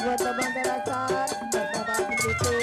buat abang terasan buat bapak itu.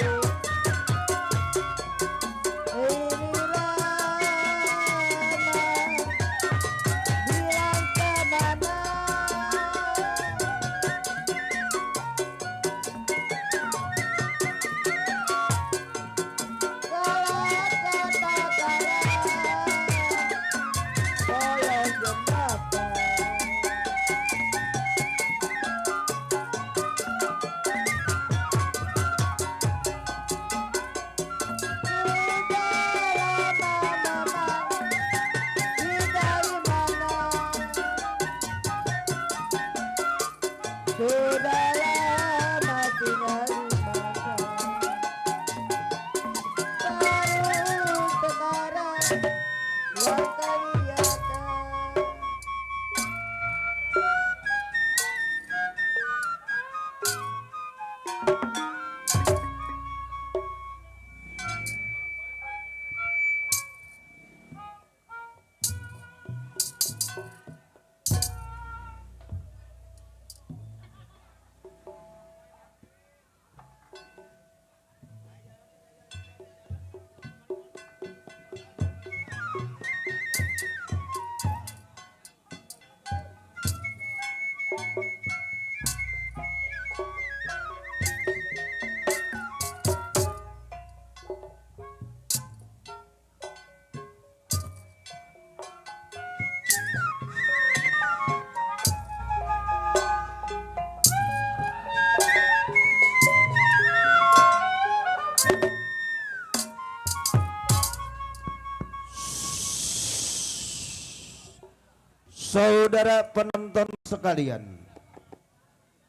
Saudara penonton sekalian,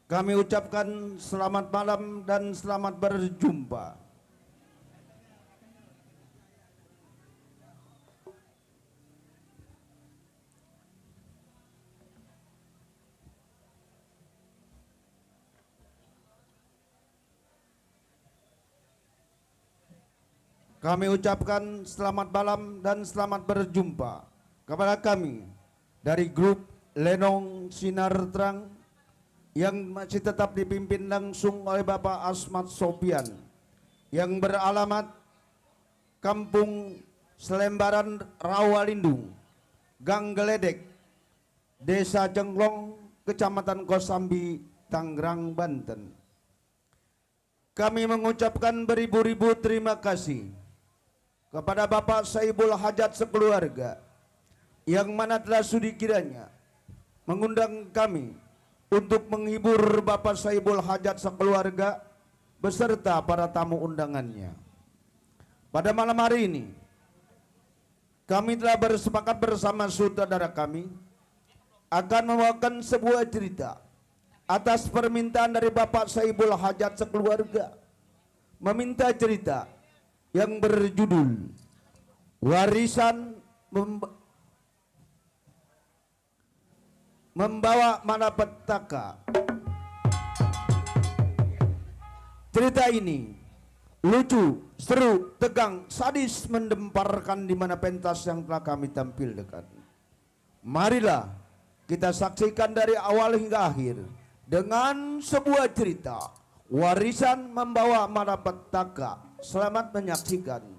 kami ucapkan selamat malam dan selamat berjumpa. Kami ucapkan selamat malam dan selamat berjumpa kepada kami dari grup Lenong Sinar Terang yang masih tetap dipimpin langsung oleh Bapak Asmat Sopian yang beralamat Kampung Selembaran Rawalindung, Gang Geledek, Desa Jenglong, Kecamatan Kosambi, Tangerang, Banten. Kami mengucapkan beribu-ribu terima kasih kepada Bapak Saibul Hajat sekeluarga yang mana telah sudi kiranya mengundang kami untuk menghibur Bapak Saibul Hajat sekeluarga beserta para tamu undangannya. Pada malam hari ini kami telah bersepakat bersama saudara kami akan membawakan sebuah cerita atas permintaan dari Bapak Saibul Hajat sekeluarga, meminta cerita yang berjudul Warisan Membawa Malapetaka. Cerita ini lucu, seru, tegang, sadis, mendemparkan di mana pentas yang telah kami tampilkan. Marilah kita saksikan dari awal hingga akhir dengan sebuah cerita Warisan Membawa Malapetaka. Selamat menyaksikan.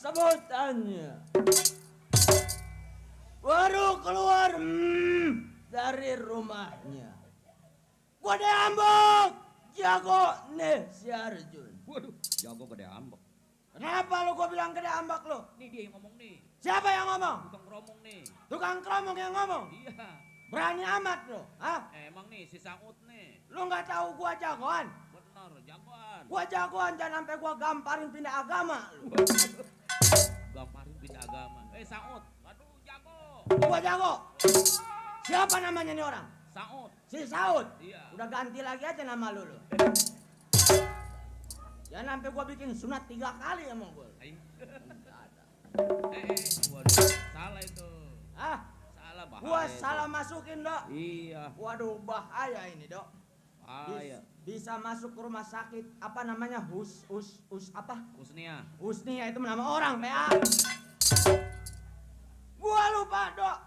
Sebutannya baru keluar dari rumahnya. Gua diambok, jago nih si Arjun. Waduh, jago gede ambek. Kenapa lu gua bilang gede ambak lu? Nih dia yang ngomong nih. Siapa yang ngomong? Tukang keromong nih. Tukang keromong yang ngomong? Iya. Berani amat lo, hah? Emang nih si Saud nih. Lu nggak tahu gua jagoan? Bener, jagoan. Gua jagoan jangan sampai gua gamparin pindah agama lu. Gamparin pindah agama. Saud, waduh jago. Gua jago. Siapa namanya nih orang? Saud. Si Saud. Iya. Udah ganti lagi aja nama lu. Jangan sampai gua bikin sunat 3 kali sama gua. Waduh, salah itu. Ah, Salah bahaya. gua itu. salah masukin, Dok. Iya, Waduh, bahaya ini, Dok. bahaya. Bisa masuk ke rumah sakit apa namanya? Apa? Husnia. Husnia itu nama orang, PA. Gua lupa, Dok.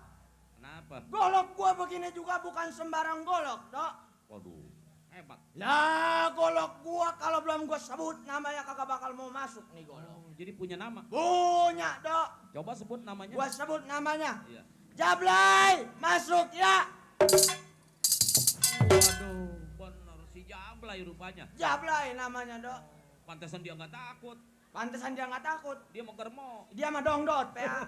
Kenapa? Golok gua begini juga bukan sembarang golok, Dok. Waduh, hebat. Lah, golok gua kalau belum gua sebut namanya kagak bakal mau masuk nih golok. Jadi punya nama. Punya, Dok. Coba sebut namanya. Gua sebut namanya. Iya. Jablay, masuk ya. Waduh, bener si Jablay rupanya. Jablay namanya, Dok. Pantesan dia nggak takut. Pantesan dia nggak takut. Dia mau germo. Dia mah dongdot, PA.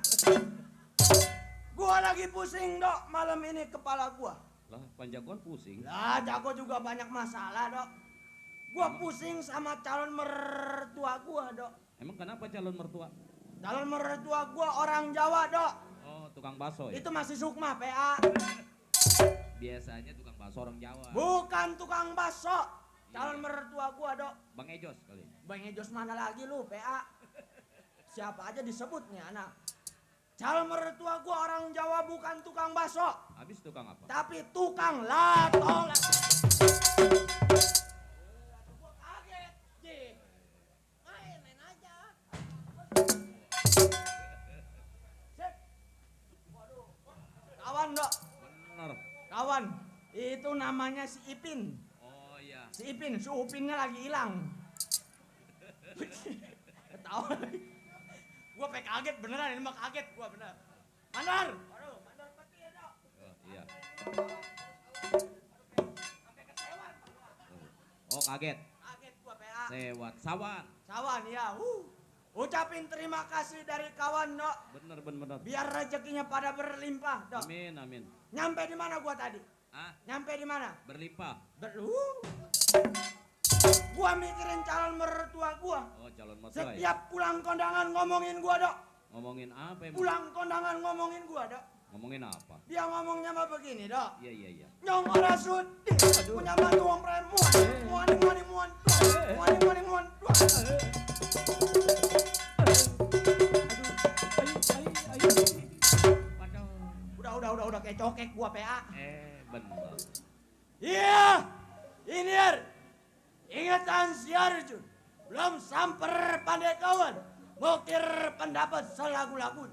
Gua lagi pusing, Dok. Malam ini kepala gua. Lah, panjagoan pusing. Lah, jago juga banyak masalah, Dok. Gua pusing sama calon mertua gua, Dok. Emang kenapa calon mertua? Calon mertua gua orang Jawa, Dok. Oh, tukang bakso ya? Itu masih Sukma, PA. Biasanya tukang bakso orang Jawa. Bukan tukang bakso. Calon mertua gua, Dok. Bang Ejos kali. Bang Ejos mana lagi lu, PA? Siapa aja disebutnya, anak. Calon mertua gua orang Jawa bukan tukang bakso. Habis tukang apa? Tapi tukang lato. Gua kaget, Ji. Main aja. Sip. Waduh. Kawan, Dok. Bener. Kawan. Itu namanya si Ipin. Oh iya. Si Ipin, si Upinnya lagi hilang. Ketawa lagi. Gua pengen kaget beneran, ini mah kaget gua bener. Mandar. Waduh, mandar peti ya, Dok. Oh, iya. Sampai kesewan. Oh, kaget. Kaget gua, PA. Sewat sawan. Sawan ya. Ucapin terima kasih dari kawan, Dok. Bener. Biar rezekinya pada berlimpah, Dok. Amin, amin. Nyampe di mana gua tadi? Ah, Nyampe di mana? berlimpah. Gua mikirin calon mertua gua. Oh, calon mertua ya. Setiap pulang kondangan ngomongin gua, Dok. Ngomongin apa emang? Pulang kondangan ngomongin gua, Dok. Ngomongin apa? Dia ngomongnya mah begini, Dok. Iya. Nyong ora sudi punya mantu wong premuan. Muan. Waduh. Udah kayak cokek gua, PA. Bener. Iya. Ini ingatan si Arjun. Belum samper pandai kawan. Ngukir pendapat selagu-lagu.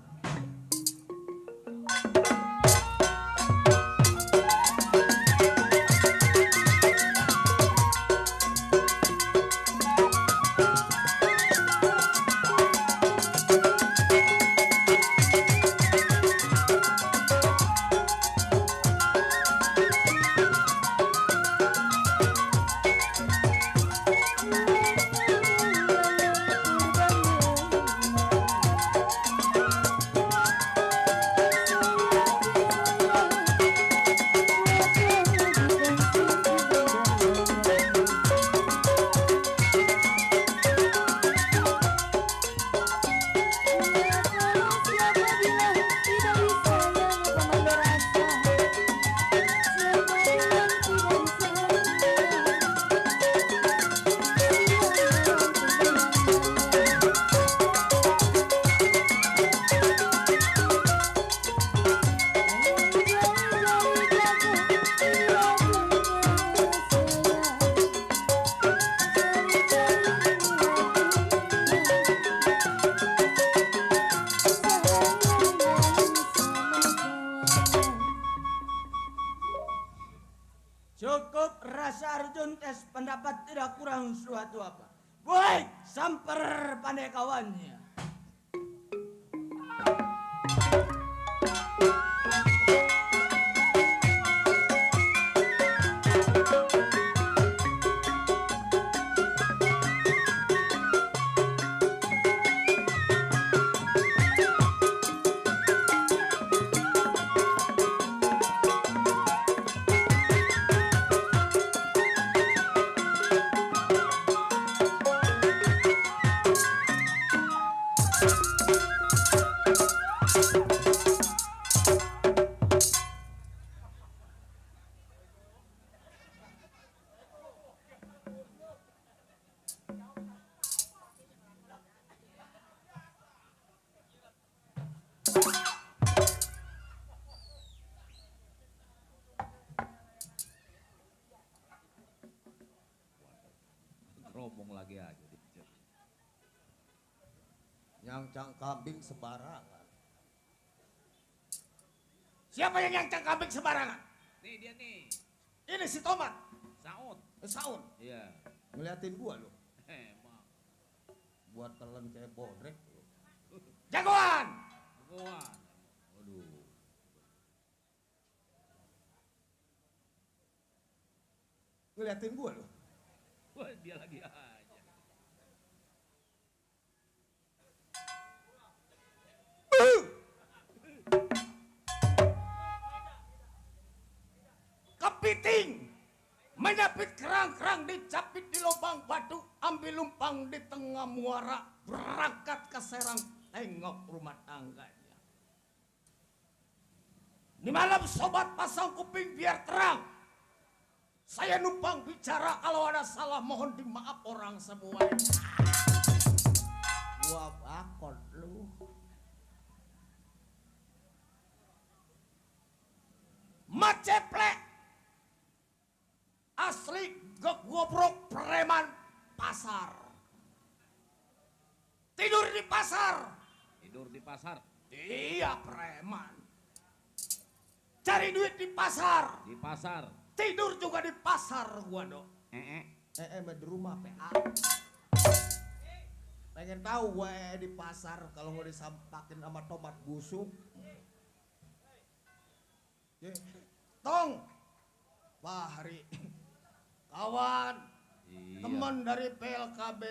Cukup rasa Arjun tes pendapat tidak kurang suatu apa. Baik, samper pandai kawannya. ngomong lagi aja. Nyangcang kambing sembarangan. Siapa yang nyangcang kambing sembarangan? Nih dia nih. Ini si Tomat. Saud. Saun. Iya. Ngeliatin gua lu. Emang. Buat telan kayak bodrek. Jagoan. Jagoan. Waduh. Ngeliatin gua lu. Wah, dia lagi aja. Kepiting menyapit kerang-kerang, dicapit di lubang batu, ambil lumpang di tengah muara, berangkat ke Serang, tengok rumah tangganya. Di malam sobat pasang kuping biar terang. Saya numpang bicara, kalau ada salah mohon dimaaf orang semua. Gua bakot lu. Maceplek asli gobrok preman pasar. Tidur di pasar. Tidur di pasar. Iya preman. Cari duit di pasar. Di pasar. Tidur juga di pasar gua dong. Di rumah PA. Pengen tahu gue di pasar kalau mau disampakin sama tomat busuk. Tong, Bahri, kawan, Iya. teman dari PLKB,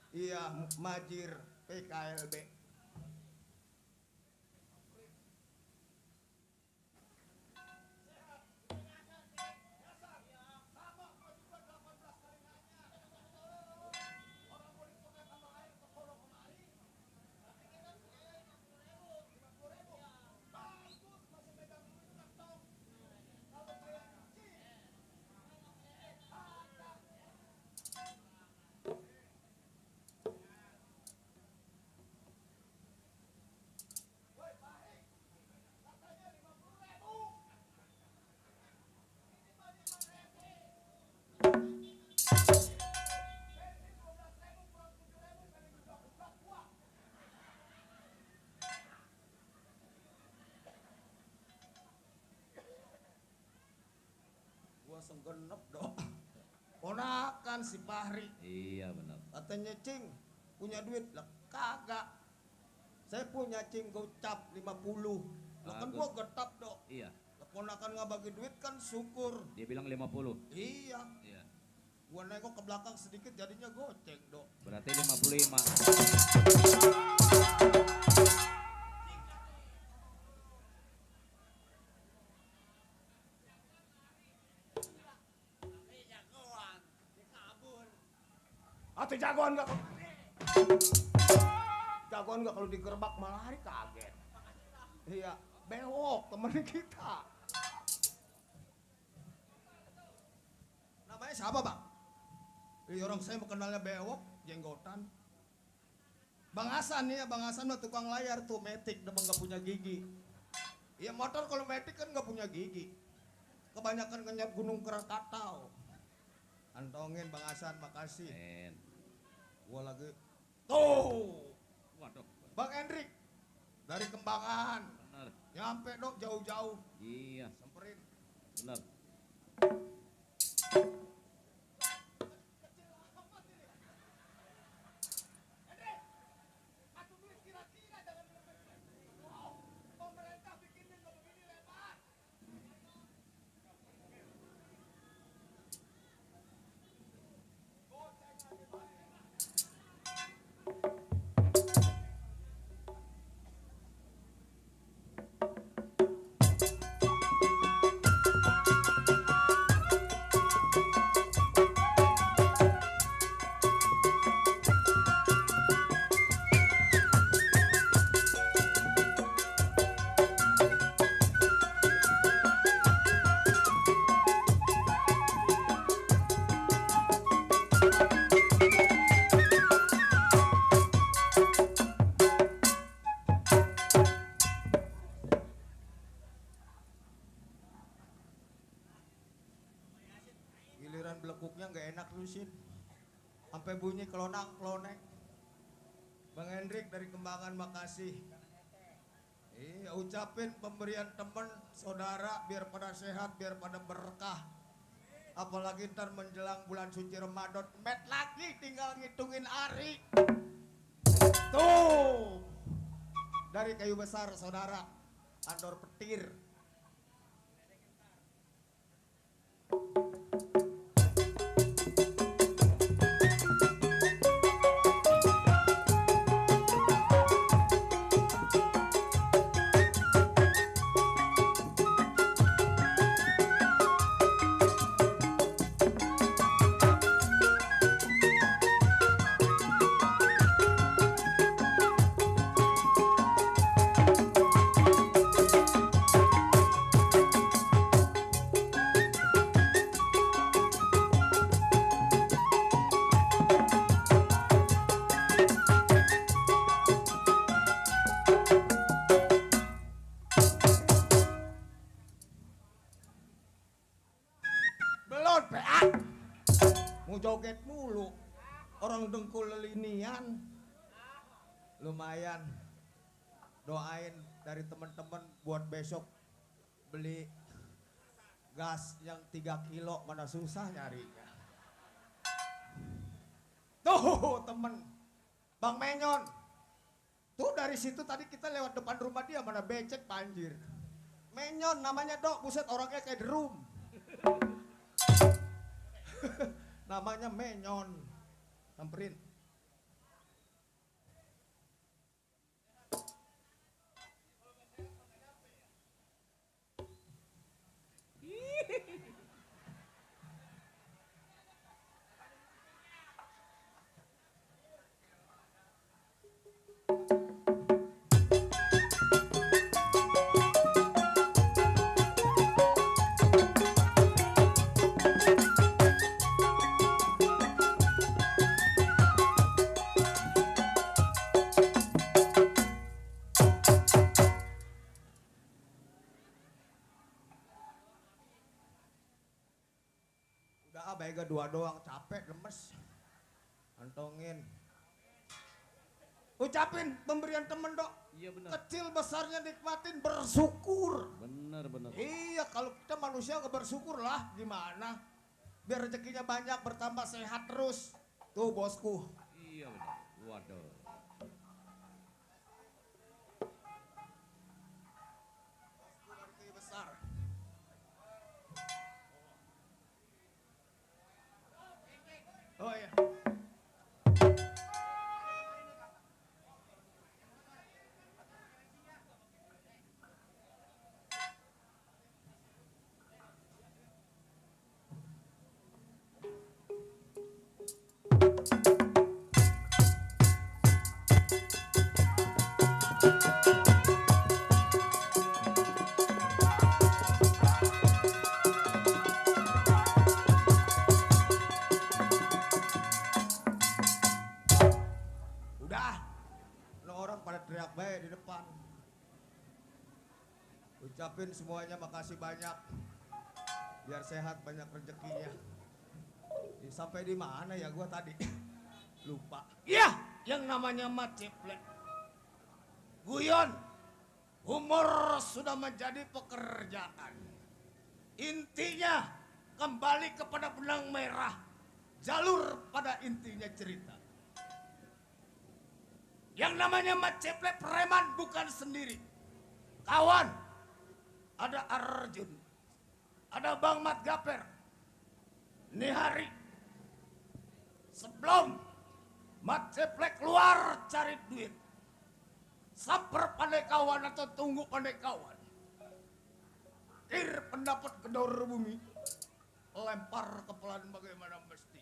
iya Majir PKLB. Senggenep dong. Ponakan si Bahri. Iya benar. Katanya Cing punya duit lah kagak. Saya punya Cing gocap 50. Lah kan gua getap dong. Iya. Ponakan nggak bagi duit kan syukur. Dia bilang 50. Iya. Iya. Gua nengok ke belakang sedikit jadinya gocek dong. Berarti 55. Atau jagoan nggak? Jagoan nggak kalau digerebek malah hari kaget. Iya, bewok temen kita. Namanya siapa bang? Orang saya mau kenalnya bewok, jenggotan. Bang Hasan nih ya, Bang Hasan mah tukang layar tuh, metik, udah nggak punya gigi. Iya motor kalau metik kan nggak punya gigi. Kebanyakan ngenyap Gunung Krakatau. Antongin Bang Hasan, makasih. Gua lagi tuh. Waduh. Bang Hendrik dari Kembangan. Benar. Nyampe dok jauh-jauh. Iya. Samperin. Benar. belekuknya nggak enak lusin. Sampai bunyi kelonang klonek. Bang Hendrik dari Kembangan makasih. Iya, ucapin pemberian temen, saudara biar pada sehat, biar pada berkah. Apalagi ntar menjelang bulan suci Ramadan, met lagi tinggal ngitungin hari. Tuh, dari kayu besar saudara, Andor Petir. Belum, PA. Mau joget mulu. Orang dengkul lelinian. Lumayan. Doain dari teman-teman buat besok beli gas yang 3 kilo, mana susah nyarinya. Tuh temen, Bang Menyon. Tuh dari situ tadi kita lewat depan rumah dia, mana becek banjir. Menyon namanya Dok, buset orangnya kayak drum. Namanya Menyon. Samperin. Udah bega 2 doang, capek, lemes. Antongin. Ucapin pemberian temen Dok. Iya benar. Kecil besarnya nikmatin, bersyukur. Benar. Iya, kalau kita manusia nggak bersyukur lah gimana? Biar rezekinya banyak, bertambah sehat terus. Tuh bosku. Iya benar. Waduh. Bosku dari kayu besar. Oh iya. Udah, lo orang pada teriak baik di depan. Ucapin semuanya makasih banyak. Biar sehat, banyak rezekinya. Sampai di mana ya gua tadi? Lupa. Iya, yang namanya Mat Ciplek. Guyon, humor sudah menjadi pekerjaan. Intinya kembali kepada benang merah. Jalur pada intinya cerita. Yang namanya Mat Ciplek preman bukan sendiri. Kawan, ada Arjun, ada Bang Mat Gaper. Ini hari sebelum Mat Ciplek keluar cari duit, samper pandai kawan atau tunggu pandai kawan. Kir pendapat kedor bumi, lempar kepelan bagaimana mesti.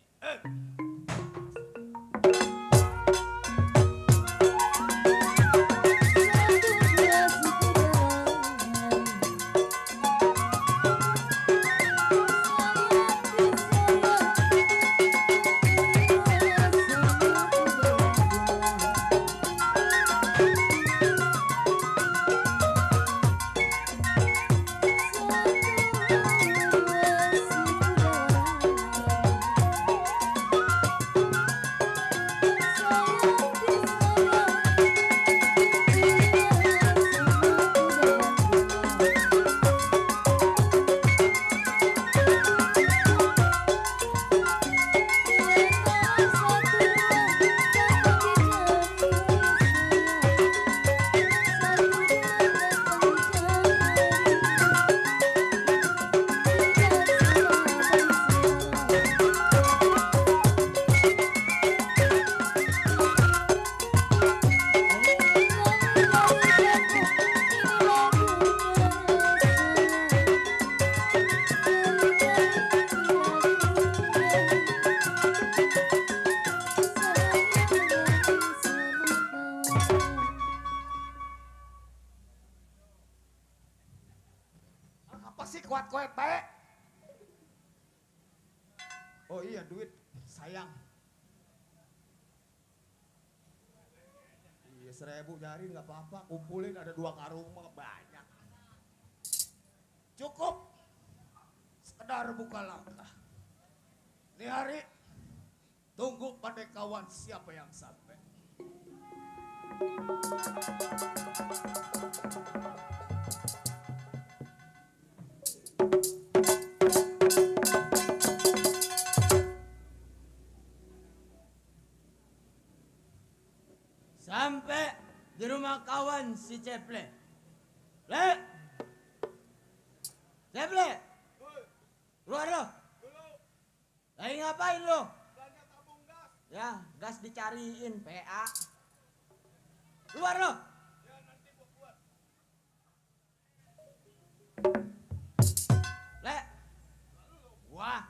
Oh iya duit sayang. Iya 1000 nyari nggak apa-apa, kumpulin ada 2 karung mah banyak. Cukup sekedar buka langkah. Ini hari tunggu pada kawan siapa yang sampai. Sampai di rumah kawan si Ceple. Le! Ceple! Keluar lo! Lagi ngapain lo? Ya, gas dicariin, PA. Keluar lo! Le! Wah!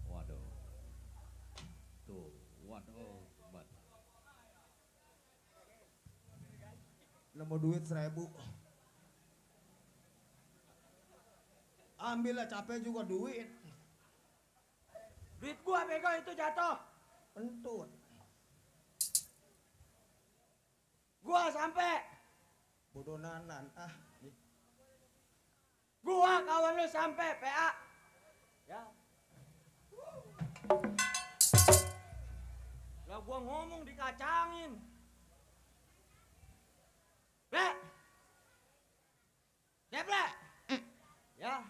Waduh. Tuh, waduh. Nemu duit 1000. Ambillah capek juga duit. Duit gua bego itu jatuh. Pentut. Gua sampai. Bodoh nanan. Gua kawan lu sampai PA. Ya. Lah gua ngomong dikacangin. Le. Jeple. Ya.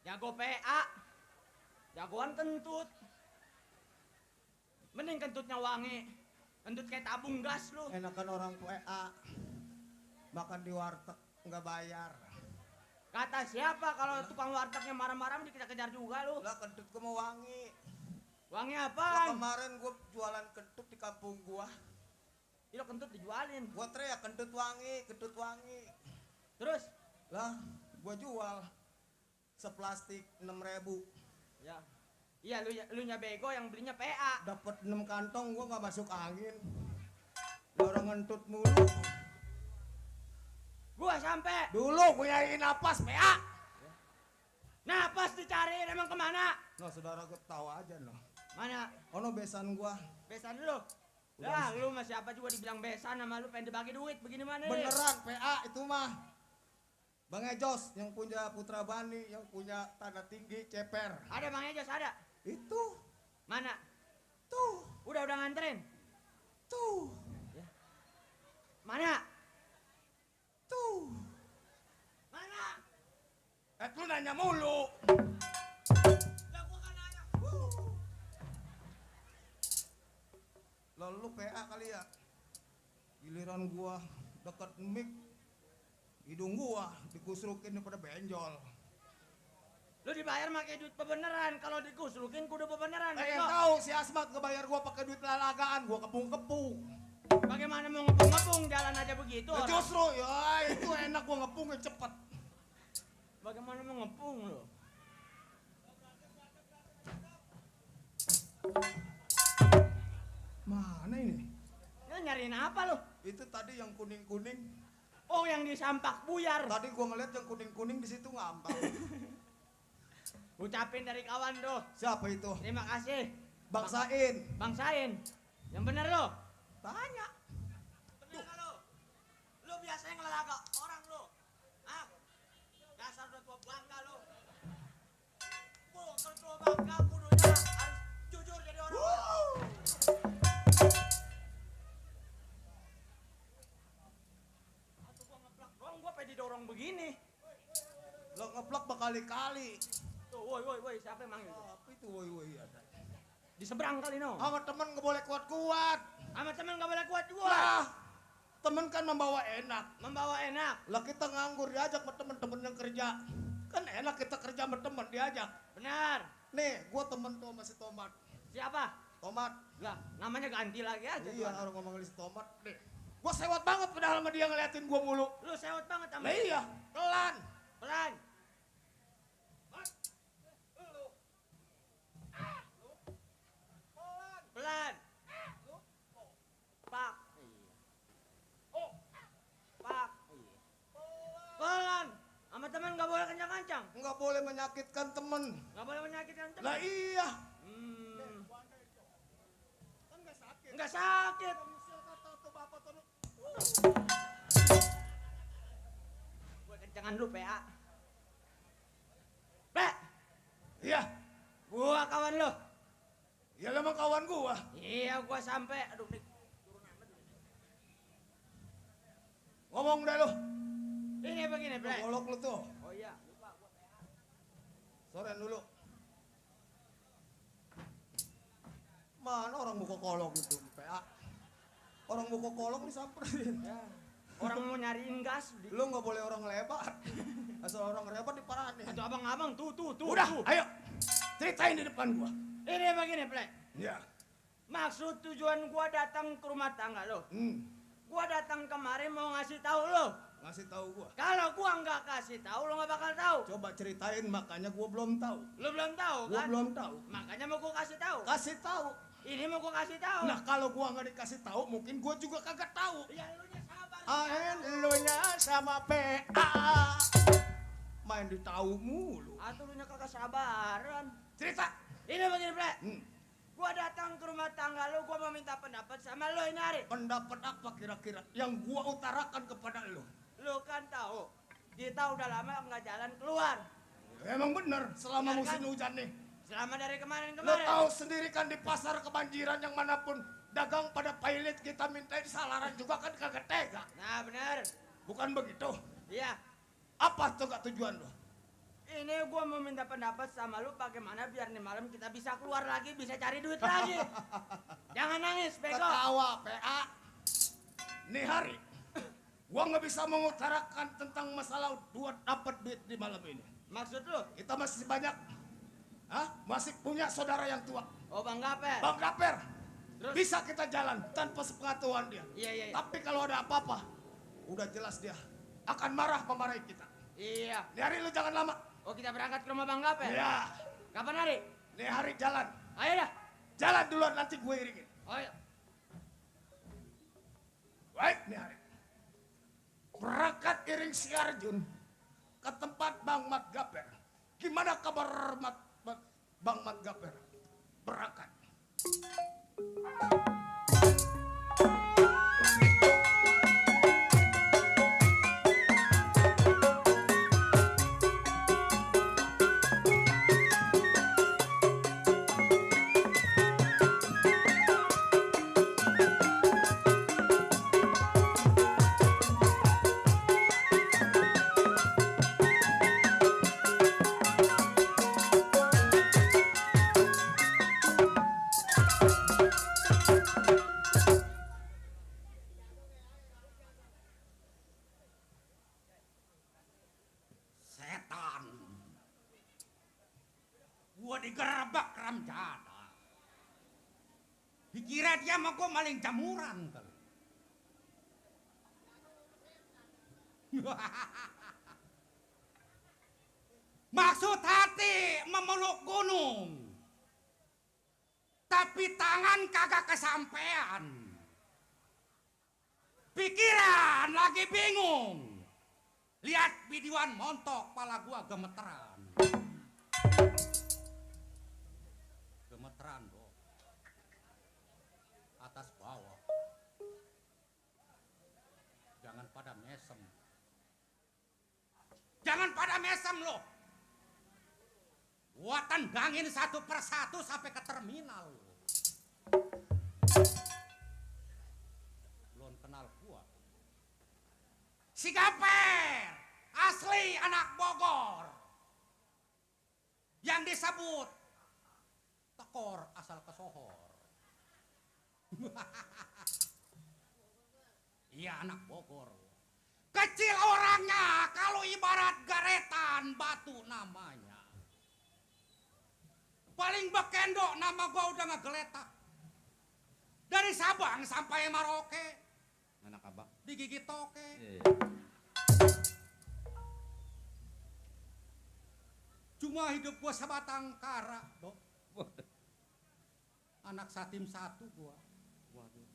Jago PA. Jagoan kentut. Mending kentutnya wangi. Kentut kayak tabung gas lu. Enakan orang PA. Makan di warteg nggak bayar. Kata siapa kalau tukang wartegnya marah-marah mending kita kejar juga lu. Lah kentut gua mau wangi. Wangi Lah apaan? kemarin gua jualan kentut di kampung gua. Itu kentut dijualin. Gua teriak kentut wangi, kentut wangi. Terus? Lah gua jual seplastik 6.000. Ya. Iya lu nya bego yang belinya PA. Dapat 6 kantong gua nggak masuk angin. Orang ngentut mulu. Gua sampai. Dulu gua nyariin napas PA. Napas dicariin emang mana? No, saudara gue tahu aja no. Mana? Ono besan gua. Besan lu. Dah, lu masih apa juga dibilang besan sama lu pengen dibagi duit begini mana? Beneran PA itu mah. Bang Ejos yang punya Putra Bani, yang punya Tanah Tinggi Ceper. Ada Bang Ejos ada. Itu Mana? tuh, Udah nganterin. tuh, Mana? tuh. Mana? Lu nanya mulu. Lah gua kan nanya. Lalu PA kali ya. Giliran gua dekat mic, hidung gua dikusrukin daripada benjol. Lu dibayar pakai duit bebeneran, kalau dikusrukin kudu bebeneran. Yang tahu si Asmat ngebayar gua pakai duit lalagaan, gua kepung-kepung. Bagaimana mau ngepung-ngepung jalan aja begitu? Nah, orang. justru ya itu enak gua ngepungnya cepet. Bagaimana mau ngepung lu? Mana ini? Lu nyariin apa lu? Itu tadi yang kuning-kuning. Oh, yang di Sampak Buyar. Tadi gua ngeliat yang kuning-kuning di situ ngambang. Ucapin dari kawan tuh. Siapa itu? Terima kasih. Bangsain. Bangsain. Yang bener lo. Tanya. Bener gak lo? Lo biasanya ngelalaga orang lo. Ah? Dasar udah tua bangga lo. Kalau tua bangga kudunya harus jujur jadi orang. Atau gua ngeplak doang, gua pengen didorong begini. Lo ngeblok berkali-kali. Tuh, woi, siapa emang itu? Apa itu woi ada? Di seberang kali no. Sama temen gak boleh kuat-kuat. Sama temen gak boleh kuat juga. Lah, temen kan membawa enak. Membawa enak. Lah kita nganggur diajak sama temen-temen yang kerja. Kan enak kita kerja sama temen diajak. Benar. Nih, gua temen tuh sama si Tomat. Siapa? Tomat. Lah, namanya ganti lagi aja. Iya, tuh. orang ngomong si Tomat. Nih, gua sewot banget padahal sama dia ngeliatin gua mulu. Lu sewot banget sama Lah iya, pelan. Pelan. Pelan. Pak. Pak. Pelan. Sama teman nggak boleh kencang-kencang. Nggak boleh menyakitkan temen. Nggak boleh menyakitkan teman. Lah iya. Kan nggak sakit. Nggak sakit. Gue kencangan dulu, PA. Pe. Iya. Gua kawan lo. Ya memang kawan gua. Iya, gua sampai. Aduh, nih. Ngomong dah lu. Ini begini, Lu Ple. golok lu tuh. Oh iya, lupa gua PA. Soren dulu. Mana orang buka kolong itu, PA? Orang buka kolong disamperin. Ya. Orang mau nyariin gas. Lu nggak boleh orang lebar. Asal orang lebar diparahin. Atau abang-abang tuh. Udah, tuh. ayo. Ceritain di depan gua. Ini begini, Ple. Ya. Maksud tujuan gua datang ke rumah tangga lo. Gua datang kemarin mau ngasih tahu lo. Ngasih tahu gua. Kalau gua nggak kasih tahu, lo nggak bakal tahu. Coba ceritain, makanya gua belum tahu. Lo belum tahu Gua kan? belum tahu. Makanya mau gua kasih tahu. Kasih tahu. Ini mau gua kasih tahu. Nah, kalau gua nggak dikasih tahu, mungkin gua juga kagak tahu. Ya lu nya sabar. Lu nya sama PA. Main di tahu mulu. Atau lu nya kagak sabaran. Cerita. Ini begini, Ple. Hmm. Gua datang ke rumah tangga lo, gua mau minta pendapat sama lo ini hari. Pendapat apa kira-kira yang gua utarakan kepada lu? Lo kan tahu, kita udah lama nggak jalan keluar. Emang bener selama Iya kan? musim hujan nih. Selama dari Lo kemarin-kemarin. tahu sendiri kan di pasar kebanjiran yang manapun dagang pada pailit kita mintain salaran juga kan kagak tega. Nah bener, Bukan begitu? iya. Apa tuh gak tujuan lo? Ini gua mau minta pendapat sama lu bagaimana biar nih malam kita bisa keluar lagi, bisa cari duit lagi. Jangan nangis, bego. Ketawa PA. Nih hari, gua nggak bisa mengutarakan tentang masalah dua dapat duit di malam ini. Maksud lu? Kita masih banyak, masih punya saudara yang tua. Oh Bang Gaper. Bang Gaper, Terus? bisa kita jalan tanpa sepengetahuan dia. Iya. Tapi kalau ada apa-apa, udah jelas dia akan marah memarahi kita. Iya. Nih hari lu jangan lama. Oh kita berangkat ke rumah Bang Gaper? Ya, Kapan hari? nih hari jalan. Ayo dah. Jalan duluan nanti gue iringin. Oh iya. Baik nih hari. Berangkat iring si Arjun ke tempat Bang Mat Gaper. Gimana kabar Mat Bang Mat Gaper berangkat. Setan. Gua digerebek Ramjana. Dikira dia mau gua maling jamuran kali. Maksud hati memeluk gunung. Tapi tangan kagak kesampean. Pikiran lagi bingung. Lihat bidiwan montok, pala gua gemeteran. Gemeteran, Bro. Atas bawah. Jangan pada mesem. Jangan pada mesem loh. Gua tendangin satu persatu sampai ke terminal. Belum kenal gua. Si Gaper, asli anak Bogor. Yang disebut tekor asal kesohor. Iya anak Bogor. Kecil orangnya, kalau ibarat garetan batu namanya. Paling bekendok nama gua udah ngegeletak. Dari Sabang sampai Merauke. Anak abang. Digigit toke. Cuma hidup gua sebatang kara, Dok. Anak satim satu gua. Waduh.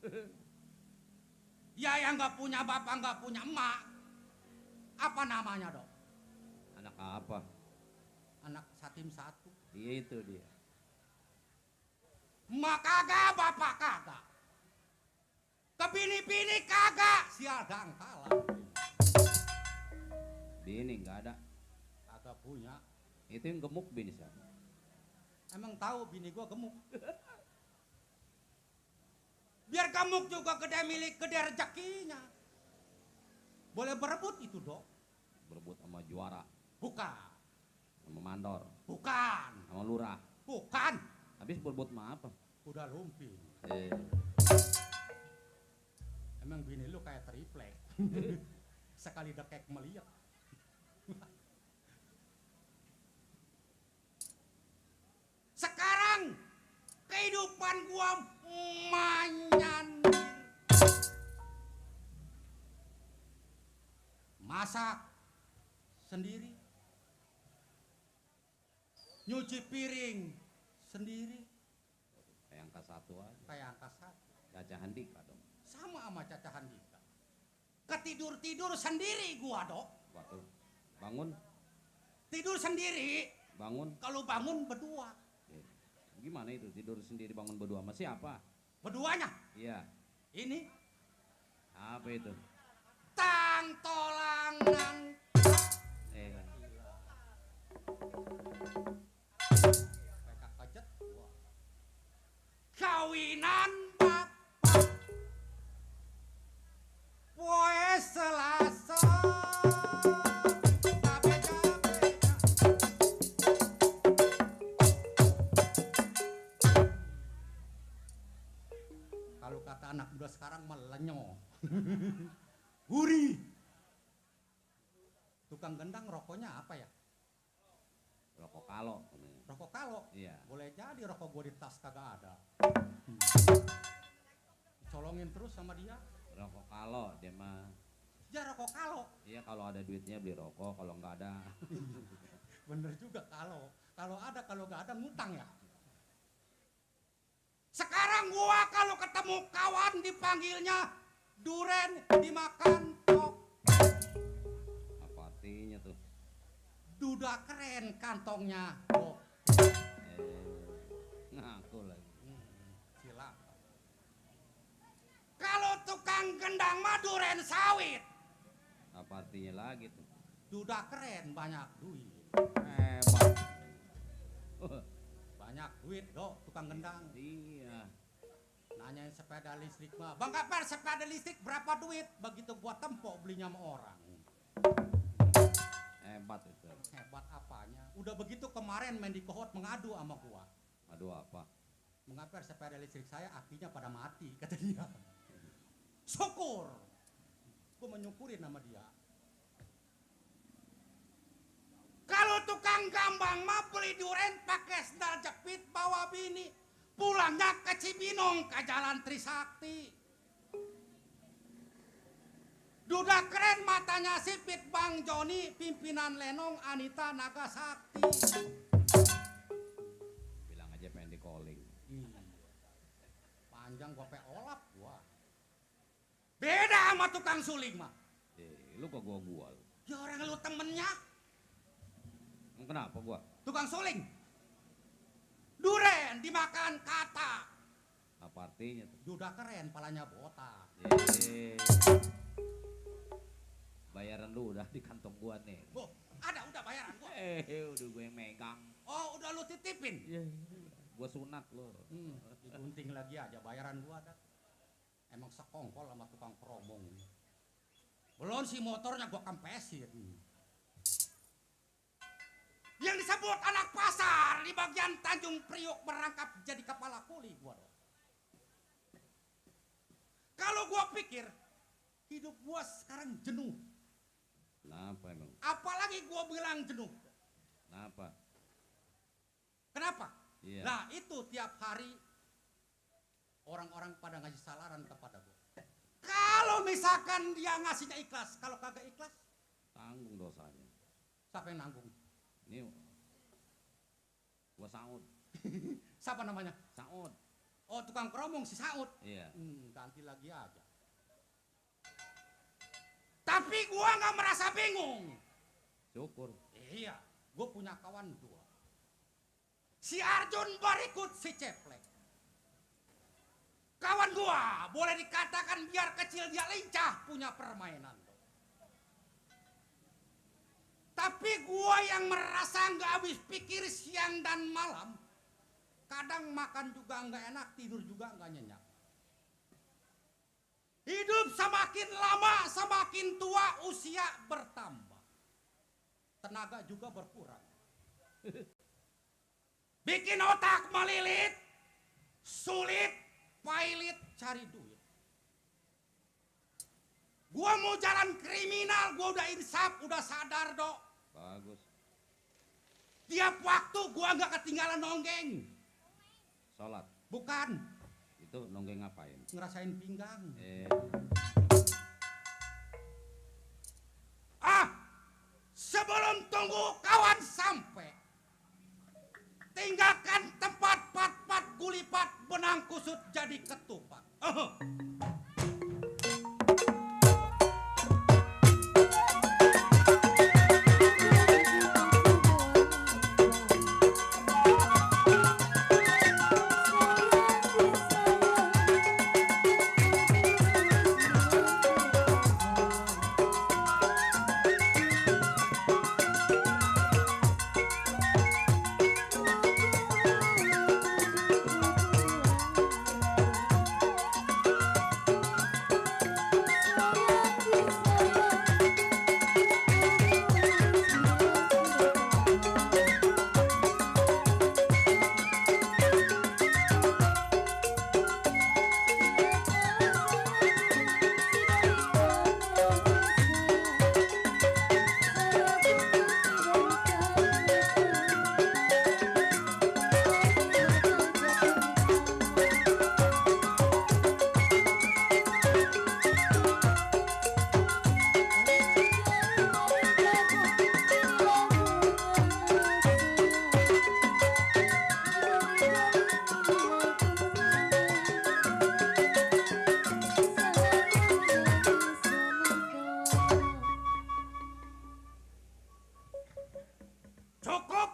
Ya yang nggak punya bapak, nggak punya emak. Apa namanya, Dok? Anak apa? Anak satim satu. Iya itu dia. Emak kagak, bapak kagak. Kebini-bini kagak, sial gangkalan. Bini nggak ada. Kagak punya. Itu yang gemuk bini saya. Emang tahu bini gua gemuk. Biar gemuk juga gede milik gede rezekinya. Boleh berebut itu, Dok. Berebut sama juara, Bukan. sama mandor, Bukan. sama lurah. Bukan. Habis berebut sama apa? Udah lumping. Eh, Emang bini lu kayak triplek. Sekali dekek melihat. Sekarang kehidupan gua manyan. Masak sendiri. Nyuci piring sendiri. kayak angka satu aja. Kayak angka satu. Caca Handika dong. Sama sama Caca Handika. Ketidur-tidur sendiri gua, Dok. Waktu bangun, Tidur sendiri. bangun. Kalau bangun berdua. Eh, gimana itu tidur sendiri bangun berdua sama siapa? Berduanya. Iya. Ini Apa itu? tang tolangan. Eh, Mereka kajet. Kawinan bapak. Poe Selasa. Kalau kata anak muda sekarang melenyo. Gurih. Tukang gendang rokoknya apa ya? rokok kalo. Rokok kalo. Iya. Boleh jadi rokok gua di tas kagak ada. Colongin terus sama dia. Rokok kalo dia mah. Ya rokok kalo. Iya kalau ada duitnya beli rokok, kalau nggak ada. Bener juga kalau. Kalau ada, kalau nggak ada ngutang ya. Sekarang gua kalau ketemu kawan dipanggilnya duren dimakan tok. Apa artinya tuh? Duda keren kantongnya. Oh. Eh, gambang mah duren sawit. Apa artinya lagi tuh? Duda keren, banyak duit. Hebat. Banyak duit, do, tukang gendang. Iya. Nanyain sepeda listrik mah. Bang Kapar, sepeda listrik berapa duit? Begitu gua tempok belinya sama orang. Hebat itu. Hebat apanya? Udah begitu kemarin main di Kohot mengadu sama gua. Aduh apa? Mengapa sepeda listrik saya akinya pada mati, kata dia. Syukur. Gua menyukurin sama dia. Kalau tukang gambang mah beli duren pakai sendal jepit bawa bini. Pulangnya ke Cibinong ke Jalan Trisakti. Duda keren matanya sipit Bang Joni, pimpinan Lenong Anita Nagasakti. Bilang aja pengen di calling. Panjang gua pe olap gua. Beda sama tukang suling mah. Lu kok gua. Ya orang lu temennya, Kenapa gua? tukang suling. Duren dimakan kata. Apa artinya tuh? Duda keren, palanya botak. Bayaran lu udah di kantong gua nih. Oh, ada udah bayaran gua. Udah gue yang megang. Oh, udah lu titipin. Gua sunat lo. Digunting lagi aja bayaran gua ada. Emang sekongkol sama tukang promong. Belum si motornya gua kempesin. Yang disebut anak pasar di bagian Tanjung Priok merangkap jadi kepala kuli gua dong. Kalau gua pikir hidup gua sekarang jenuh. Kenapa emang? Apalagi gua bilang jenuh. Kenapa? Kenapa? Iya. Nah itu tiap hari orang-orang pada ngasih salaran kepada gua. Kalau misalkan dia ngasihnya ikhlas, kalau kagak ikhlas, Tanggung dosanya. siapa yang nanggung? Ini gua Saud. Siapa namanya? Saud. Oh tukang keromong si Saud. Iya. Ganti lagi aja. Tapi gua nggak merasa bingung. Syukur. Iya, gua punya kawan dua. Si Arjun berikut si Ceplek. Kawan gua boleh dikatakan biar kecil dia lincah punya permainan. Tapi gua yang merasa nggak habis pikir siang dan malam. Kadang makan juga nggak enak, tidur juga nggak nyenyak. Hidup semakin lama, semakin tua, usia bertambah. Tenaga juga berkurang. Bikin otak melilit, sulit, pailit cari duit. Gua mau jalan kriminal, gua udah insaf, udah sadar dok. Bagus. Tiap waktu gua nggak ketinggalan nonggeng. Sholat. Bukan, Itu nonggeng ngapain? ngerasain pinggang. Sebelum tunggu kawan sampai, tinggalkan tempat pat-pat gulipat benang kusut jadi ketupat. Cukup.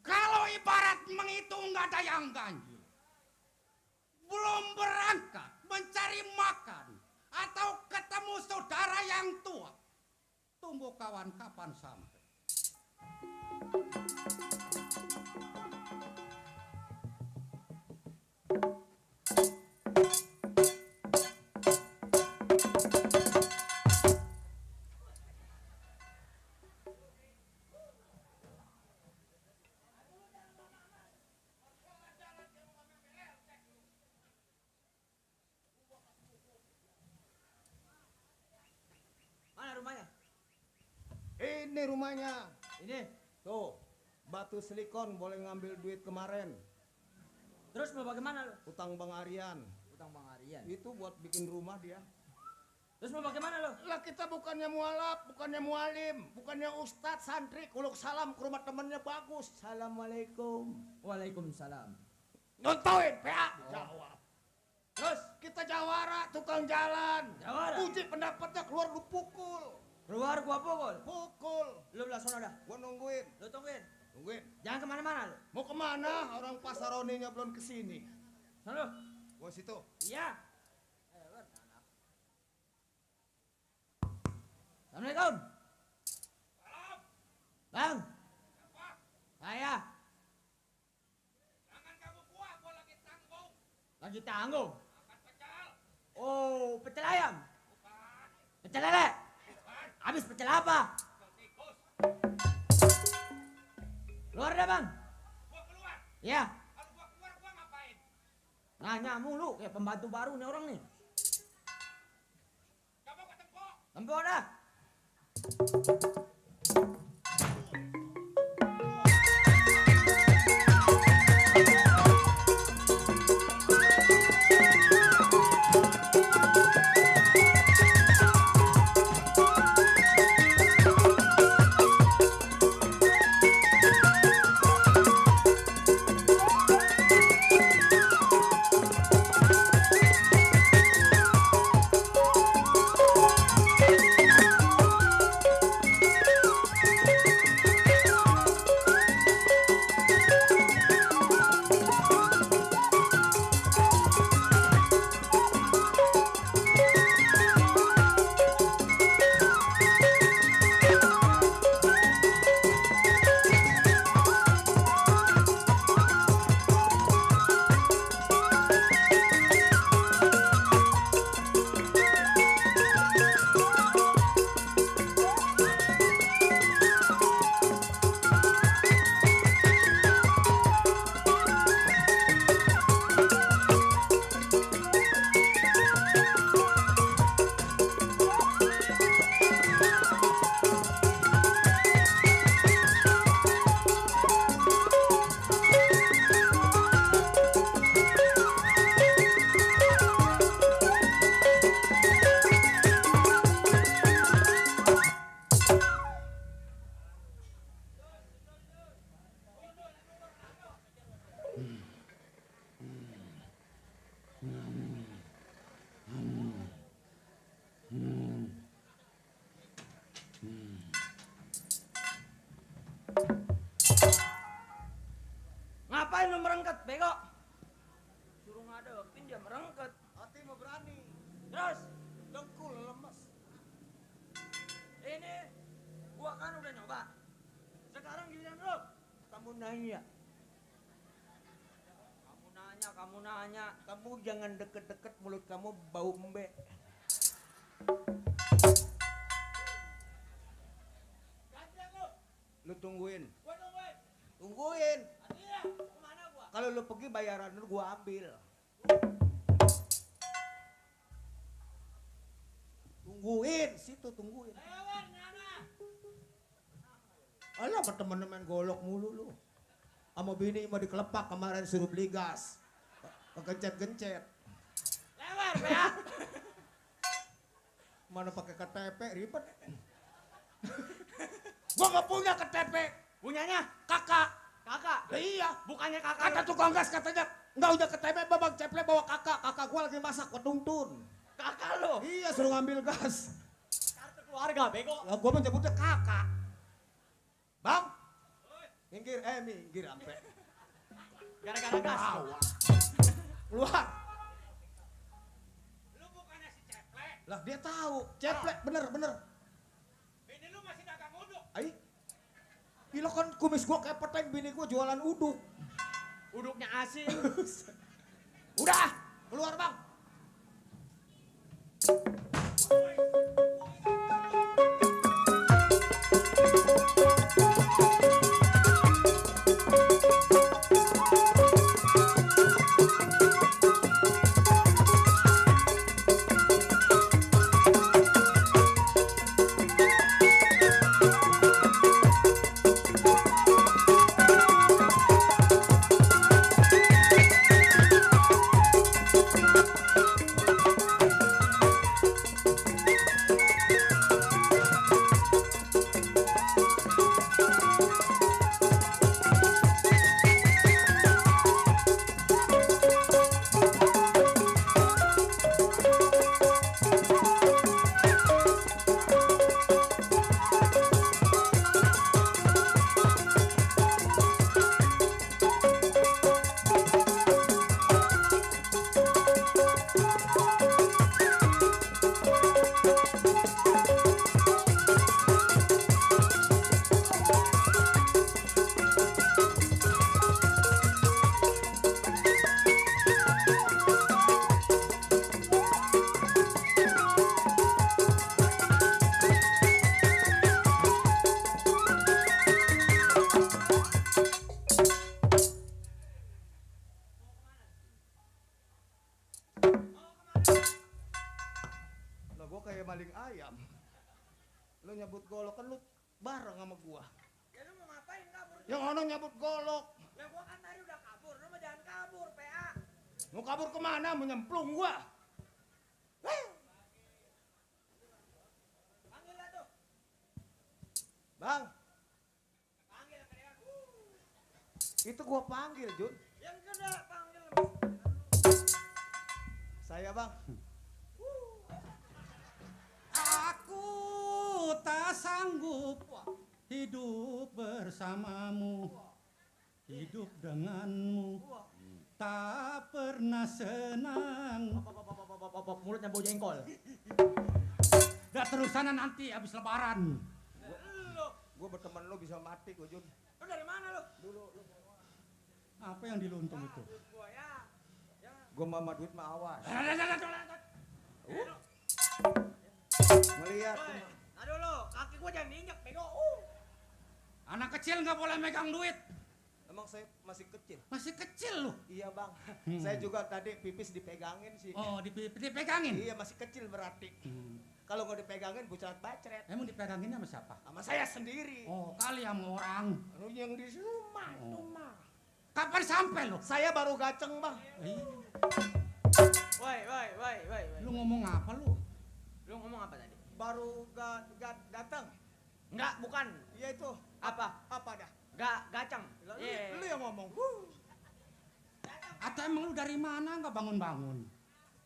Kalau ibarat menghitung nggak ada yang ganjil. Belum berangkat mencari cari makan atau ketemu saudara yang tua. Tunggu kawan kapan sampai. Mana rumahnya? Ini rumahnya. Ini. Tuh, batu silikon boleh ngambil duit kemarin. Terus mau bagaimana lo? Utang Bang Aryan. Utang Bang Aryan. Itu buat bikin rumah dia. Terus mau bagaimana lo? Lah kita bukannya mualaf, bukannya mualim, bukannya ustadz santri, kuluk salam ke rumah temennya bagus. Assalamualaikum. Waalaikumsalam. Nontoin, PA. Jawab. Terus Kita jawara, tukang jalan. Jawara? Uji pendapatnya keluar lu pukul. keluar gua pukul. Pukul. Lu belah sono dah. Gua nungguin. Lu tungguin. Nungguin. Jangan kemana-mana lu. Mau kemana? Orang pasaroninya belum kesini. Sono. Gua situ. Iya. Assalamualaikum. Bang. Saya. Jangan kamu kuah, gua lagi tanggung. Lagi tanggung. Makan pecel. Oh, pecel ayam. Pecel lele. Habis pecel apa? Tikus. Keluar dah bang. Gua keluar. Ya. Kalau gua keluar, gua ngapain? Nanya mulu kayak pembantu baru nih orang nih. Gak mau ketemu. Tempok dah. Ngapain lu merengket, bego? Suruh ngadepin dia merengket. Hati mau berani. Terus, Dengkul lemes. ini gua kan udah nyoba. Sekarang giliran lu. Kamu nanya. Kamu nanya. Kamu jangan deket-deket, mulut kamu bau embe. Gantian lu. Lu tungguin. Gua nungguin. Tungguin. Iya, kemana gua? Kalau lu pergi bayaran lu gua ambil. Tungguin, situ tungguin. Lewat, Nana. Alah sama temen-temen golok mulu lu. Sama bini mau dikelepak kemarin suruh beli gas. Kegencet-gencet. Lewat, ya. Mana pakai KTP ribet. Gua nggak punya KTP. Punyanya Kakak. kakak. Iya. Bukannya kakak. Kata lu. tukang gas katanya nggak punya KTP, babang ceple bawa kakak. Kakak gua lagi masak, gua tuntun. Kakak lu. Iya suruh ngambil gas. Kartu keluarga, bego. Lah gua menyebutnya kakak. Bang. Minggir ampe. Gara-gara gas. Awas. Keluar. Lu Lah dia tahu, ceplek bener. Bini lu masih dagang uduk. Ai. Gila kan kumis gua kayak peteng, bini gua jualan uduk. Uduknya asin. Udah, keluar bang. Lah gua kayak maling ayam. Lu nyebut golok kan lu bareng sama gua. Ya lu mau ngapain kabur? Yang ono nyebut golok. Ya gua kan tadi udah kabur, lu mah jangan kabur, PA. Mau kabur kemana? Mau nyemplung gua. Panggil lah tuh. Bang, Panggil ke dia. itu gua panggil, Jun. Yang gede panggil. Saya, Bang. Aku tak sanggup hidup bersamamu, hidup denganmu tak pernah senang. Mulutnya bau jengkol. Udah terusannya nanti habis lebaran. Gua berteman lu bisa mati gua, Jun. Lu dari mana lu? Apa yang diluntung itu? Gua ya. Gua mama duit mah awas. Woi, Ngeliat. nah dulu, kaki gua jangan diinjak, bego. Anak kecil nggak boleh megang duit. Emang saya masih kecil. Masih kecil loh. Iya, Bang. Saya juga tadi pipis dipegangin sih. Oh, dipegangin. Iya, masih kecil berarti. Kalau nggak dipegangin bucat bacret. Emang dipeganginnya sama siapa? Sama saya sendiri. Oh, kali sama orang. Lu yang di rumah itu mah. Kapan sampai lo? Saya baru gaceng, Bang. Woi. Lu ngomong apa lu? Lu ngomong apa tadi? Baru gak datang. Enggak, bukan. Iya itu. Apa? Apa dah? Gacang. Lu, Iya. lu yang ngomong. Atau emang lu dari mana nggak bangun-bangun?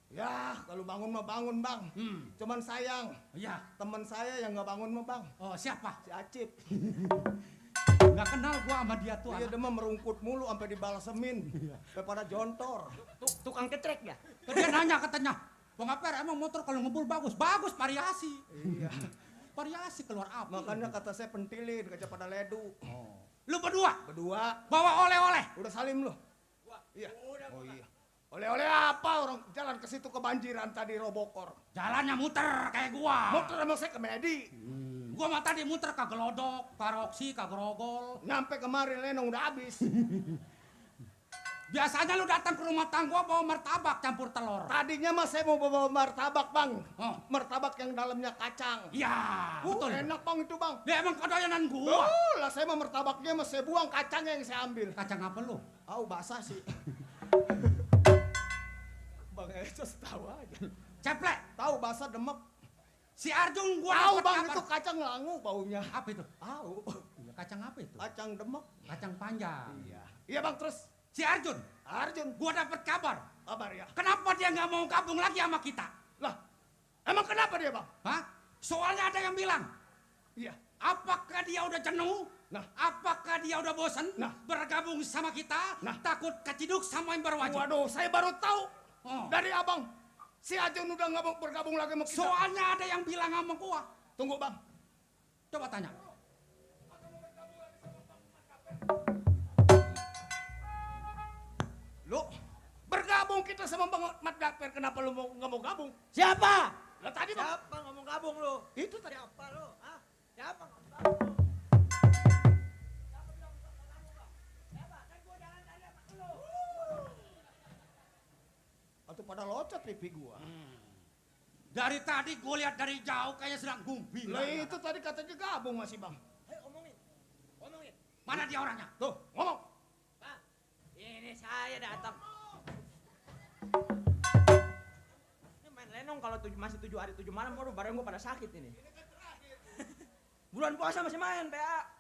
Ya, kalau bangun mah bangun, Bang. Cuman sayang, Iya. teman saya yang nggak bangun mah, Bang. Oh, siapa? Si Acip. Nggak kenal gua sama dia tuh. Dia anak. demam merungkut mulu sampai dibalasemin. Daripada jontor. Tukang ketrek ya? Dia nanya katanya, Bang Aper emang motor kalau ngebul bagus? Bagus, variasi. Iya. Variasi keluar api. Makanya kata saya pentilin kaca pada ledu. Oh. Lu berdua Berdua. bawa oleh-oleh. Udah salim lu? Iya. Oh iya. Oleh-oleh apa orang jalan ke situ kebanjiran tadi Robokor. Jalannya muter kayak gua. Motor emang saya ke Medi. Gua mah tadi muter ke Gelodok, ke Roksi, ke Grogol. Nyampe kemarin Lenong udah habis. Biasanya lu datang ke rumah tangga bawa martabak campur telur. Tadinya mah saya mau bawa martabak, Bang. Oh. Martabak yang dalamnya kacang. Iya, betul. Enak, Bang, itu, Bang. Dia emang kedoyanan gua. Lah saya mah martabaknya mah saya buang, kacangnya yang saya ambil. Kacang apa lu? Basah sih. Bang Esos tahu aja. Ceplek. Tahu basah demek. Si Arjun gua Tahu, dapet Bang, kabar. itu kacang langu baunya. Apa itu? Tahu. Iya, kacang apa itu? Kacang demek. Kacang panjang. Iya. Iya, Bang, terus Si Arjun, Arjun, gua dapat kabar. kabar ya. Kenapa dia nggak mau gabung lagi sama kita? Lah, emang kenapa dia, Bang? Hah? Soalnya ada yang bilang, Iya. apakah dia udah jenuh? Nah. Apakah dia udah bosan Nah. bergabung sama kita? Nah. Takut keciduk sama yang berwajib. Waduh, saya baru tahu Oh. dari Abang. Si Ajun udah nggak mau bergabung lagi sama kita. Soalnya ada yang bilang sama gua. Tunggu bang. Coba tanya. Lu bergabung kita sama Bang Mat Dakper, kenapa lu nggak mau gabung? Siapa? Lah tadi bang. Siapa ngomong gabung lu? Itu tadi. Siapa lu? Hah? Siapa? Atau pada locot pipi gua. Dari tadi gua lihat dari jauh kayak sedang gumping. Lah itu tadi katanya gabung masih bang. Ayo omongin. Omongin. Mana dia orangnya? Tuh ngomong. Bang, ini saya datang. Ini main lenong kalau masih 7 hari 7 malam, waduh bareng gua pada sakit ini. Bulan puasa masih main, PA.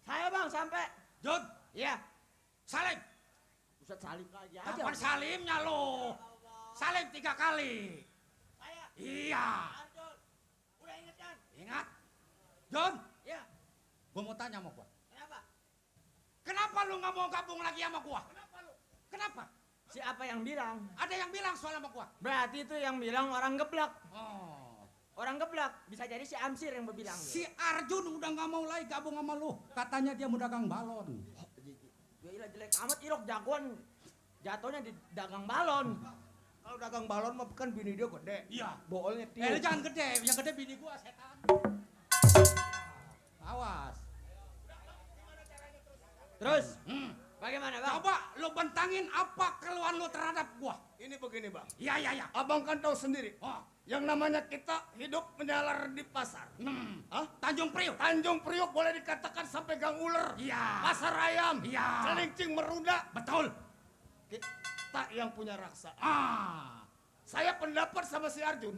Saya bang sampai. Jod, Iya. salim. Ustaz salib lagi aja. Kapan salimnya lo? Salim 3 kali. Saya. Iya. Anjol. Udah inget kan? Ingat. John, Iya. gua mau tanya sama gua. Kenapa? Kenapa lu nggak mau gabung lagi sama gua? Kenapa lu? Kenapa? Siapa yang bilang? Ada yang bilang soal sama gua. Berarti itu yang bilang orang geblak. Oh. Orang geblak. Bisa jadi si Amsir yang berbilang. Si Arjun udah nggak mau lagi gabung sama lu. Katanya dia mau dagang balon. Gila jelek amat Irok jagoan. Jatuhnya di dagang balon. Kalau dagang balon mah kan bini dia gede. Iya. Boolnya Lu tiup. jangan gede, yang gede bini gua setan. Awas. Terus, bagaimana bang? Coba lu bentangin apa keluhan lu terhadap gua. Ini begini bang. Iya, iya, iya. Abang kan tahu sendiri. Oh. Yang namanya kita hidup menyalar di pasar. Hah? Tanjung Priok. Tanjung Priok boleh dikatakan sampai Gang Uler. Iya. Pasar Ayam. Iya. Celincing Meruda. Betul. Kita yang punya raksa. Ah. Saya pendapat sama si Arjun.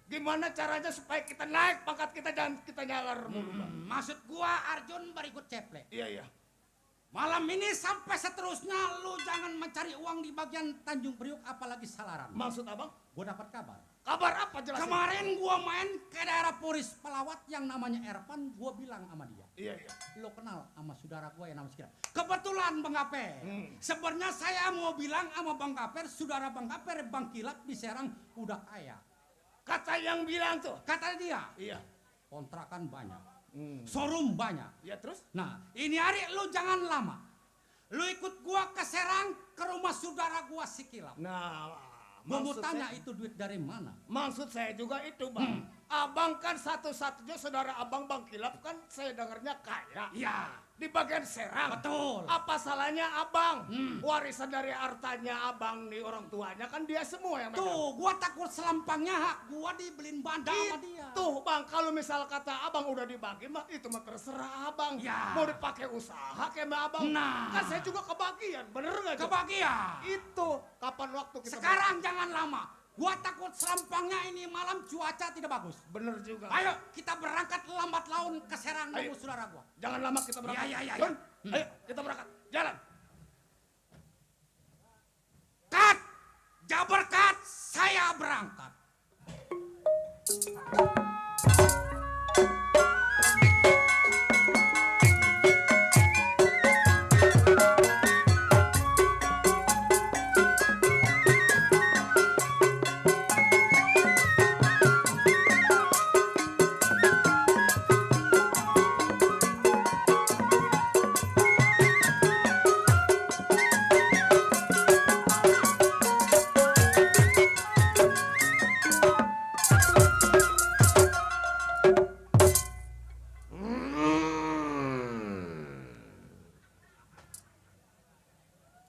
Gimana caranya supaya kita naik pangkat kita, jangan kita nyalar mulu bang. Maksud gua Arjun berikut ceplek. Iya iya. Malam ini sampai seterusnya lu jangan mencari uang di bagian Tanjung Priok apalagi Salaran. Maksud abang? Gua dapat kabar. Kabar apa jelasin? Kemarin gua main ke daerah Puris Pelawat yang namanya Erpan, gua bilang sama dia. Iya iya. Lo kenal sama saudara gua yang namanya Sikira. Kebetulan Bang Kaper. Sebenarnya saya mau bilang sama Bang Kaper, saudara Bang Kaper, Bang Kilap di Serang udah kaya. Kata yang bilang tuh. Kata dia, Iya. kontrakan banyak, showroom banyak. Ya terus? Nah, ini hari lu jangan lama. Lu ikut gua ke Serang, ke rumah saudara gua si Kilap. Nah, Gua mau maksud tanya saya- itu duit dari mana? Maksud saya juga itu bang. Abang kan satu-satunya saudara abang Bang Kilap kan saya dengarnya kaya. Iya, Di bagian Serang. betul. Apa salahnya abang? Warisan dari hartanya abang nih orang tuanya kan dia semua yang megang. Tuh, gua takut selampangnya hak gua dibeliin banda sama dia. Tuh bang, kalau misal kata abang udah dibagi mah itu mah terserah abang. Ya. Mau dipakai usaha kayak sama abang. Nah. Kan saya juga kebagian, bener nggak? Jo? Kebagian. Itu kapan waktu kita? Sekarang jangan lama. Gua takut selampangnya ini malam cuaca tidak bagus. Bener juga. Ayo kita berangkat lambat laun ke Serang Ayo. nunggu saudara gua. Jangan lama kita berangkat. Iya, iya, iya, Don, iya. ayo kita berangkat. Jalan. Cut! Jabar cut! Saya berangkat.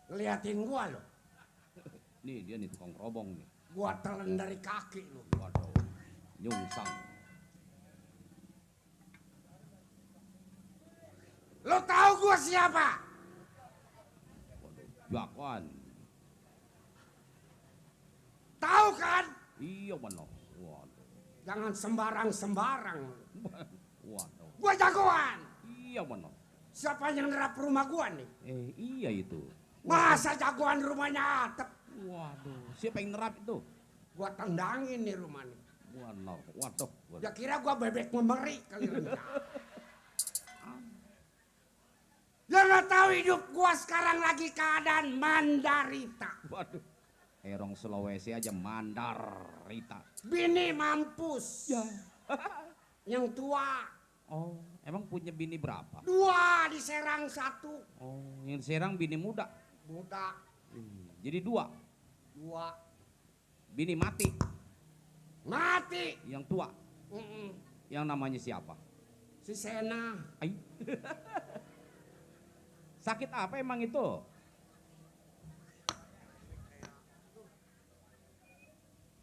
Liatin gua lo. Nih dia nih tukang kerobong nih. Gua telan dari kaki lo. Waduh. Nyungsang. Lo tahu gua siapa? Waduh. Jagoan. Tahu kan? Iya benar. Waduh. Jangan sembarang-sembarang. Waduh. Gua jagoan. Iya benar. Siapa yang nerap rumah gua nih? Iya itu. Masa jagoan rumahnya atap? Waduh. Siapa yang nerap itu? Gua tendangin nih rumah nih. Waduh. Waduh. Ya kira gua bebek memeri kali rencana. Ya nggak tahu tahu hidup gua sekarang lagi keadaan mandarita. Waduh. Erong Sulawesi aja mandarita. Bini mampus. Ya. Yang tua. Oh, emang punya bini berapa? 2 di Serang 1. Oh, yang Serang bini muda. Budak. Jadi 2. 2. Bini mati. Mati. Yang tua. Mm-mm. Yang namanya siapa? Si Sena. Ai. Sakit apa emang itu?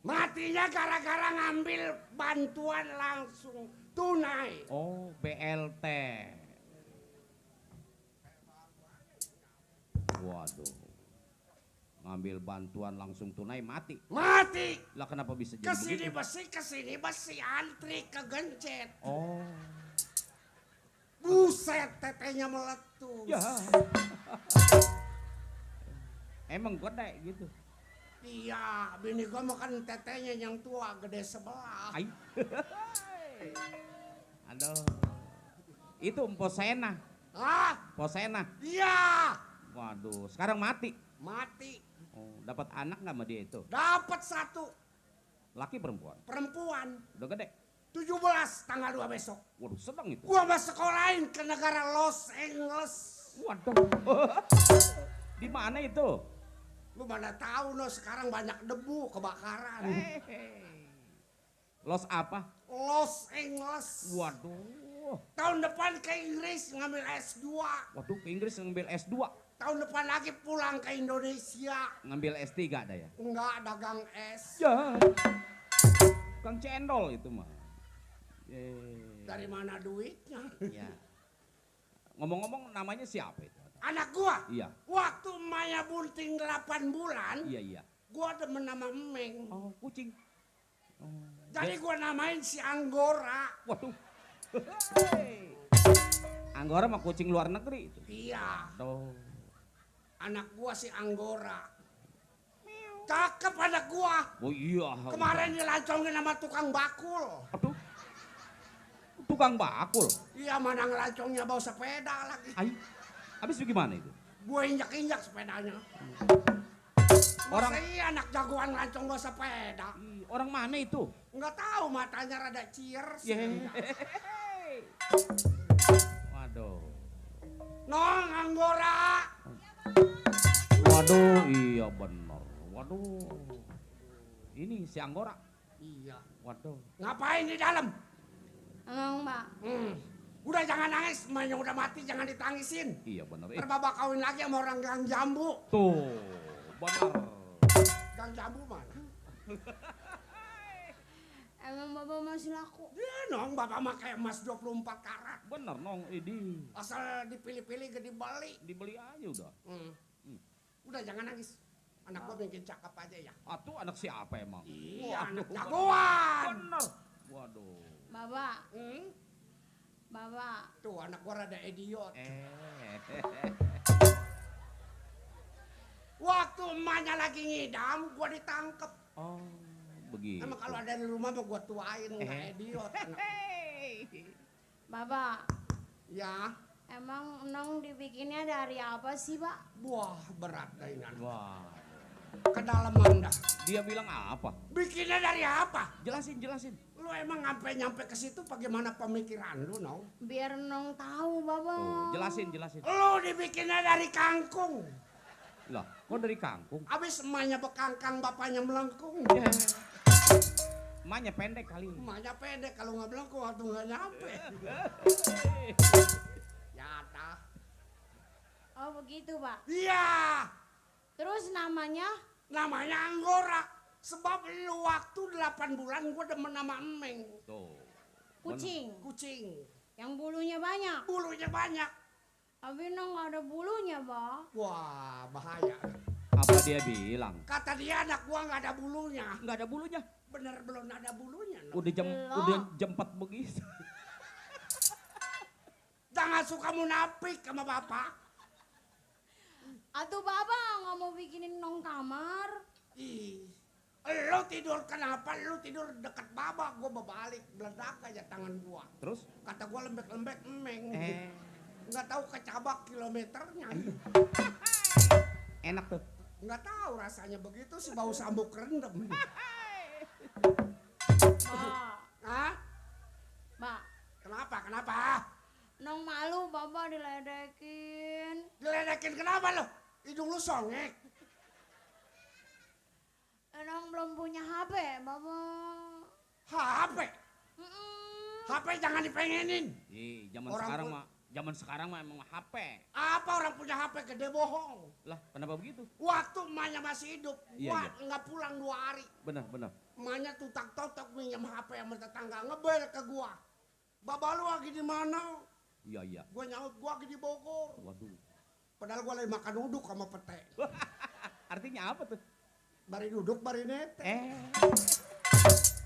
Matinya gara-gara ngambil bantuan langsung tunai. Oh, BLT. Waduh. Ngambil bantuan langsung tunai mati. Mati. Lah kenapa bisa jadi begitu? Kesini besi, antri kegencet. Oh. Buset, tetenya meletus. Ya. Emang gede gitu. Iya, bini gua makan tetenya yang tua, gede sebelah. Ai. Aduh. Itu Posena. Ah, Posena. iya. Waduh, sekarang mati. Mati. Oh, dapat anak nggak sama dia itu? Dapat 1 Laki perempuan? perempuan. Udah gede. 17 tanggal 2 besok. Waduh, senang itu. Gua mau sekolahin ke negara Los Angeles. Waduh. Di mana itu? Lu mana tahu no, sekarang banyak debu kebakaran. Los apa? Los Angeles. Waduh. Tahun depan ke Inggris ngambil S2. Waduh, ke Inggris ngambil S2. Tahun depan lagi pulang ke Indonesia. Ngambil S3 ada ya? Enggak, dagang es. Ya. Kang cendol itu mah. Dari mana duitnya? Ya. Ngomong-ngomong namanya siapa itu? Anak gua. Iya. Waktu Maya bunting 8 bulan. Iya, iya. Gua demen nama Emeng. Oh, kucing. Oh. Jadi gua namain si Anggora. Waduh. Anggora mah kucing luar negeri itu. Iya. Tuh. Anak gua si Anggora. Cakep anak gua. Oh iya. Kemarin dilancongin sama tukang bakul. Aduh. Tukang bakul. Iya, mana ngelancongnya bawa sepeda lagi. Ai. Habis gimana itu? Gue injak-injak sepedanya. Orang- Masa iya anak jagoan ngelancong bawa sepeda. Orang mana itu? Nggak tahu, matanya rada cheers. Yeay. Waduh. Nong, Anggora. Waduh, iya bener. Waduh. Ini si Anggora. Iya. Waduh. Ngapain di dalam? Emang Mbak, Udah jangan nangis, emaknya udah mati jangan ditangisin. Iya bener. Ntar Bapak kawin lagi sama orang gang jambu. Tuh, bener. Gang jambu mana? emang Bapak masih laku. Iya nong, Bapak pakai emas 24 karat. Bener nong, ini Asal dipilih-pilih gede beli. dibeli aja udah. Udah jangan nangis. Anak gua bikin cakep aja ya. Atuh anak siapa emang? Iya, anak jagoan. Bener. Waduh. Bapak, Bapak, Tuh anak gua rada idiot. Waktu emaknya lagi ngidam, gua ditangkep. Oh, begitu. Emang kalau ada di rumah mah gua tuain, nggak idiot. Anak. Bapak, Ya, emang Nong dibikinnya dari apa sih Pak? wah berat dah ini anak. Wah, Kedalaman dah. dia bilang apa? Bikinnya dari apa? Jelasin, jelasin. Lu emang nyampe ke situ bagaimana pemikiran lu, Nong? Biar Nong tahu Bapak. Tuh, jelasin, jelasin. Lu dibikinnya dari kangkung. Lah, kok dari kangkung? Abis emaknya bekangkang, bapaknya melengkung. Emaknya pendek kali. Emaknya pendek, kalau nggak melengkung waktu nggak nyampe. Ya, tah. Oh begitu Pak. Iya, Terus namanya? namanya Anggora. Sebab lu waktu 8 bulan gua demen nama Emeng. Tuh. Kucing. Kucing, Yang bulunya banyak. bulunya banyak. Tapi Nong nggak ada bulunya Pak. Wah, bahaya. Apa dia bilang? Kata dia anak gua nggak ada bulunya. Nggak ada bulunya. Bener belum ada bulunya. No? Udah jam 4 begitu. Jangan suka munafik sama bapak. Atuh Bapak nggak mau bikinin Nong kamar. Ih, lu tidur kenapa? Lu tidur deket babak, gua berbalik, meledak aja tangan gua. Terus? Kata gua lembek-lembek Emeng. nggak tahu kecabak kilometernya. Enak tuh. Nggak tahu rasanya begitu sih bau sambuk rendem. Mbak, Hah? Mbak, Kenapa? nong malu bapak diledekin. Diledekin kenapa lo? Hidung lu songek. Nong belum punya HP, bapak. HP. Mm-mm. HP jangan dipengenin. Zaman Orang sekarang pun- mah, zaman sekarang mah emang HP. Apa orang punya HP gede bohong. Lah, kenapa begitu? Waktu emaknya masih hidup, Iya, gua iya. nggak pulang 2 hari. Benar. Emaknya tutak-totok minjem HP sama tetangga ngebel ke gua. Bapak lu lagi di mana? Iya. Gua nyaut gua lagi di Bogor. Waduh. Padahal gua lagi makan uduk sama pete. Artinya apa tuh? Bari duduk, bari nete.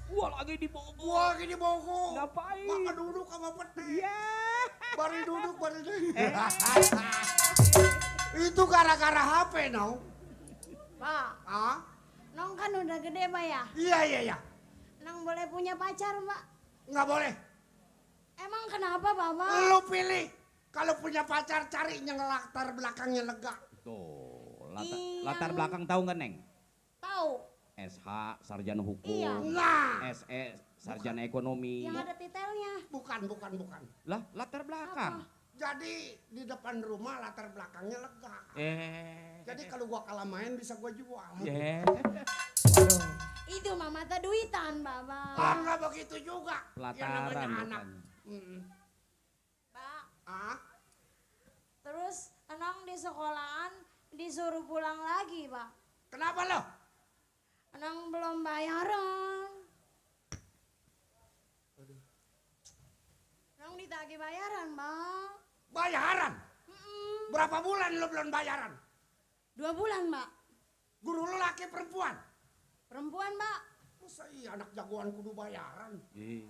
Gua lagi di Bogor. Gua lagi di Bogor. Ngapain? Makan duduk sama pete. Iya. Bari duduk, bari nete. Itu gara-gara HP, no? Pak, Ah? nong kan udah gede, Pak ya. Iya. Nong boleh punya pacar, Pak. Nggak boleh. Emang kenapa, Bapak? Lu pilih. Kalau punya pacar, cari yang latar belakangnya lega. Tuh, Iya. latar belakang tahu nggak Neng? Tahu, SH, sarjana hukum. Iya. Nah, SE, sarjana ekonomi. yang ada titelnya. bukan. Lah, latar belakang. Jadi di depan rumah latar belakangnya lega. Jadi kalau gua kalah main bisa gua jual. Waduh, Itu mah mata duitan, Bapak. Ah, nggak begitu juga. Yang namanya pelataran anak. bukan. Pak, Ah, terus nong di sekolahan disuruh pulang lagi, Pak. kenapa lo? Nong belum bayaran. Nong ditagih bayaran, Pak. Bayaran? Mm-mm. Berapa bulan lo belum bayaran? 2 bulan, Mbak. Guru lo laki perempuan? Perempuan, Mbak. Masa iya anak jagoan kudu bayaran? Ih,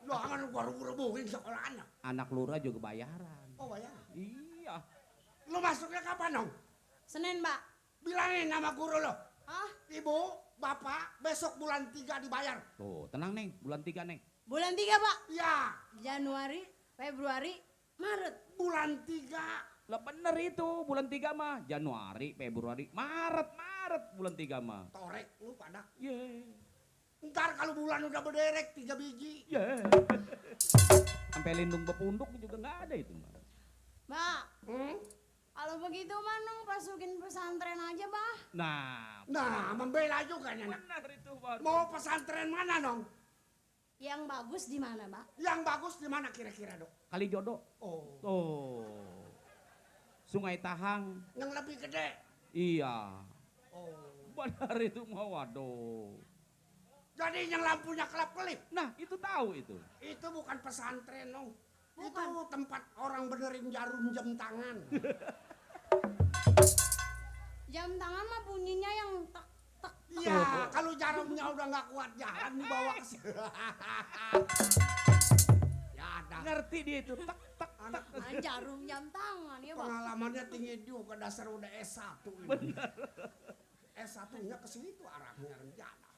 Jangan gua rubuh-rubuhin sekolahannya. anak lurah juga bayaran. Oh bayaran? Iya. Lo masuknya kapan dong? Senin, Mbak. Bilangin sama guru lo. Hah? Ibu, bapak, besok bulan 3 dibayar. Tuh, tenang Neng, bulan 3 Neng. Bulan 3, Pak. Ya, Januari, Februari, Maret. bulan 3. Lah bener itu, bulan 3 mah. Januari, Februari, Maret bulan 3 mah. Torek lu pada. Ntar kalau bulan udah berderek 3 biji. Sampai lindung bepunduk juga nggak ada itu mah. Mbak, Hmm? kalau begitu mah Nong masukin pesantren aja, Bah. Nah, membela juga nih anak. Benar itu baru. Mau pesantren mana dong? Yang bagus di mana, Mbak? Yang bagus di mana kira-kira dok? Kali jodoh. Oh, Oh. Sungai Tahang. yang lebih gede. Iya. Oh, Benar itu mah waduh. jadi yang lampunya kelap-kelip. Nah, itu tahu itu. Itu bukan pesantren dong. Bukan. Itu tempat orang benerin jarum jam tangan. Jam tangan mah bunyinya yang tek tek. Iya, kalau jarumnya udah nggak kuat jalan dibawa ke sini. Ya ada. Ngerti dia itu. Tak tak Anak Jarum jam tangan ya, Bang. pengalamannya tinggi juga dasar udah S1 ini. S1-nya ke situ arahnya rencana.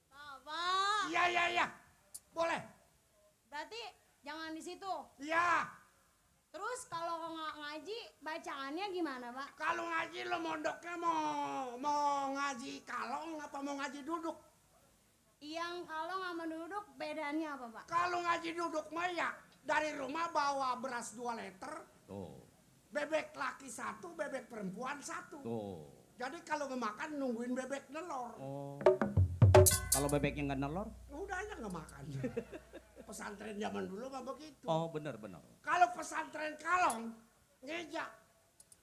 Bapak, Iya. Boleh. berarti jangan di situ. Iya. Terus kalau nggak ngaji, bacaannya gimana, Pak? Kalau ngaji lo mondoknya mau ngaji kalong apa mau ngaji duduk? Yang kalau nggak menduduk bedanya apa, Pak? Kalau ngaji duduk mah ya dari rumah bawa beras 2 liter, Tuh. bebek laki 1, bebek perempuan 1. Tuh. Jadi kalau mau makan nungguin bebek nelor. Oh. Kalau bebeknya nggak nelor? Udah aja nggak makan. Pesantren zaman dulu mah begitu. Oh, benar. Kalau pesantren kalong ngejak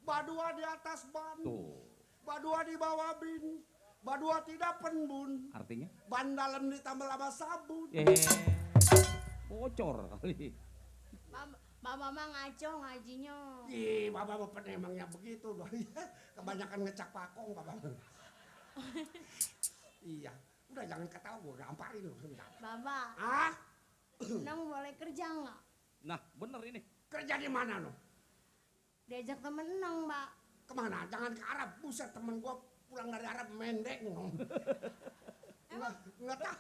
badua di atas ban, Tuh. badua di bawah bin, badua tidak penbun, Artinya? ban dalam ditambah sama sabun. Bocor kali. Bapak mah ngaco ngajinya. Ih, bapak bapak emangnya begitu doh. Kebanyakan ngecak pakong bapak. Iya, udah jangan ketawa gue gamparin lu. Bapak, Ah, Nong boleh kerja nggak? Nah, bener ini. kerja di mana lo? Diajak temen Nong, Mbak. Kemana? Jangan ke Arab. Buset temen gua pulang dari Arab mendek no. Nggak tahu.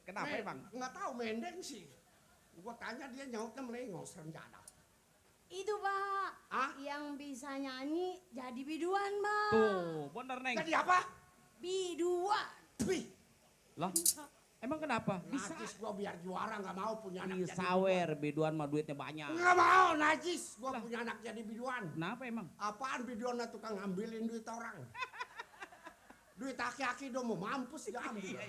Kenapa emang? Nggak tahu mendek sih. Gua tanya dia nyautnya melengos rencana. itu, Pak. Hah? Yang bisa nyanyi jadi biduan, Pak. Tuh, bener Neng. Jadi apa? Biduan. Wih, Lah, emang kenapa? Bisa. najis gua biar juara nggak mau punya anak jadi Sawer, biduan mah duitnya banyak. biduan. Nggak mau, najis gua punya anak jadi biduan. Kenapa emang? Apaan biduan lah tukang ngambilin duit orang. Duit aki-aki dong mau mampus gak ambil.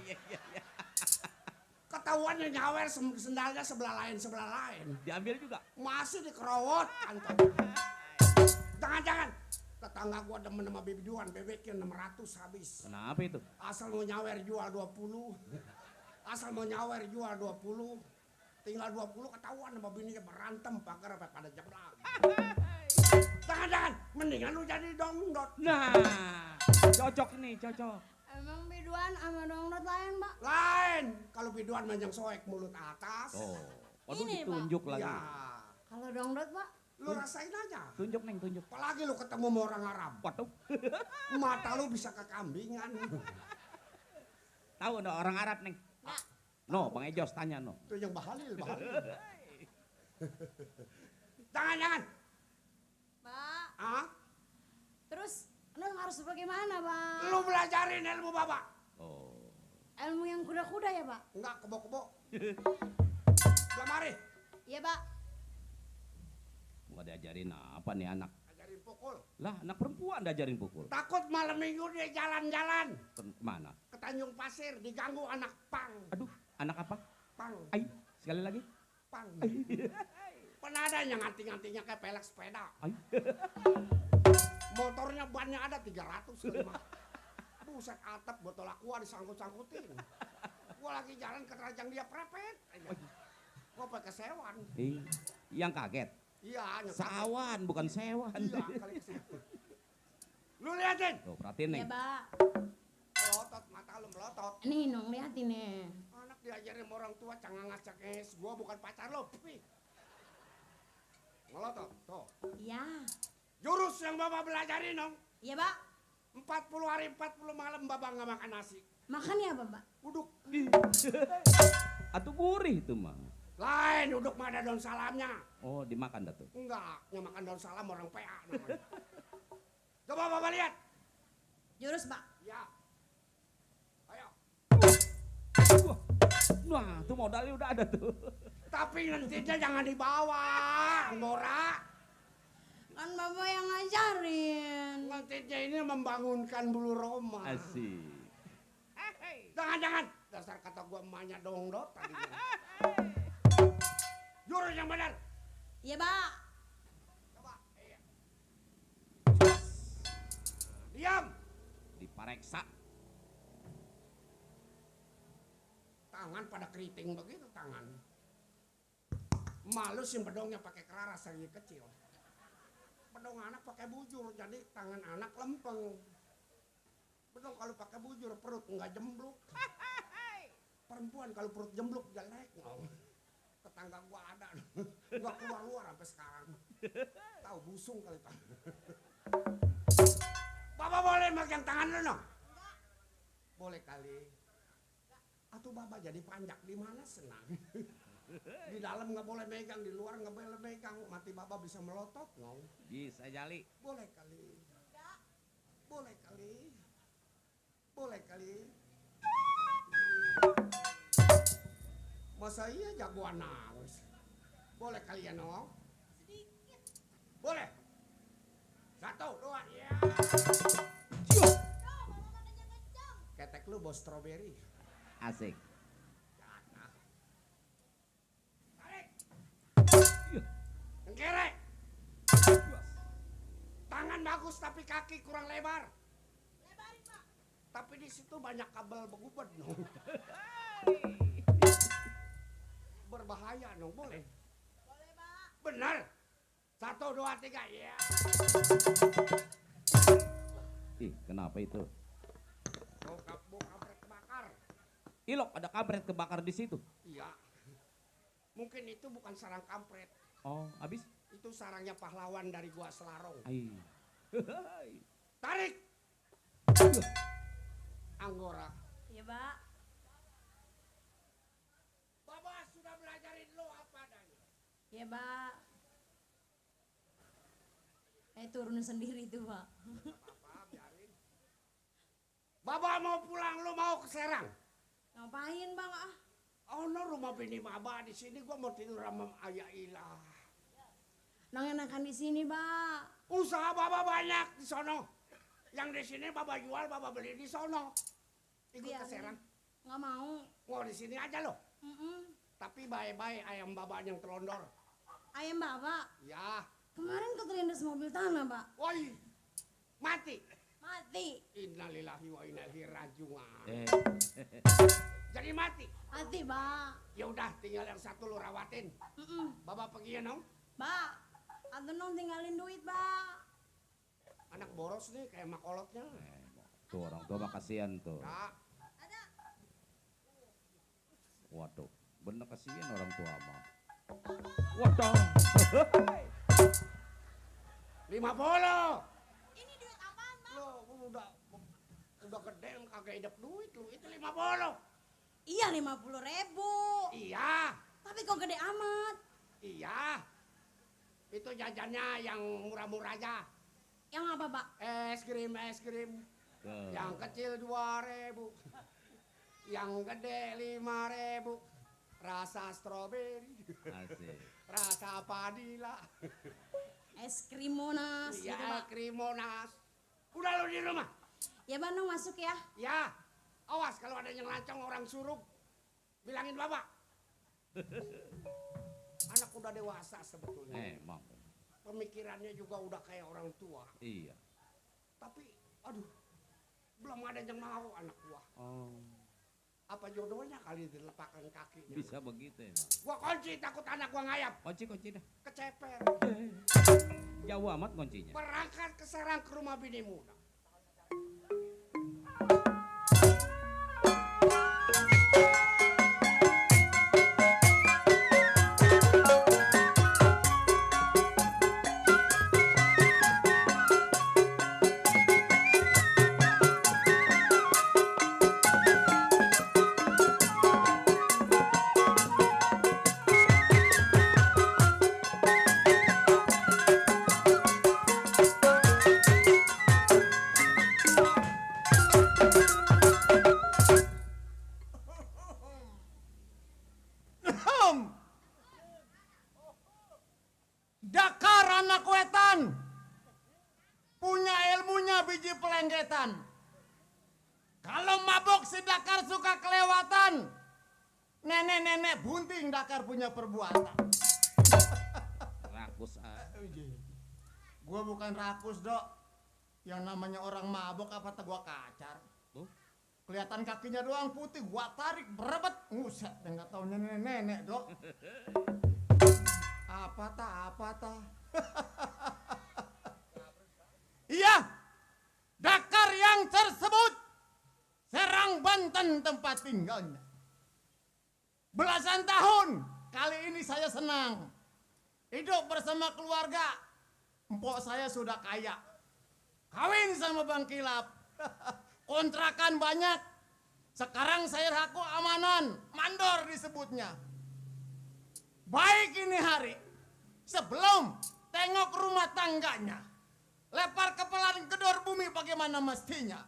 Ketahuannya nyawer sendalnya sebelah lain. Diambil juga. Masih dikerowot kantor. Jangan-jangan. Tetangga gua demen sama biduan, bebeknya 600 habis. Kenapa itu? Asal mau nyawer jual 20. Asal mau nyawer jual 20. Tinggal 20 ketahuan sama bininya berantem pagar apa pada jeblak. Jangan-jangan mendingan lu jadi dongdot. Nah, cocok nih, cocok. Emang biduan sama dongdot lain, Pak? Lain, kalau biduan manjang soek mulut atas. Oh, waduh Ini, ditunjuk lagi. Ya, Kalau dongdot, Pak? lu rasain aja. Tunjuk Neng, tunjuk. Apalagi lu ketemu sama orang Arab. Waduh. Mata lu bisa kekambingan. Tahu ada orang Arab Neng? Nggak. No, Bang Ejos tanya no. Itu yang bahalil. Jangan-jangan. Pak, Ah, terus Neng harus bagaimana, Pak? lu belajarin ilmu bapak. Oh. Ilmu yang kuda-kuda ya, Pak? Enggak kebo-kebo. Lamari. Iya, Pak. Mau diajarin apa nih anak? Ajarin pukul. Lah, anak perempuan diajarin pukul. Takut malam minggu dia jalan-jalan Kemana? ke Tanjung Pasir diganggu anak pang. Aduh, anak apa? Pang. Ay, sekali lagi. Pang. Pernah ada yang nganting-ngantingnya kayak pelek sepeda. Ay. Motornya bannya ada 300 kelima. Buset atap botol aqua disangkut-sangkutin. Gua lagi jalan ke Rajang dia prepet aja. Gua pakai sewan. Yang kaget. Iya, nyekap. Sawan, bukan sewan. Iya, kali kesewan. Lu liatin. Tuh, perhatiin Iya, Neng. Pak. Melotot, mata lu melotot. Nih, Nong, liatin nih. Anak diajarin sama orang tua cangang cekes. Gua bukan pacar lo, pipi. Melotot, tuh. Iya. Jurus yang Bapak belajarin dong. Iya, Pak. 40 hari 40 malam Bapak nggak makan nasi. Makan ya apa, Pak? Uduk. Atau gurih itu mah. Lain, uduk mah ada daun salamnya. Oh, dimakan dah tuh. Enggak, yang makan daun salam orang PA namanya. Coba Bapak lihat. Jurus, Pak. Ya. Ayo. Wah, tuh modalnya udah ada tuh. Tapi nantinya jangan dibawa, Nora. Kan Bapak yang ngajarin. Nantinya ini membangunkan bulu Roma. Asik. Jangan-jangan dasar kata gua emaknya dongdot tadinya. Jurus yang benar. Iya, Pak. Coba. Iya. Diam. Dipareksa. Tangan pada keriting begitu tangan. Malu sih bedongnya pakai keraras lagi kecil. Bedong anak pakai bujur jadi tangan anak lempeng. Bedong kalau pakai bujur perut nggak jembluk. Perempuan kalau perut jembluk jelek. Tetangga gua ada. Nggak keluar-luar sampai sekarang. Tahu busung kali Pak. Bapak boleh megang tangan lu no? Boleh kali. Atau Bapak jadi panjak di mana senang. Di dalam nggak boleh megang, di luar nggak boleh megang. Mati Bapak bisa melotot no? Bisa jali. Boleh kali. Boleh kali. Boleh kali. Masa iya jagoan nangis? Boleh kali ya no? Boleh. 1, 2, ya. Ketek lu bos stroberi. Asik. Tarik. Yang kiri. Tangan bagus tapi kaki kurang lebar. Lebarin Pak. Tapi di situ banyak kabel begubet no. Berbahaya no, boleh. Boleh Pak. Benar. 1, 2, 3, ya. Ih, kenapa itu? Bau kampret kebakar. Ilok, ada kampret kebakar di situ. Iya. Mungkin itu bukan sarang kampret. Oh, habis? Itu sarangnya pahlawan dari gua Selarong. Ai. Tarik. Anggora. Iya, Pak. Bapak sudah belajarin lo apa adanya. Iya, Pak. turun sendiri tuh Pak. Baba mau pulang, lu mau ke Serang? Ngapain Bang ah? Oh no, rumah bini Baba di sini, gua mau tidur sama Ayah Ilah. Nang enakan di sini Pak. Usaha Baba banyak di sono. Yang di sini Baba jual, Baba beli di sono. Ikut ke Biarin. Serang. Nggak mau. Mau di sini aja loh. Mm-mm. Tapi baik-baik ayam Baba yang terondor. Ayam Bapak. Ya, Kemarin keterlindas mobil tanah Pak. woi, mati. Mati. Innalillahi wa inna ilaihi rajiun. Eh, Jadi mati. Mati Pak. Ya udah, tinggal yang satu lu rawatin. Mm-mm. Baba pergi ya nong. Pak. Atau nong tinggalin duit Pak. Anak boros nih kayak makolotnya. tuh orang tua mah kasihan tuh. Ya, Waduh, bener kasihan orang tua mah. Waduh. 50. Ini duit apaan Pak? Lo udah gede kagak hidup duit lu. Itu 50. Iya 50.000. Iya, Tapi kok gede amat? iya. Itu jajannya yang murah-murah aja. Yang apa Pak? Es krim. Tuh. Yang kecil 2.000. Yang gede 5.000. Rasa stroberi, Asik. rasa padila. Es krim Monas gitu Iya, Pak. krimonas. Udah lu di rumah? Ya Bandung masuk ya. Ya. Awas kalau ada yang lancong orang suruh. Bilangin Bapak. Anak udah dewasa sebetulnya. Emang. Pemikirannya juga udah kayak orang tua. Iya. Tapi, aduh, belum ada yang mau anak gua. Oh, Apa jodohnya kali dilepakkan kakinya. bisa begitu emang. Gua kunci takut anak gua ngayap. Kunci dah. Keceper. Jauh amat kuncinya. Berangkat ke Serang ke rumah bini muda. Dakar anak wetan, punya ilmunya biji pelenggetan. Kalau mabok si Dakar suka kelewatan, nenek-nenek bunting Dakar punya perbuatan. Rakus ah. Gua bukan rakus dok, yang namanya orang mabok apa gua kacar. Tuh. Kelihatan kakinya doang putih, gua tarik berebet, nguset, nggak tahu nenek-nenek dok. Apa tah? Iya, Dakar yang tersebut Serang Banten tempat tinggalnya. Belasan tahun kali ini saya senang hidup bersama keluarga. Empok saya sudah kaya, kawin sama Bang Kilap, kontrakan banyak. Sekarang saya laku amanan, mandor disebutnya. Baik ini hari, sebelum tengok rumah tangganya, lepar kepala gedor bumi bagaimana mestinya.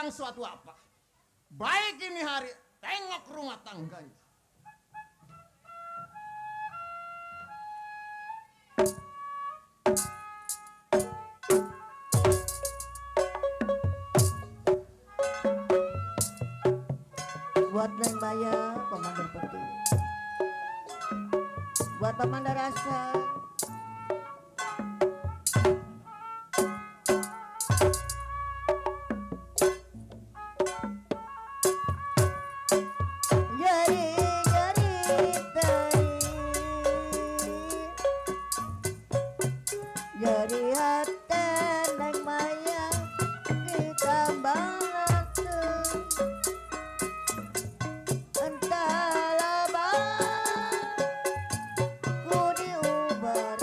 tentang suatu apa. Baik ini hari, tengok rumah tangganya. Buat Neng Maya, Pamandar Peti. Buat Pamandar Rasa. Jari, jari, tari. Jari hati Neng Maya ditambah ratu. Entahlah bang, ku diubah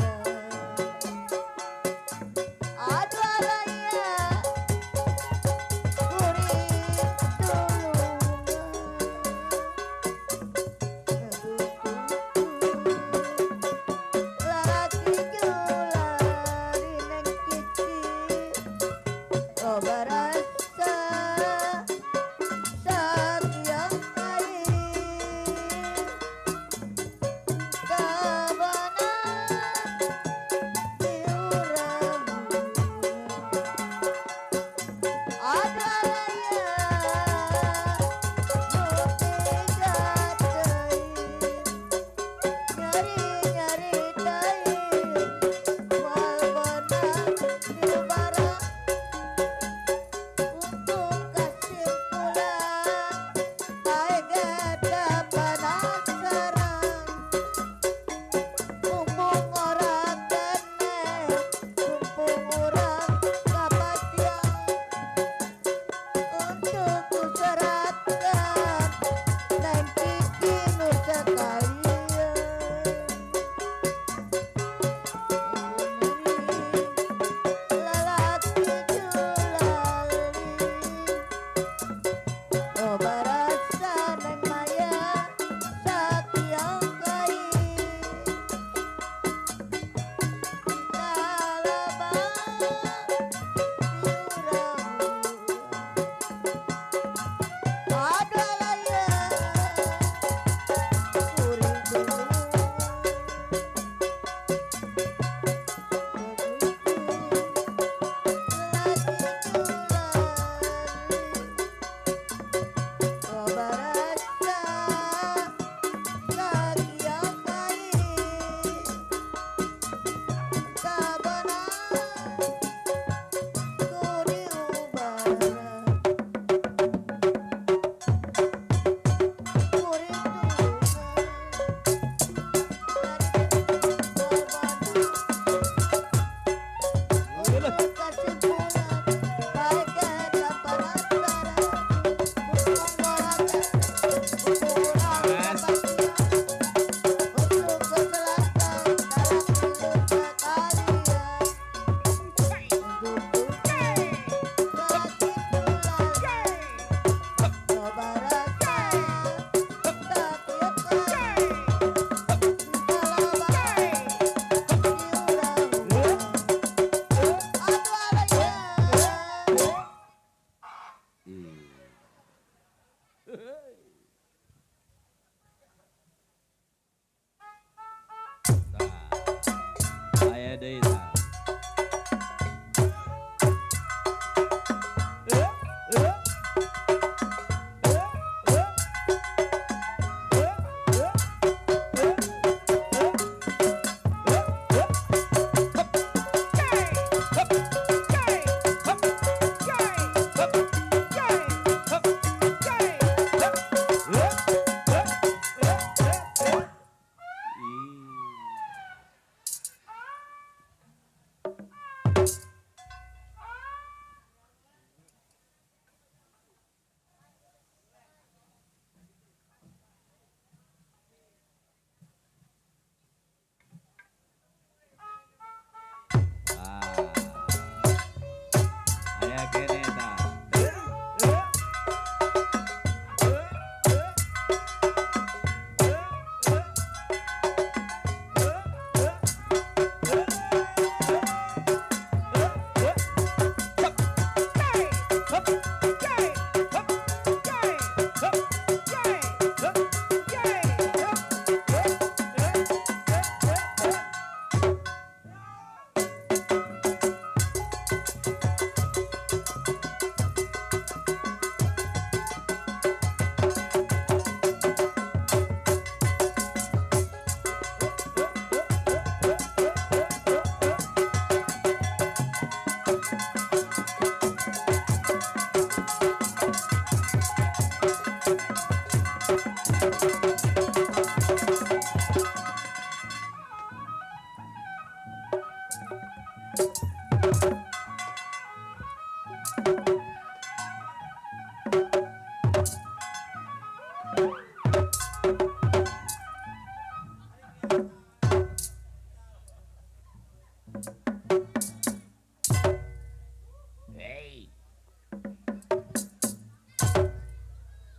Hey.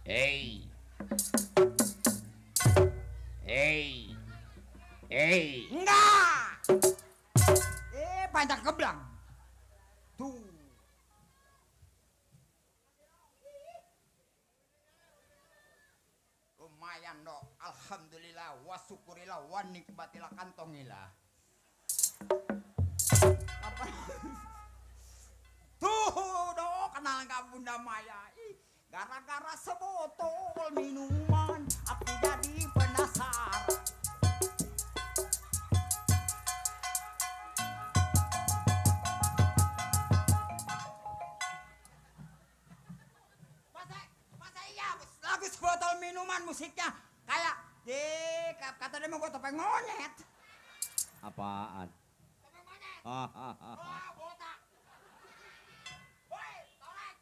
Hey. Hey. Hey. Enggak. Banyak keblang. Tuh. Lumayan dok. Alhamdulillah. Wa syukurillah. Wa nikmatilah kantongilah. Apa? Tuh dok. Kenal nggak Bunda Maya? Gara-gara sebotol minuman. Aku jadi penasaran. Masa iya lagu sebotol minuman musiknya kayak kata dia mau gue topeng monyet. Apaan? Topeng monyet. Hahaha. Wah, botak. Woi, tolek.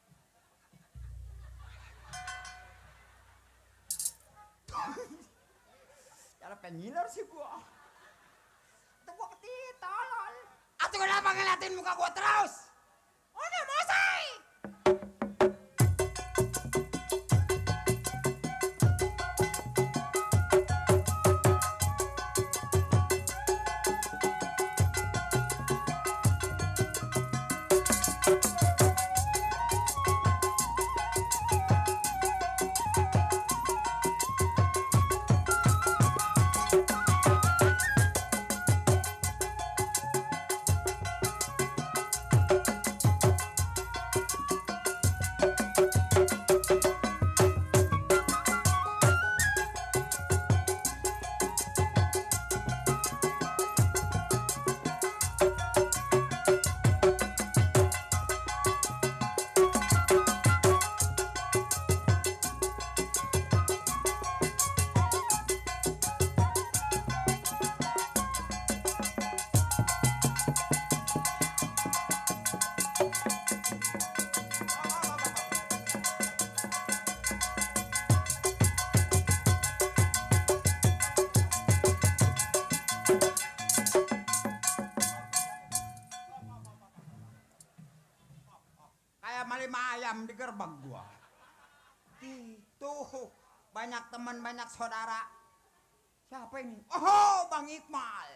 Cara penyiler sih gua. Itu gua ketitolol. Atuh kenapa ngeliatin muka gua terus? Udah Mosai. Kayak malima ayam di gerbang gua. Tuh, banyak teman, banyak saudara. Siapa ini? Oh, Bang Iqbal.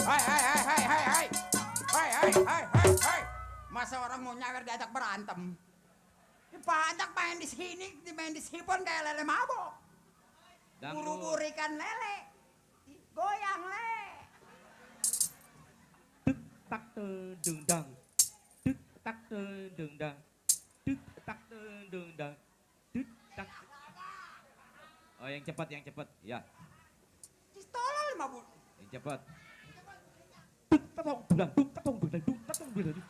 Hai. Masa orang mau nyawer diajak berantem? Diajak main di sini, main di sipon kayak lele mabok. Buru-buru ikan lele. Goyang le. Tuk tak dung dang. Tuk tak dung dang. Tuk tak dung dang. Tuk tak. Oh, yang cepat, ya. Tolol lima bu. Yang cepat. Tuk tak dung dang. Tuk tak dung dang. Tuk tak dung dang.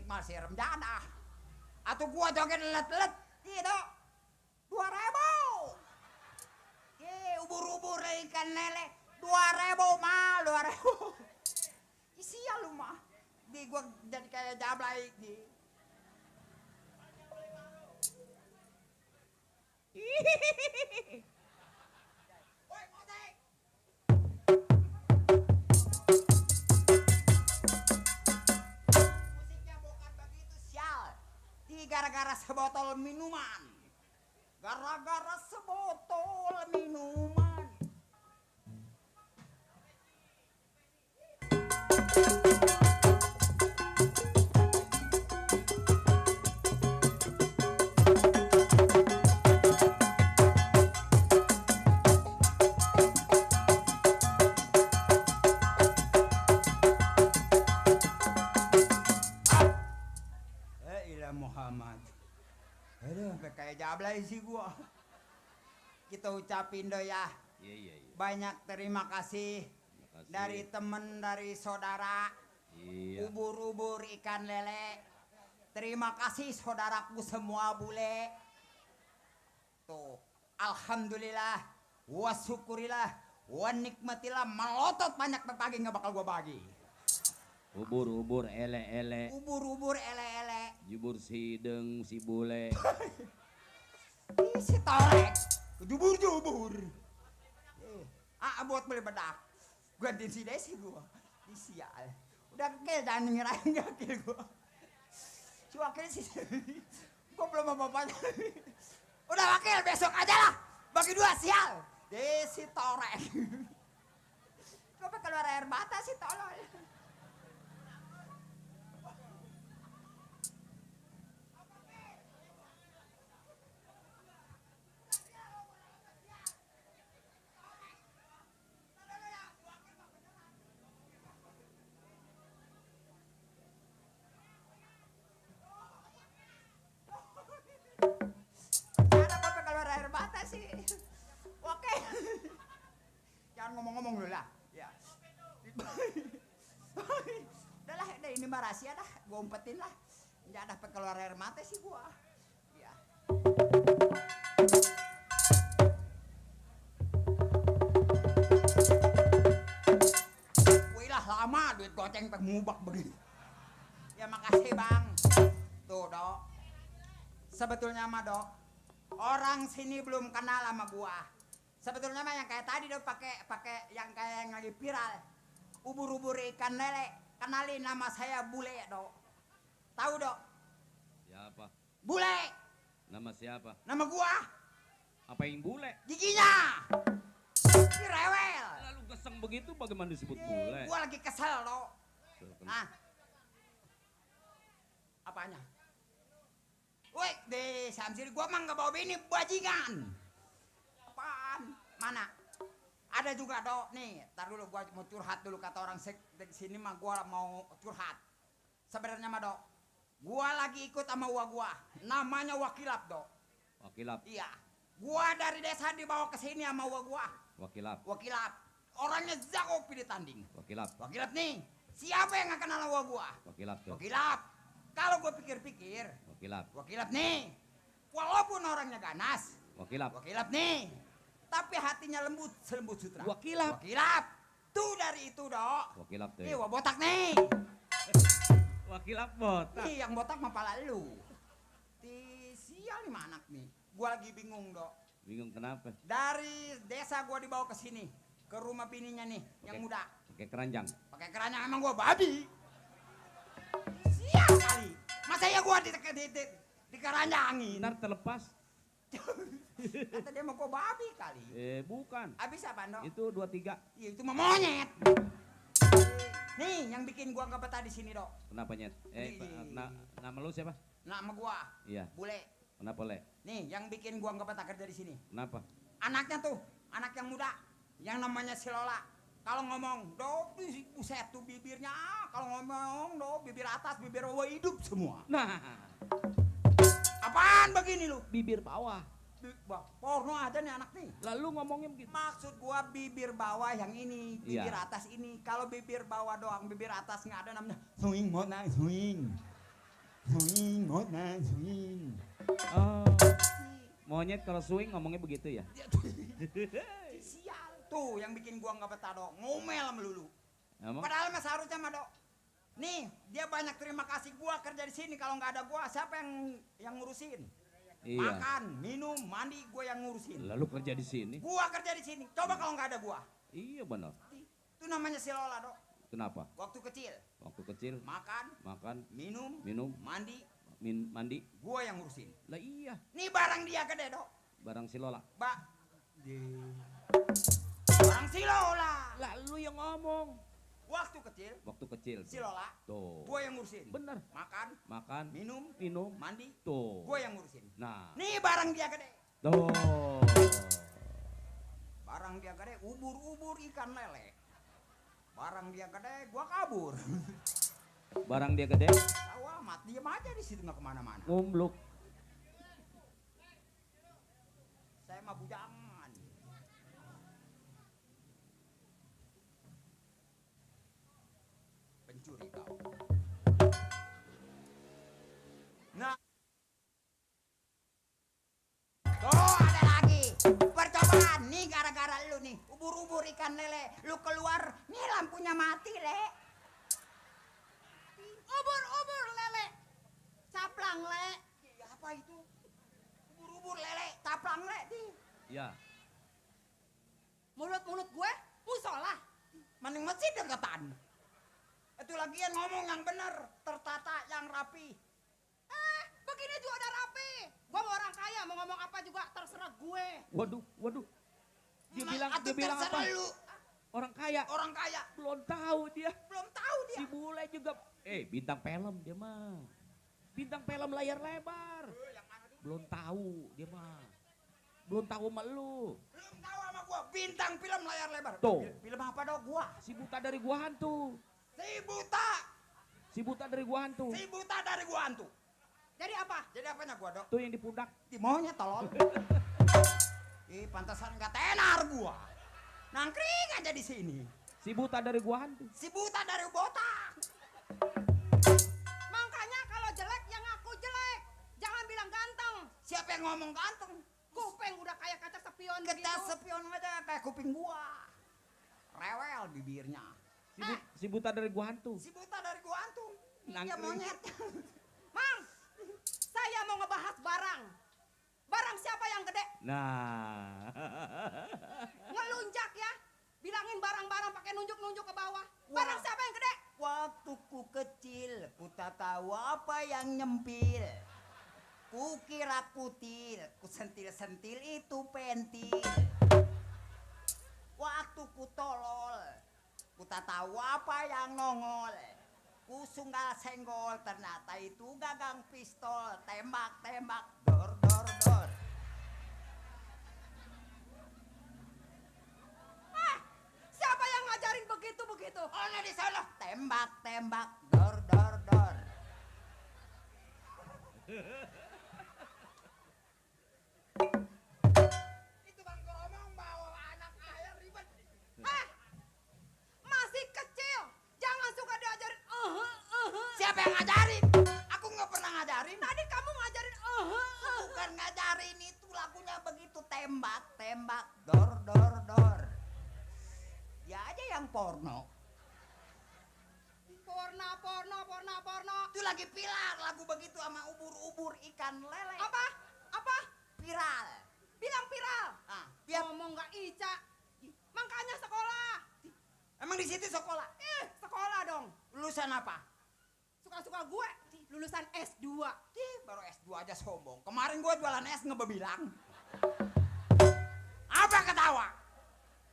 Masih remjana. Atau gua joget lelet-lelet. Gitu. 2.000. Ubur-ubur ikan lele. 2.000 mah, 2.000. Isi ya lu mah. Di gua jadi kayak jablay. Hihihihi. Woi, Motek. Gara-gara sebotol minuman. Gara-gara sebotol minuman. Muhammad. Aduh, sampai kayak jablay sih gua. kita ucapin do ya. Iya. Banyak terima kasih Makasih. dari temen, dari saudara. Iya. Ubur-ubur ikan lele. Terima kasih saudaraku semua bule. Tuh, alhamdulillah, wa syukurillah, wa nikmatillah, melotot banyak pagi nggak bakal gua bagi. Ubur-ubur ele-ele. Ubur-ubur ele-ele. Jubur sideng si bule. Ih, si tolek, kejubur-jubur. Buat beli bedak. Gantiin si Desi gua. Di sial. Udah kel dan ngirain gak kel gua. Si wakil sih. Gua belum apa-apanya. Udah wakil besok aja lah. Bagi 2 sial. Desi torek. Gua pakai keluar air mata sih tolol. Ada apa keluar air mata sih? Oke. Jangan ngomong-ngomong dulu lah. Ya. Udah lah, ini mah rahasia dah. Gua umpetin lah. Jangan ada keluar air mata sih gua. Ya. Wih lah lama duit goceng mubak begini. Ya makasih bang. Tuh dok. Sebetulnya mah dok, orang sini belum kenal sama gua. Sebetulnya mah yang kayak tadi dok pakai yang kayak yang lagi viral. Ubur-ubur ikan lele. Kenalin nama saya Bule dok. Tahu dok? Siapa? Bule. Nama siapa? Nama gua. Apa yang bule? Giginya. Si rewel. Lalu geseng begitu bagaimana disebut bule? Gua lagi kesel dok. Ah. Apanya? Woi, deh, Samsir, gua mah nggak bawa bini, bajingan. Apaan? Mana? Ada juga dok, nih, tar dulu gua mau curhat dulu kata orang di sini mah gua mau curhat. Sebenarnya mah dok, gua lagi ikut sama gua, namanya Wakilap dok. Wakilap. Iya, gua dari desa dibawa ke sini sama gua. Wakilap. Wakilap, orangnya jago pilih tanding. Wakilap. Wakilap nih, siapa yang nggak kenal sama gua? Wakilap tuh. Wakilap. Kalau gua pikir-pikir, Wakilap. Wakilap nih, walaupun orangnya ganas, Wakilap. Wakilap nih, tapi hatinya lembut, selembut sutra. Wakilap. Wakilap, tuh dari itu dok. Wakilap tuh. Ih, wah botak nih. Wakilap botak. Ih, yang botak mah pala lu. Sial nih anak nih. Gua lagi bingung dok. Bingung kenapa? Dari desa gua dibawa ke sini, ke rumah bininya nih, yang muda. Pakai keranjang. Pakai keranjang emang gua babi. Sial kali. Masa ya gua dikeranjangin. Ntar terlepas. Kata dia mau kok babi kali. Bukan. Abis apa dok? Itu 23. Iya itu mah monyet. Nih yang bikin gua nggak betah di sini dok. Kenapa nyet? Nama lu siapa? Nama gua Iya. Bule. Kenapa le? Nih yang bikin gua nggak betah kerja di sini. Kenapa? Anaknya tuh, anak yang muda, yang namanya si Lola. Kalau ngomong, dok, buset tuh bibirnya. Kalau ngomong, dok, bibir atas, bibir bawah hidup semua. Nah, Apaan begini lu? bibir bawah. Porno aja nih anak nih. Lalu ngomongnya begitu. Maksud gua bibir bawah yang ini, bibir Iya. atas ini. Kalau bibir bawah doang, bibir atas nggak ada namanya swing mona swing. Swing mona swing. Oh, monyet kalau swing ngomongnya begitu ya? Sial. Tuh yang bikin gua nggak betah dok, ngomel melulu. Emang? Padahal mah seharusnya mah dok. Nih, dia banyak terima kasih gua kerja di sini. Kalau nggak ada gua, siapa yang ngurusin? Iya. Makan, minum, mandi, gua yang ngurusin. Lalu kerja di sini? Gua kerja di sini. Coba kalau nggak ada gua. Iya benar. Itu namanya si Lola dok. Kenapa? Waktu kecil, Waktu kecil makan, minum, minum, mandi, mandi. gua yang ngurusin. Lah iya, Nih barang dia gede dok. barang si Lola. Barang si Lola. Lalu yang ngomong. Waktu kecil, Waktu kecil. si Lola, Tuh. gua yang ngurusin. Bener. Makan, Minum, minum, mandi, tuh. gua yang ngurusin. Nah, Nih barang dia gede. tuh. Barang dia gede, ubur-ubur ikan lele. Barang dia gede, gua kabur. Barang dia gede, Tahu amat, diem aja di situ nggak kemana-mana. ngumbluk. Saya mah bujangan. lele. Lu keluar, nih lampunya mati, Le. Ubur-ubur lele. Caplang le. Iya, apa itu? Ubur-ubur lele, caplang Le, di. Ya. Mulut-mulut gue musola. Mending masjid deketan. Itu lagian ngomong yang bener, tertata yang rapi. Begini juga udah rapi. Gue mau orang kaya, mau ngomong apa juga terserah gue. Waduh, waduh. Dia bilang Atuh apa? terserah lu. Orang kaya. Orang kaya. Belum tahu dia. Belum tahu dia. Si bule juga. Bintang film dia mah. Bintang film layar lebar. Belum tahu dia mah. Belum tahu sama lu. Belum tahu sama gua, bintang film layar lebar. Tuh. Film apa dong gua? Si buta dari gua hantu. Si buta. Si buta dari gua hantu. Si buta dari gua hantu. Jadi apa? Jadi apanya gua, Dok? Tuh yang di pundak. Di maunya tolol. Ih, pantasan enggak tenar gua. Nangkring aja di sini. Si buta dari gua hantu. Si buta dari botak. Makanya kalau jelek yang ngaku jelek. Jangan bilang ganteng. Siapa yang ngomong ganteng? Kuping udah kayak kaca sepion Kita gitu. sepion aja kayak kuping gua. Rewel bibirnya. Si buta dari gua hantu. Si buta dari gua hantu. Dia Nangkring. monyet. Mang, saya mau ngebahas barang. Barang siapa yang gede? Nah. Ngelunjak ya. Bilangin barang-barang pakai nunjuk-nunjuk ke bawah. Barang Wah. siapa yang gede? Waktu ku kecil, ku tak tahu apa yang nyempil. Ku kira kutil, ku sentil-sentil itu pentil. Waktu ku tolol, ku tak tahu apa yang nongol. Ku sunggal senggol, ternyata itu gagang pistol. Tembak-tembak, dor, dor, dor. Siapa yang ngajarin begitu-begitu? Ona di sana, tembak-tembak, dor, dor, dor. Itu Bang Goromong bawa anak ayah ribet. Masih kecil. Jangan suka diajarin. Siapa yang ngajarin? Aku nggak pernah ngajarin. Tadi kamu ngajarin. Bukan ngajarin, itu lagunya begitu, tembak-tembak, dor, dor, dor. Ya aja yang porno. Porno. Itu lagi pilar lagu begitu sama ubur-ubur ikan lele. Apa? Apa? Viral. Bilang viral. Ah, biar Ngomong nggak Ica. Makanya sekolah. emang di situ sekolah. Sekolah dong. Lulusan apa? Suka-suka gue. Lulusan S2. Baru S2 aja sombong. Kemarin gua jualan es ngebebilang. Apa ketawa?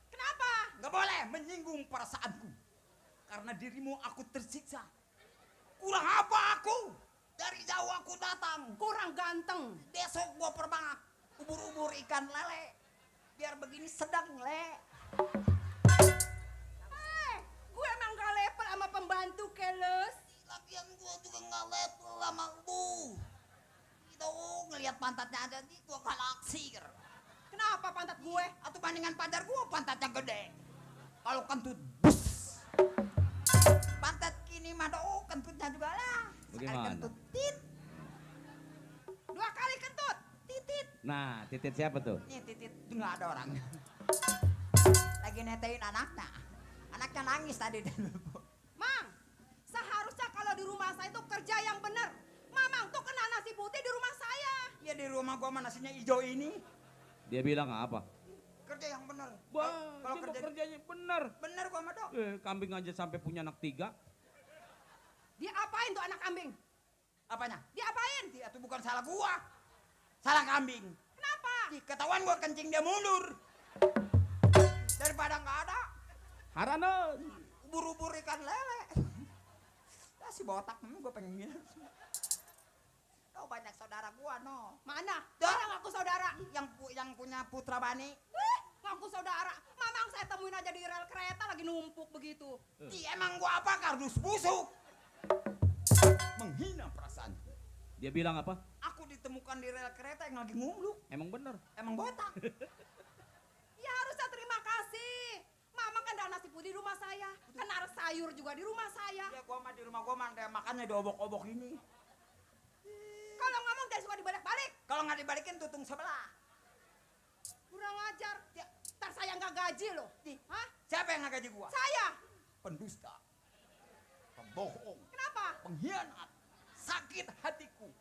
Kenapa? Nggak boleh menyinggung perasaanku. Karena dirimu aku tersiksa. Kurang apa aku? Dari jauh aku datang. Kurang ganteng. Besok gua perbanyak ubur-ubur ikan lele. Biar begini sedang, Le. Gue emang gak level sama pembantu keles. Lagian gua juga nggak level sama lu. Itu ngelihat pantatnya aja nih gua galaksir. Kenapa pantat gue? Atau bandingan pacar gua pantatnya gede. Kalau kentut bus. Pantat kini mah kentutnya juga lah. Sekali Bagaimana? kentut tit. 2 kali kentut. Titit. Nah, titit siapa tuh? Nih titit itu nggak ada orang. Lagi netein anaknya. Anaknya nangis tadi. Mang, seharusnya kalau di rumah saya itu kerja yang benar. Mamang tuh kena nasi putih di rumah saya. Ya di rumah gua mah nasinya hijau ini. Dia bilang apa? Kerja yang benar. Wah, Kalau dia mah kerja kerjanya bener. benar gua mah, Dok. Kambing aja sampai punya anak 3. Dia apain tuh anak kambing? Apanya? Dia apain? Itu bukan salah gua. Salah kambing. Kenapa? Ketahuan gua kencing dia mundur. Daripada nggak ada, Haranon. ubur-ubur ikan lele. Ya si botak, gua pengen gitu. Tahu banyak saudara gua, no. Mana? Dah. Mana ngaku saudara? Yang punya putra bani. Ngaku saudara. Mamang saya temuin aja di rel kereta lagi numpuk begitu. Emang gua apa? Kardus busuk. Menghina perasaanku. Dia bilang apa? Aku ditemukan di rel kereta yang lagi ngumluk. Emang bener. Emang botak. Ya harusnya terima kasih. Mamang kan ada nasi putih di rumah saya. Kan ada sayur juga di rumah saya. Ya gua mah di rumah gua mah ada makannya diobok-obok ini. Kalau ngomong jangan suka dibalik-balik. Kalau nggak dibalikin tutung sebelah. Kurang ajar. Ya, ntar saya nggak ngaji lo. Hah? Siapa yang nggak gaji gua? Saya. Pendusta, pembohong, Kenapa? pengkhianat, sakit hatiku,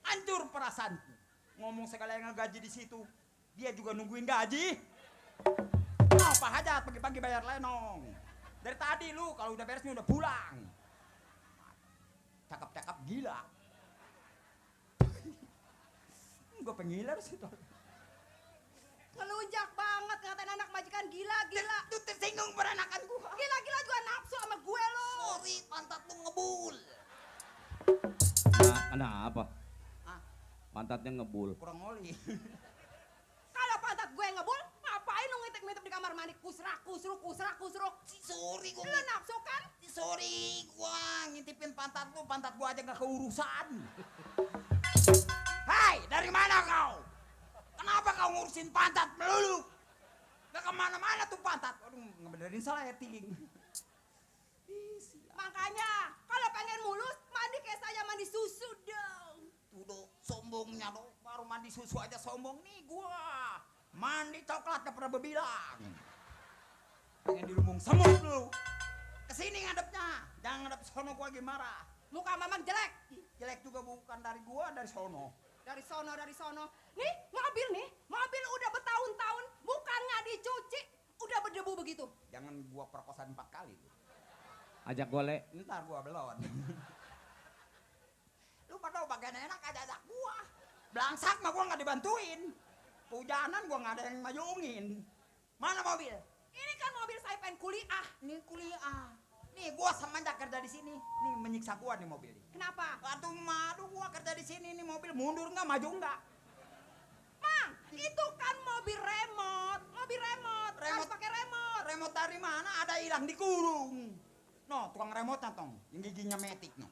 hancur perasaanku. Ngomong segala yang gaji di situ, dia juga nungguin gaji. Apa hajat pagi-pagi bayar lenong? Dari tadi lu kalau udah beres nih udah pulang. Cakep-cakep gila. Gue pengiler sih tuh. Ngelunjak banget ngatain anak majikan gila-gila. Tuh tersinggung peranakan gua. Gila-gila juga nafsu sama gue lo. Sorry, pantat lu ngebul. Nah, kenapa? Ah, Pantatnya ngebul. kurang oli. Kalau pantat gue ngebul, ngapain lu ngintip-ngintip di kamar mandi? Kusrak-kusruk, kusrak-kusruk. Sorry gua. Lu nafsu kan? Sorry gua ngintipin pantat lu, pantat gua aja gak keurusan. Hai, dari mana kau? Kenapa kau ngurusin pantat melulu? Gak kemana-mana tuh pantat. Waduh, ngebenerin salah ting. Makanya, kalau pengen mulus, mandi kayak saya mandi susu dong. Tuh do, sombongnya do. Baru mandi susu aja sombong nih gua. Mandi coklat gak pernah berbilang. Pengen dilumung semut lu. Kesini ngadepnya. Jangan ngadep sono gua lagi marah. Muka mamang jelek. Jelek juga bukan dari gua, dari sono. Dari sono. Nih, mobil udah bertahun-tahun, bukan nggak dicuci, udah berdebu begitu. Jangan gua perkosa 4 kali. Ajak gole. Ntar gua belon. Lu pada bagian enak aja ajak gua. Belangsak mah gua nggak dibantuin. Hujanan gua nggak ada yang mayungin. Mana mobil? Ini kan mobil saya pengen kuliah. Nih kuliah. Nih gua semenjak kerja di sini, nih menyiksa gua nih mobil ini. Kenapa? Aduh malu gua kerja di sini nih mobil mundur nggak maju nggak? Mang, itu kan mobil remote. Harus pakai remote. Remote dari mana? Ada hilang dikurung. No, tukang remote nya tong, yang giginya metik no.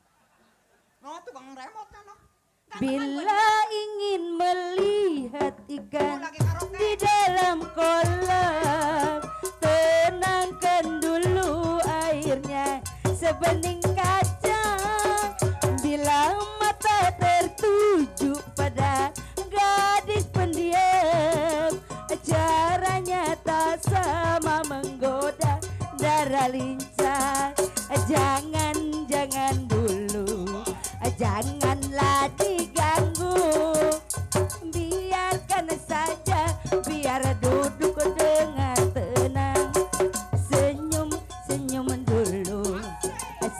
No, tukang remote nya no. Bila ingin melihat ikan Lagi karaoke. di dalam kolam, tenangkan dulu airnya sebening kaca. Bila mata tertuju pada gadis pendiam, caranya tak sama menggoda darah lincah. Jangan dulu, janganlah diganggu, biarkan saja, biar duduk dengan tenang. Senyum dulu,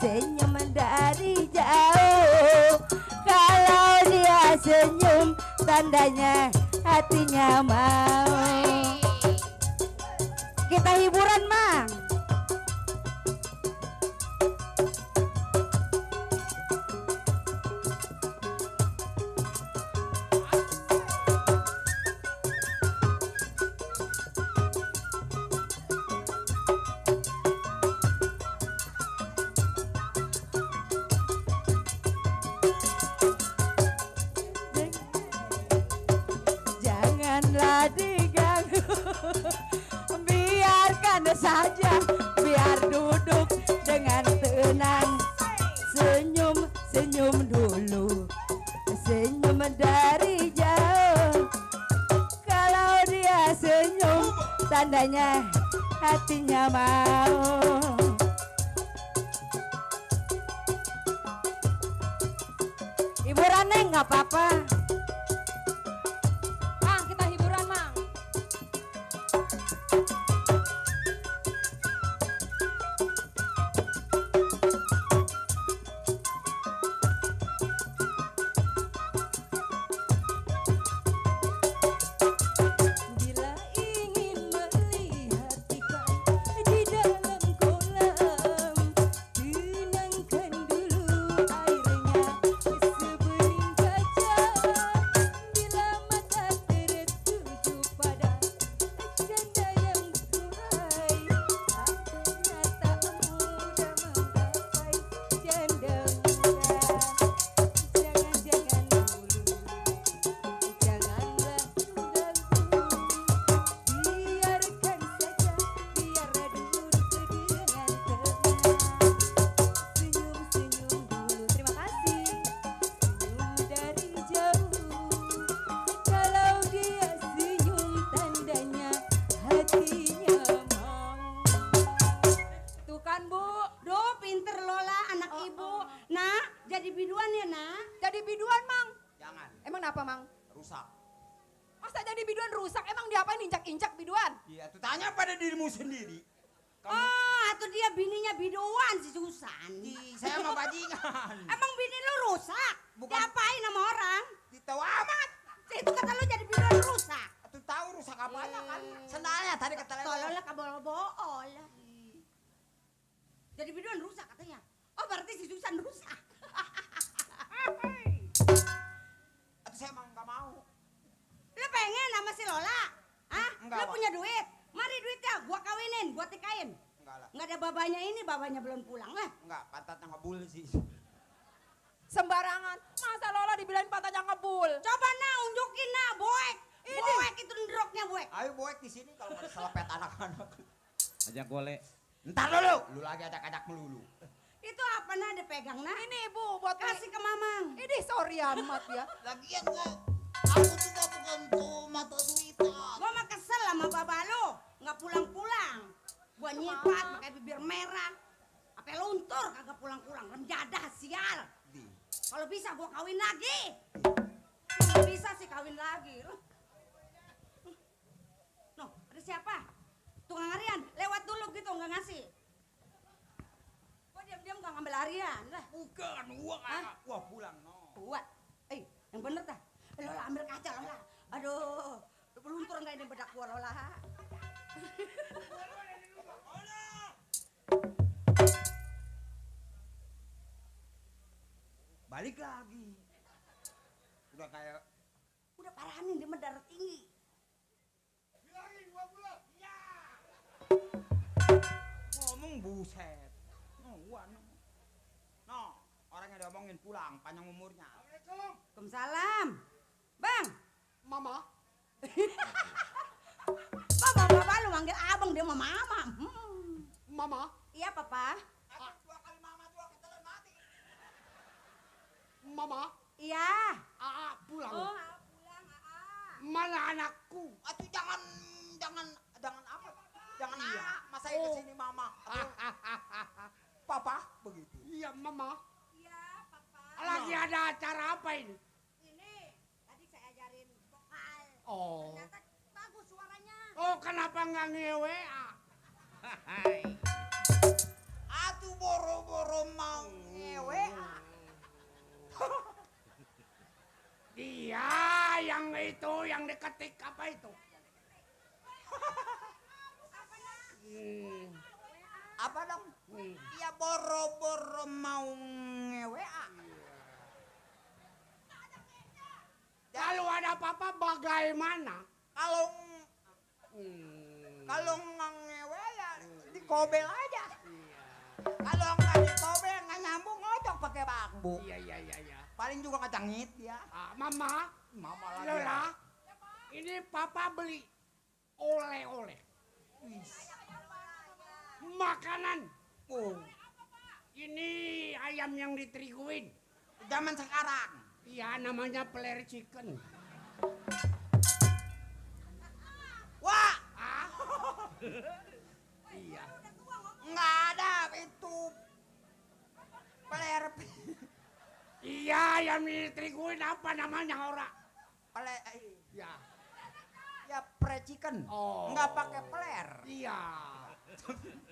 senyum dari jauh. Kalau dia senyum, tandanya hatinya mau. Kita hiburan, Mang. Janganlah diganggu, biarkan saja, biar duduk dengan tenang. Senyum dulu, senyum dari jauh. Kalau dia senyum, tandanya hatinya mau. Hiburan Neng, nggak apa-apa. Mang, kita hiburan, Mang. Bila ingin melihat ikan di dalam kolam, tenangkan dulu airnya sebening kaca. Tanya pada dirimu sendiri. Oh, atau dia bininya biduan si Susan. Saya mah bajingan. Emang bini lu rusak? Bukan. Diapain sama orang? Ditahu amat. Itu kata lu jadi biduan rusak. Tuh tahu rusak apanya kan? Sendalnya tadi kata lewat. Tolol lah kabol-bol. Jadi biduan rusak katanya. Oh, berarti si Susan rusak. Atau saya emang nggak mau. Lu pengen sama si Lola? Hah? Enggak, Lu Pak. punya duit? Mari duitnya, gua kawinin, gua tikain. Enggak lah. Nggak ada babanya ini, babanya belum pulang lah. Enggak, pantatnya ngebul sih. Sembarangan. Masa Lola dibilangin pantatnya ngebul? Coba nah, unjukin nah, boek. Boek itu ndroknya boek. Ayo boek di sini kalau ada selepet anak-anak. Ajak golek. Ntar dulu. Lu lagi ajak-ajak melulu. Itu apa nah dipegang nah? Ini ibu buat Kasih ke mamang. Ini sorry amat ya. Lagian kok. Aku juga bukan mata duitan. Gua mah kesel sama bapak lu, nggak pulang-pulang. Gua nyipat pakai bibir merah. Apa luntur kagak pulang-pulang, remjadah sial. Kalau bisa gua kawin lagi. Kalau bisa sih kawin lagi. Noh, ada siapa? Tukang harian, lewat dulu gitu nggak ngasih. Gua diam-diam nggak ngambil harian lah. Bukan uang. Wah pulang no. Buat, yang bener dah. Lola ambil kaca Lola. Aduh, luntur nggak ini bedak gua Lola? Balik lagi. Udah kayak Udah paranin dia mah darah tinggi. ngomong buset. No, orang yang diomongin pulang, panjang umurnya. Waalaikumsalam. Bang. Mama, Bapak lu manggil abang dia mah mama. Mama, Iya papa. Dua kali mama dua ketelan mati. Mama, Iya. Aa pulang. Oh, pulang Mana anakku? Atuh jangan apa? Jangan masa itu sini mama. Papa begitu. Iya, Mama. Iya papa. Lagi ada acara apa ini? Ini tadi saya ajarin vokal. Oh. Ternyata bagus suaranya. Oh, kenapa nggak nge-WA? Hai. Atuh boro-boro mau ngewe. Dia yang itu, yang diketik apa itu? Apa dong? Ya boro-boro mau ngewe. Kalau ada apa-apa bagaimana? Kalau nggak ngewe ya dikobel aja. Kalau nggak dikobel nggak nyambung ngocok pakai bambu. Iya. Paling juga ngecangit ya. Mama, Mama lagi. Lola, ini Papa beli oleh-oleh. Makanan. Oh, Ini ayam yang diteriguin. zaman sekarang. Iya, namanya peler chicken. Wah, Iya. nggak ada itu peler Iya, ayam diteriguin apa namanya ora? peler Ya. ya pre chicken. Oh. Nggak pakai peler. Iya.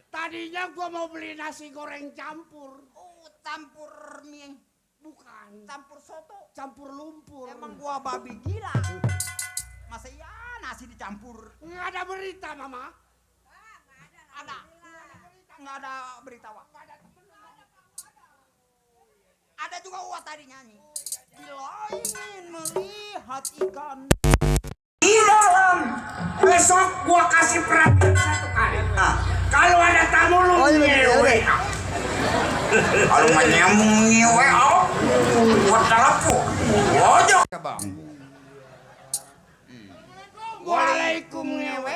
Tadinya gua mau beli nasi goreng campur. Oh, campur mie, Bukan. campur soto. Campur lumpur. Emang gua babi gila. Masa iya nasi dicampur? Nggak ada berita, Mama. Ada. Nggak ada berita, Wak. Ada juga Wak tadi nyanyi. Bila ingin melihat ikan. Besok gua kasih perhatian satu kali. Kalau ada tamu lu ngewe. Kalau nggak nyambung ngewe, buat telepon. Wojok. Bang. Waalaikum ngewe.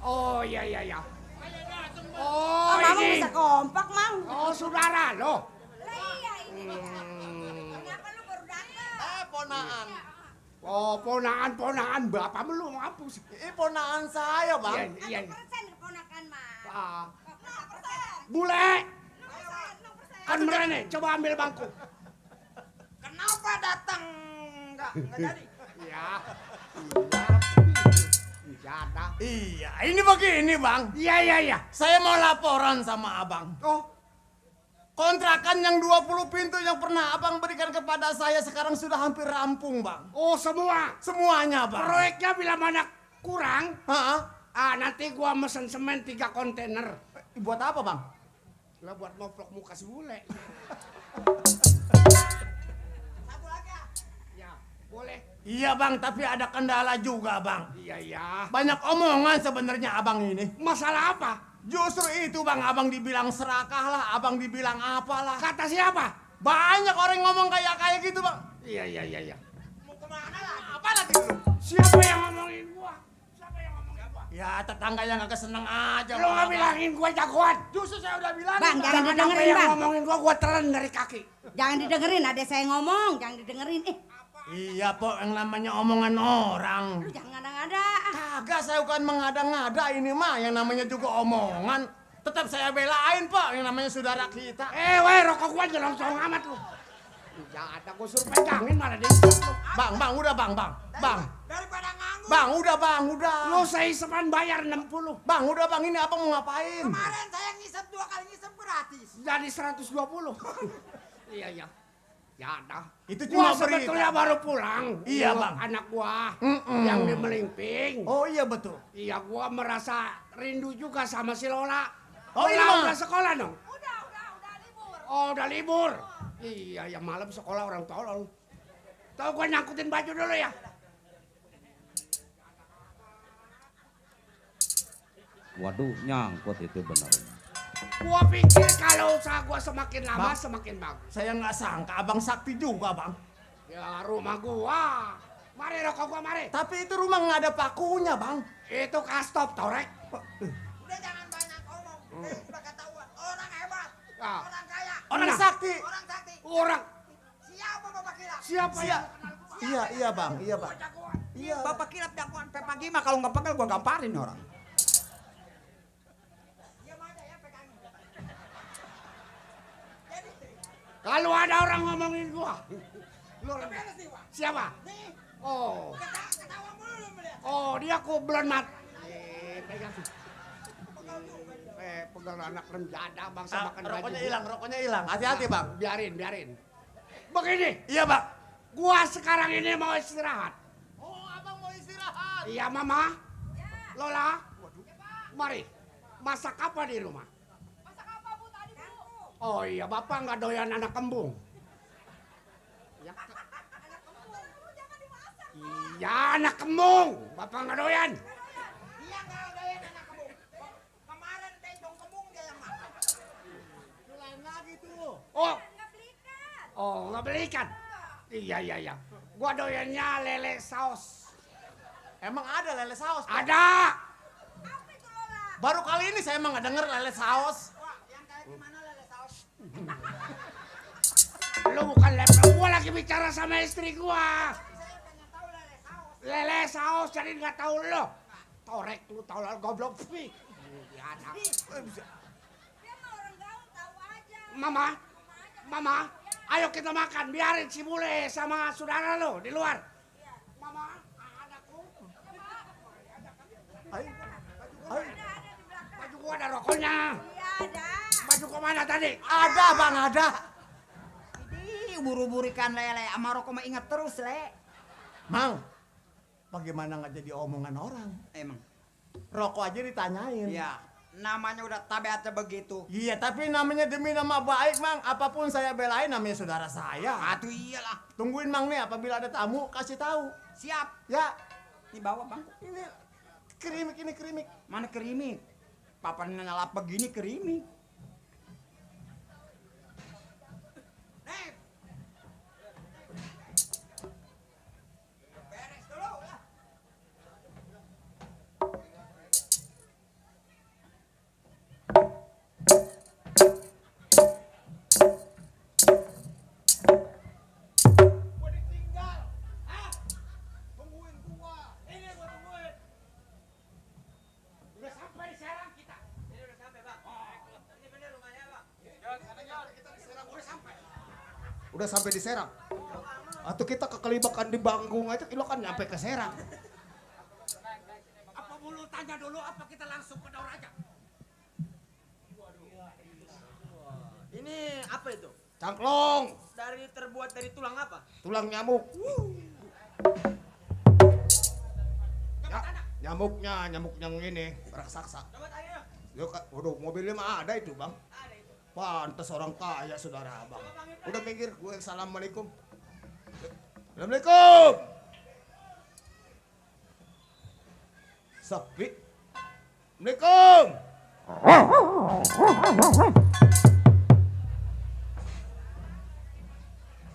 Oh iya. Oh Mama ini. bisa kompak, Mang. Oh saudara lo. Lah iya ini. Kenapa lu baru datang? Ponaan. Oh ponaan bapak belum hapus. Ponaan saya, Bang. Iya. Persen keponakan, Mang. Ah. 6%. Bule, 6%. kan berani. Coba ambil bangku. Kenapa datang? Nggak jadi. Ya. Iya, ini begini bang. Iya. Saya mau laporan sama abang. Oh, Kontrakan yang 20 pintu yang pernah abang berikan kepada saya sekarang sudah hampir rampung bang. oh semua. Semuanya bang. Proyeknya bila mana kurang, Hah? nanti gua mesen semen 3 kontainer. Buat apa bang? Lah buat ngoplok muka si bule. Satu lagi ya. Ya, boleh. Iya bang, tapi ada kendala juga bang. Iya. Banyak omongan sebenarnya abang ini. Masalah apa? Justru itu bang, abang dibilang serakah lah, abang dibilang apalah. Kata siapa? Banyak orang ngomong kayak gitu bang. Iya. Mau kemana lagi? Apa lagi lu? Siapa yang ngomongin gua? Ya tetangga yang gak seneng aja. Lu nggak Bang. bilangin gua jagoan. Justru saya udah bilang. Bang, jangan Apa didengerin, yang Bang. ngomongin gua telan dari kaki. Jangan didengerin, ada saya ngomong, jangan didengerin. Iya po, yang namanya omongan orang. Lu jangan ngada-ngada. Kagak, saya bukan mengada-ngada ini mah. Yang namanya juga omongan. Tetap saya belain po, yang namanya saudara kita. Weh, rokok gua jelong-jelong amat lu. Ya ada gua suruh pegangin malah dia. Bang, udah bang. Daripada nganggur. Bang, udah. Lu seisepan bayar 60. Bang, udah bang, ini abang mau ngapain? Kemarin saya ngisep 2 kali ngisep gratis. Jadi 120. Iya. Ya ada. Itu Gua cuma berita. sebetulnya baru pulang. Iya, Jenguk Bang. Anak gua Mm-mm. yang di Melimping. Oh iya betul. Iya, gua merasa rindu juga sama si Lola. Oh, iya, Lola Bang. udah sekolah dong? Udah libur. Oh, udah libur. Iya, ya malam sekolah orang tolol. Tahu gua nyangkutin baju dulu ya. Waduh, nyangkut itu benar. Gua pikir kalau usaha gua semakin lama Bang. semakin bagus. Saya nggak sangka abang sakti juga bang. Ya rumah gua. Mari rokok gua mari. Tapi itu rumah nggak ada pakunya bang. Itu kastop torek. Udah jangan banyak omong. Udah ketahuan. Orang hebat. Ah. Orang kaya. Orang Nah. sakti. Orang sakti. Orang Siapa Bapak Kilap? siapa yang Iya bang. Iya. Bapak Kilap jagoan. Pagi mah kalau nggak pegel gua gamparin orang. Diam aja ya pegangin. Jadi, kalau ada orang ngomongin gua. Lu beres nih, Pak. siapa? Nih, Oh. ketawa mulu melihat. Oh, dia kublon mat. Pegang sih. Pegang anak rem jadah bangsa makan baju. Rokoknya hilang. Hati-hati bang. Biarin. Begini, Iya bang. gua sekarang ini mau istirahat. Oh abang mau istirahat. Iya, Mama. Lola. Mari. Masak apa di rumah? Masak apa Bu tadi Bu? Oh iya, Bapak nggak doyan anak kembung. Ya. Iya, anak kembung. Bapak nggak doyan. Dia nggak doyan anak kembung. Kemarin tendong kembung dia yang makan. Lain lagi tuh. Nggak beli ikan. Iya. Gua doyannya lele saus. Emang ada lele saus? Pak? Ada. Baru kali ini saya emang nggak denger lele saus. Wah, yang kayak gimana lele saus? Lu bukan lepel. Gua lagi bicara sama istri gua. Saya pengen tahu lele saus. Lele saus jadi nggak tahu lo. Torek lu tahu lah goblok. Ih, ya ada. Mama, ayo kita makan. Biarin si bule sama saudara lo di luar. Mama, anakku. Ayo. Baju gua ada rokoknya. Iya, ada. Baju gua mana tadi? Ada bang, ada. Ini buru-buru ikan lele. Sama rokok mah inget terus, Le. Mang, bagaimana nggak jadi omongan orang? Emang. Rokok aja ditanyain. Iya, namanya udah tabiatnya begitu. Iya, tapi namanya demi nama baik, Mang. Apapun saya belain namanya saudara saya. Atuh iyalah. Tungguin, Mang nih. Apabila ada tamu, kasih tahu. Siap. Ya, Ini bawa bang. ini kerimik. Mana kerimik? Papan nyalap begini kerimik. Nih. Beres dulu ya. Gua ditinggal. Hah? Tungguin gua. Ini gua tungguin. Udah sampai di Serang kita. Ini udah sampai bang. Ini bener rumahnya bang. Udah sampai di Serang. Atau kita kekelibakan di Banggung aja, lo kan nyampe ke Serang. Apa bulu tanya dulu apa kita langsung ke daur aja? Ini apa itu? Cangklong, Terbuat dari tulang apa? tulang nyamuk. Ya, nyamuk yang ini raksasa. Coba tanya. Yuk, waduh, mobilnya mah ada itu, Bang. Pantes orang kaya, saudara abang. Udah minggir, gue assalamualaikum. Assalamualaikum. Sepi. Assalamualaikum.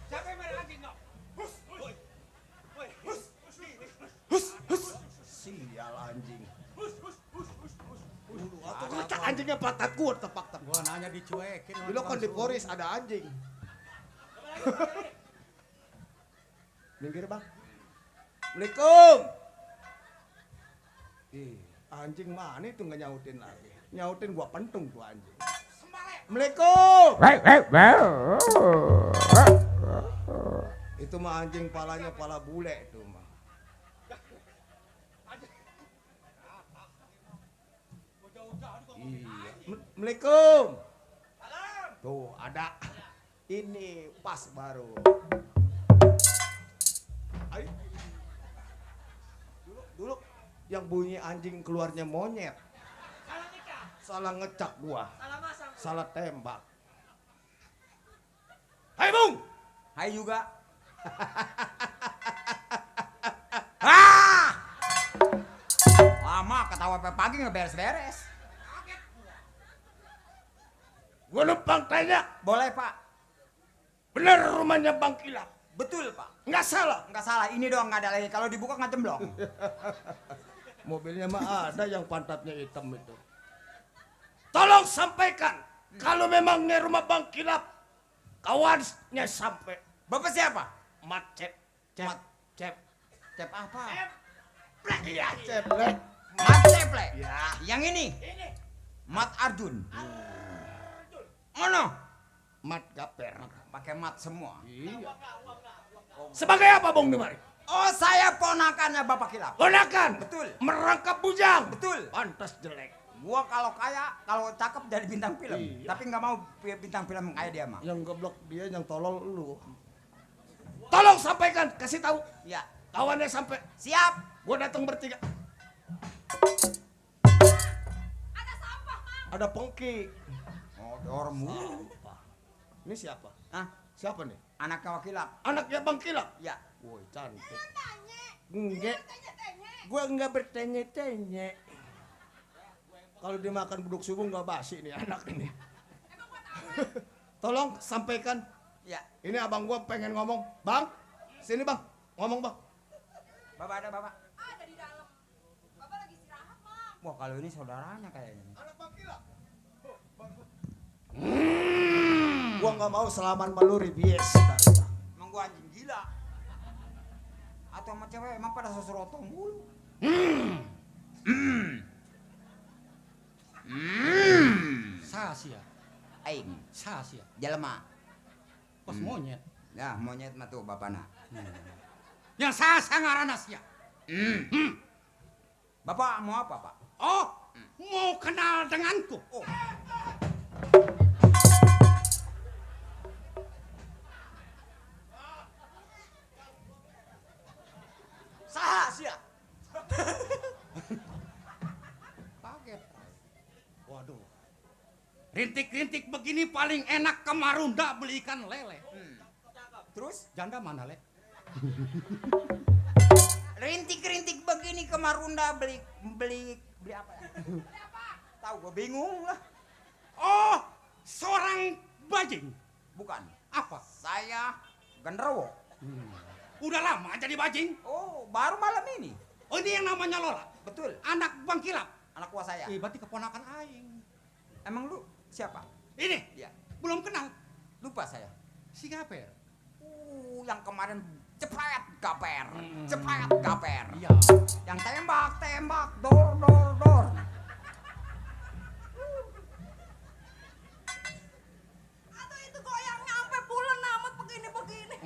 Siapa yang merah anjing kok? Sial anjing. Atau ngecak anjingnya patat gua tepak. Gua nanya dicuekin. Dulu kan di Poris ada anjing. Minggir, Bang. Assalamualaikum. Ih, anjing mana itu nggak nyautin lagi? Nyautin gua pentung tuh anjing. Assalamualaikum. Itu mah anjing palanya pala bule itu mah. Iya. Assalamualaikum. Tuh ada. Ini pas baru. Ayo. Dulu yang bunyi anjing keluarnya monyet. Salah ngecak gua. Salah masang. Salah tembak. Hai Bung. Hai juga. Ah! Lama ketawa sampai pagi nggak beres-beres. Gua numpang tanya, Boleh Pak? bener rumahnya Bang Kilap? Betul Pak. Nggak salah. Nggak salah, ini doang nggak ada lagi. Kalau dibuka nggak jemblong. Mobilnya mah ada yang pantatnya hitam itu. Tolong sampaikan, kalau memangnya rumah Bang Kilap, kawannya sampai Bapak siapa? mat cep, Mat. cep. Cep apa? Iya, ceplek. Mat Ceple. Ya. Yang ini? Mat Arjun. Mana? Mat gaper. Pakai mat semua. Iya. Sebagai apa Bung di mari? Oh, saya ponakannya Bapak Kilap. Ponakan. Betul. Merangkap bujang. Betul. Pantas jelek. Gua kalau kaya, kalau cakep jadi bintang film. Iya. Tapi nggak mau bintang film kayak dia mah. Yang goblok dia, yang tolol lu. Tolong sampaikan, kasih tahu. Ya. Kawannya sampai. Siap. Gua datang bertiga. Ada sampah, Mang. Ada pengki. Oh, dormu. Sampah. Ini siapa? Hah? Siapa nih? Anaknya Wakilap. Anaknya Bang Kilap. Ya. Woi, cantik. Tanya. Enggak. Tanya-tanya. Gua enggak bertanya-tanya. Kalau dimakan buduk subuh enggak basi nih anak ini. Emang buat apa? Tolong sampaikan. Ya. Ini abang gua pengen ngomong. Bang, sini bang. Ngomong bang. Bapak ada Bapak. Ada di dalam. Bapak lagi istirahat, Mang. Wah, kalau ini saudaranya kayaknya. Anak Bang Kilap. Gua nggak mau selaman meluri biasa. Emang gua anjing gila. Atau sama cewek emang pada seserotong mulu. Sasia. Aing. Sasia. Jelema. Pos monyet. Ya, monyet mah tuh bapana. Yang sasa ngaranna sia. Bapak mau apa, Pak? Oh, mau kenal denganku. Oh. Sahasia. Kaget. Waduh. Rintik-rintik begini paling enak ke Marunda beli ikan lele. Terus Janda mana, Le? rintik-rintik begini ke Marunda beli apa ya? Tahu gua bingung lah. Oh, seorang bajing. Bukan. Apa? Saya genderuwo. Udah lama jadi bajing. Oh, baru malam ini. Oh, ini yang namanya Lola. Betul. Anak Bang Kilap. Anak buah saya. Berarti keponakan aing. Emang lu siapa? Ini, Ya, belum kenal. lupa saya. Si Gaper. Yang kemarin cepet gaper. Cepet gaper. Iya. Yang tembak, dor. Atau itu goyangnya sampai bulan amat begini-begini.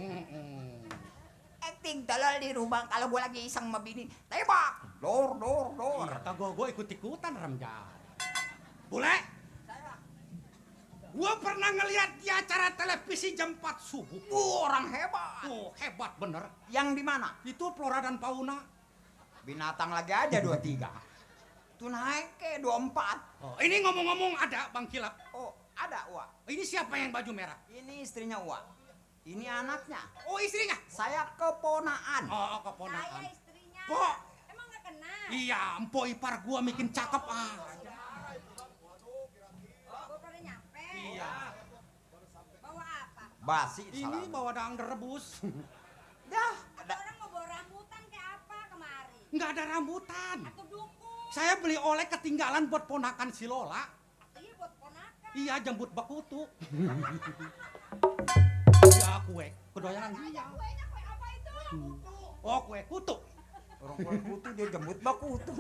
Acting tolol di rumah kalau gua lagi iseng sama bini. Tembak. Dor. Iya, kagak gue ikut-ikutan Ramjan. Bule? Gue pernah ngeliat di acara televisi jam 4 subuh. Orang hebat. Oh, hebat bener. Yang di mana? Itu Flora dan Fauna. Binatang lagi aja 23. Tuh naik ke 24. Oh, ini ngomong-ngomong ada Bang Kilap. Oh, ada Wak. Ini siapa yang baju merah? Ini istrinya Wak. Ini anaknya. Oh, istrinya. Saya keponaan. Oh, Saya keponakan. istrinya. Pok. Emang nggak kenal? Iya, empok ipar gua bikin cakep Gue pada nyampe. Iya. Bawa apa? Basi Ini salam. bawa dang rebus. Dah, Ada orang mau bawa rambutan kayak apa kemari? Nggak ada rambutan. Atau dukung? Saya beli oleh ketinggalan buat ponakan si Lola. Iya buat ponakan. Iya, jembut bakutu. Iya, kue. Kedoyangan dia. Kuenya kue apa itu? Oh, kue kutu. orang kutu dia jemput bakutu.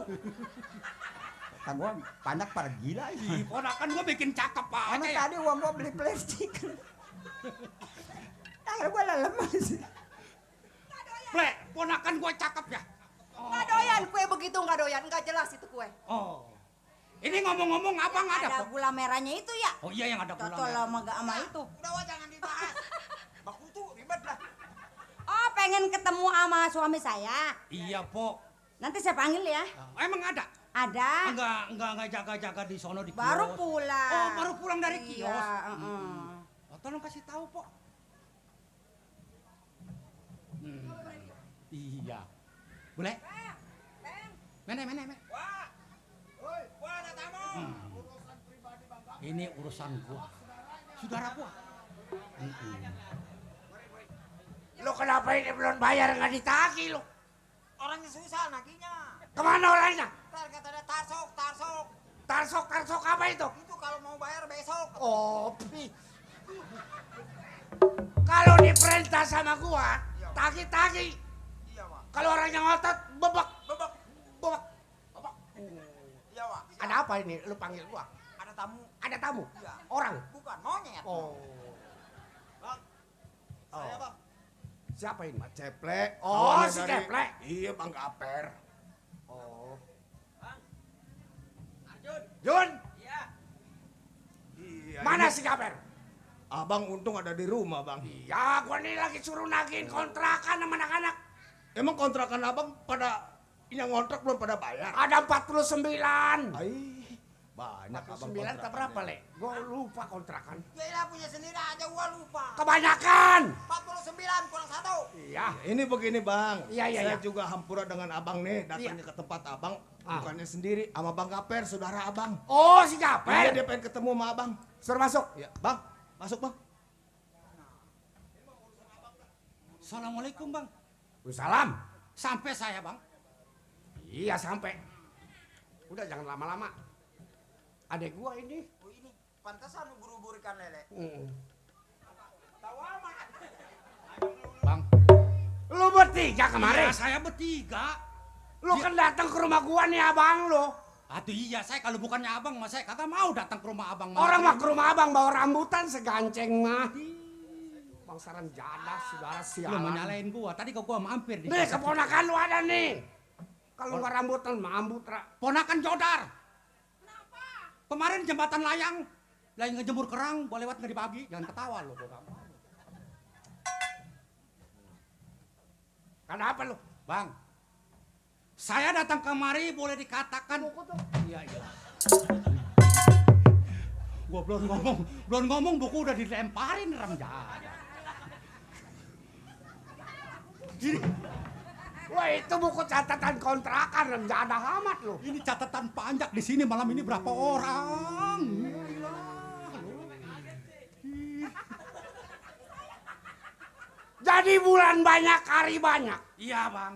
Kata gua banyak para gila Ih, ini. ponakan gua bikin cakep aja Emang ya. tadi uang gua beli plastik. Akhirnya gua lemes. Ple, ponakan gua cakep ya. Nggak doyan kue begitu, nggak doyan, nggak jelas itu kue. Oh. Ini ngomong-ngomong abang ada Ada kok. gula merahnya itu ya? Oh iya yang ada gula Cocol merah. sama gak sama itu. Udah Wak, jangan dibahas. Bakutu ribet lah. Oh pengen ketemu sama suami saya. Iya, Pok. Nanti saya panggil ya. Emang ada? Ada. Enggak jaga-jaga di sono di kios. Baru pulang. Oh, baru pulang dari Iya, kios. heeh. Oh, tolong kasih tahu, Pok. Iya. Boleh? Mana. Wah. Woi, gua ada tamu. Ini urusan gua. Saudara gua. Lo kenapa ini belum bayar nggak ditagih lo? Orangnya susah naginya. Kemana orangnya? Ntar kata dia tarsok. Tarsok apa itu? Itu kalau mau bayar besok. Oh, kalau diperintah sama gua, tagih. Iya, Wak. Kalau orangnya ngotot, bebek. Iya, Wak. Ada apa ini? Lu panggil gua? Ada tamu. Ada tamu? Iya. Orang? Bukan monyet. Oh. Bang. Saya, Bang. Siapa ini? Pak Ceplek. Oh, Awalnya si dari- Ceplek. Iya, Bang Gaper. Oh. Arjun. Jun, Iya. Iya. mana ini si Gaper? Abang untung ada di rumah, Bang. Ya, gua nih lagi suruh nagihin kontrakan sama anak-anak. Emang kontrakan Abang pada yang ngontrak belum pada bayar? Ada 49. Ai, banyak Abang 49 tak berapa, kontrakannya. Le? Gua lupa kontrakan. Yaelah punya sendiri aja gua lupa. Kebanyakan. 49 kurang 1. Iya. Ini begini, Bang. Iya, iya, Saya iya. juga hampura dengan Abang nih, datangnya ke tempat Abang. Bukannya sendiri, sama Bang Gaper, saudara Abang. Oh, si Iya, Gaper. dia pengen ketemu sama Abang. Suruh masuk. Ya, Bang, masuk, Bang. Assalamualaikum, Bang. Salam. Sampai saya, Bang. Iya, sampai. Udah jangan lama-lama. Adek gua ini. Oh ini, pantesan buru-buru ikan lele. Tahu amat. Bang. Lu bertiga kemarin? Iya, saya bertiga. Lu kan datang ke rumah gua nih abang lu. Aduh iya, saya kalau bukannya abang, mas saya kagak mau datang ke rumah abang. Orang mah ke rumah abang bawa rambutan seganceng mah. Bangsaran jadah, saudara Lu sialan. mau nyalain gua, tadi kok gua mampir di Nih keponakan lu ada nih. Kalau nggak rambutan mambut ra. Ponakan Jodar. Kemarin jembatan layang, lagi ngejemur kerang, boleh lewat nggak dibagi, jangan ketawa lu. Kenapa lu? Bang, saya datang kemari boleh dikatakan. Iya. Gua belum ngomong buku udah dilemparin Ramjada. Wah itu buku catatan kontrakan remjada amat lu. Ini catatan panjang di sini malam ini berapa orang? Jadi bulan banyak, hari banyak. Iya bang.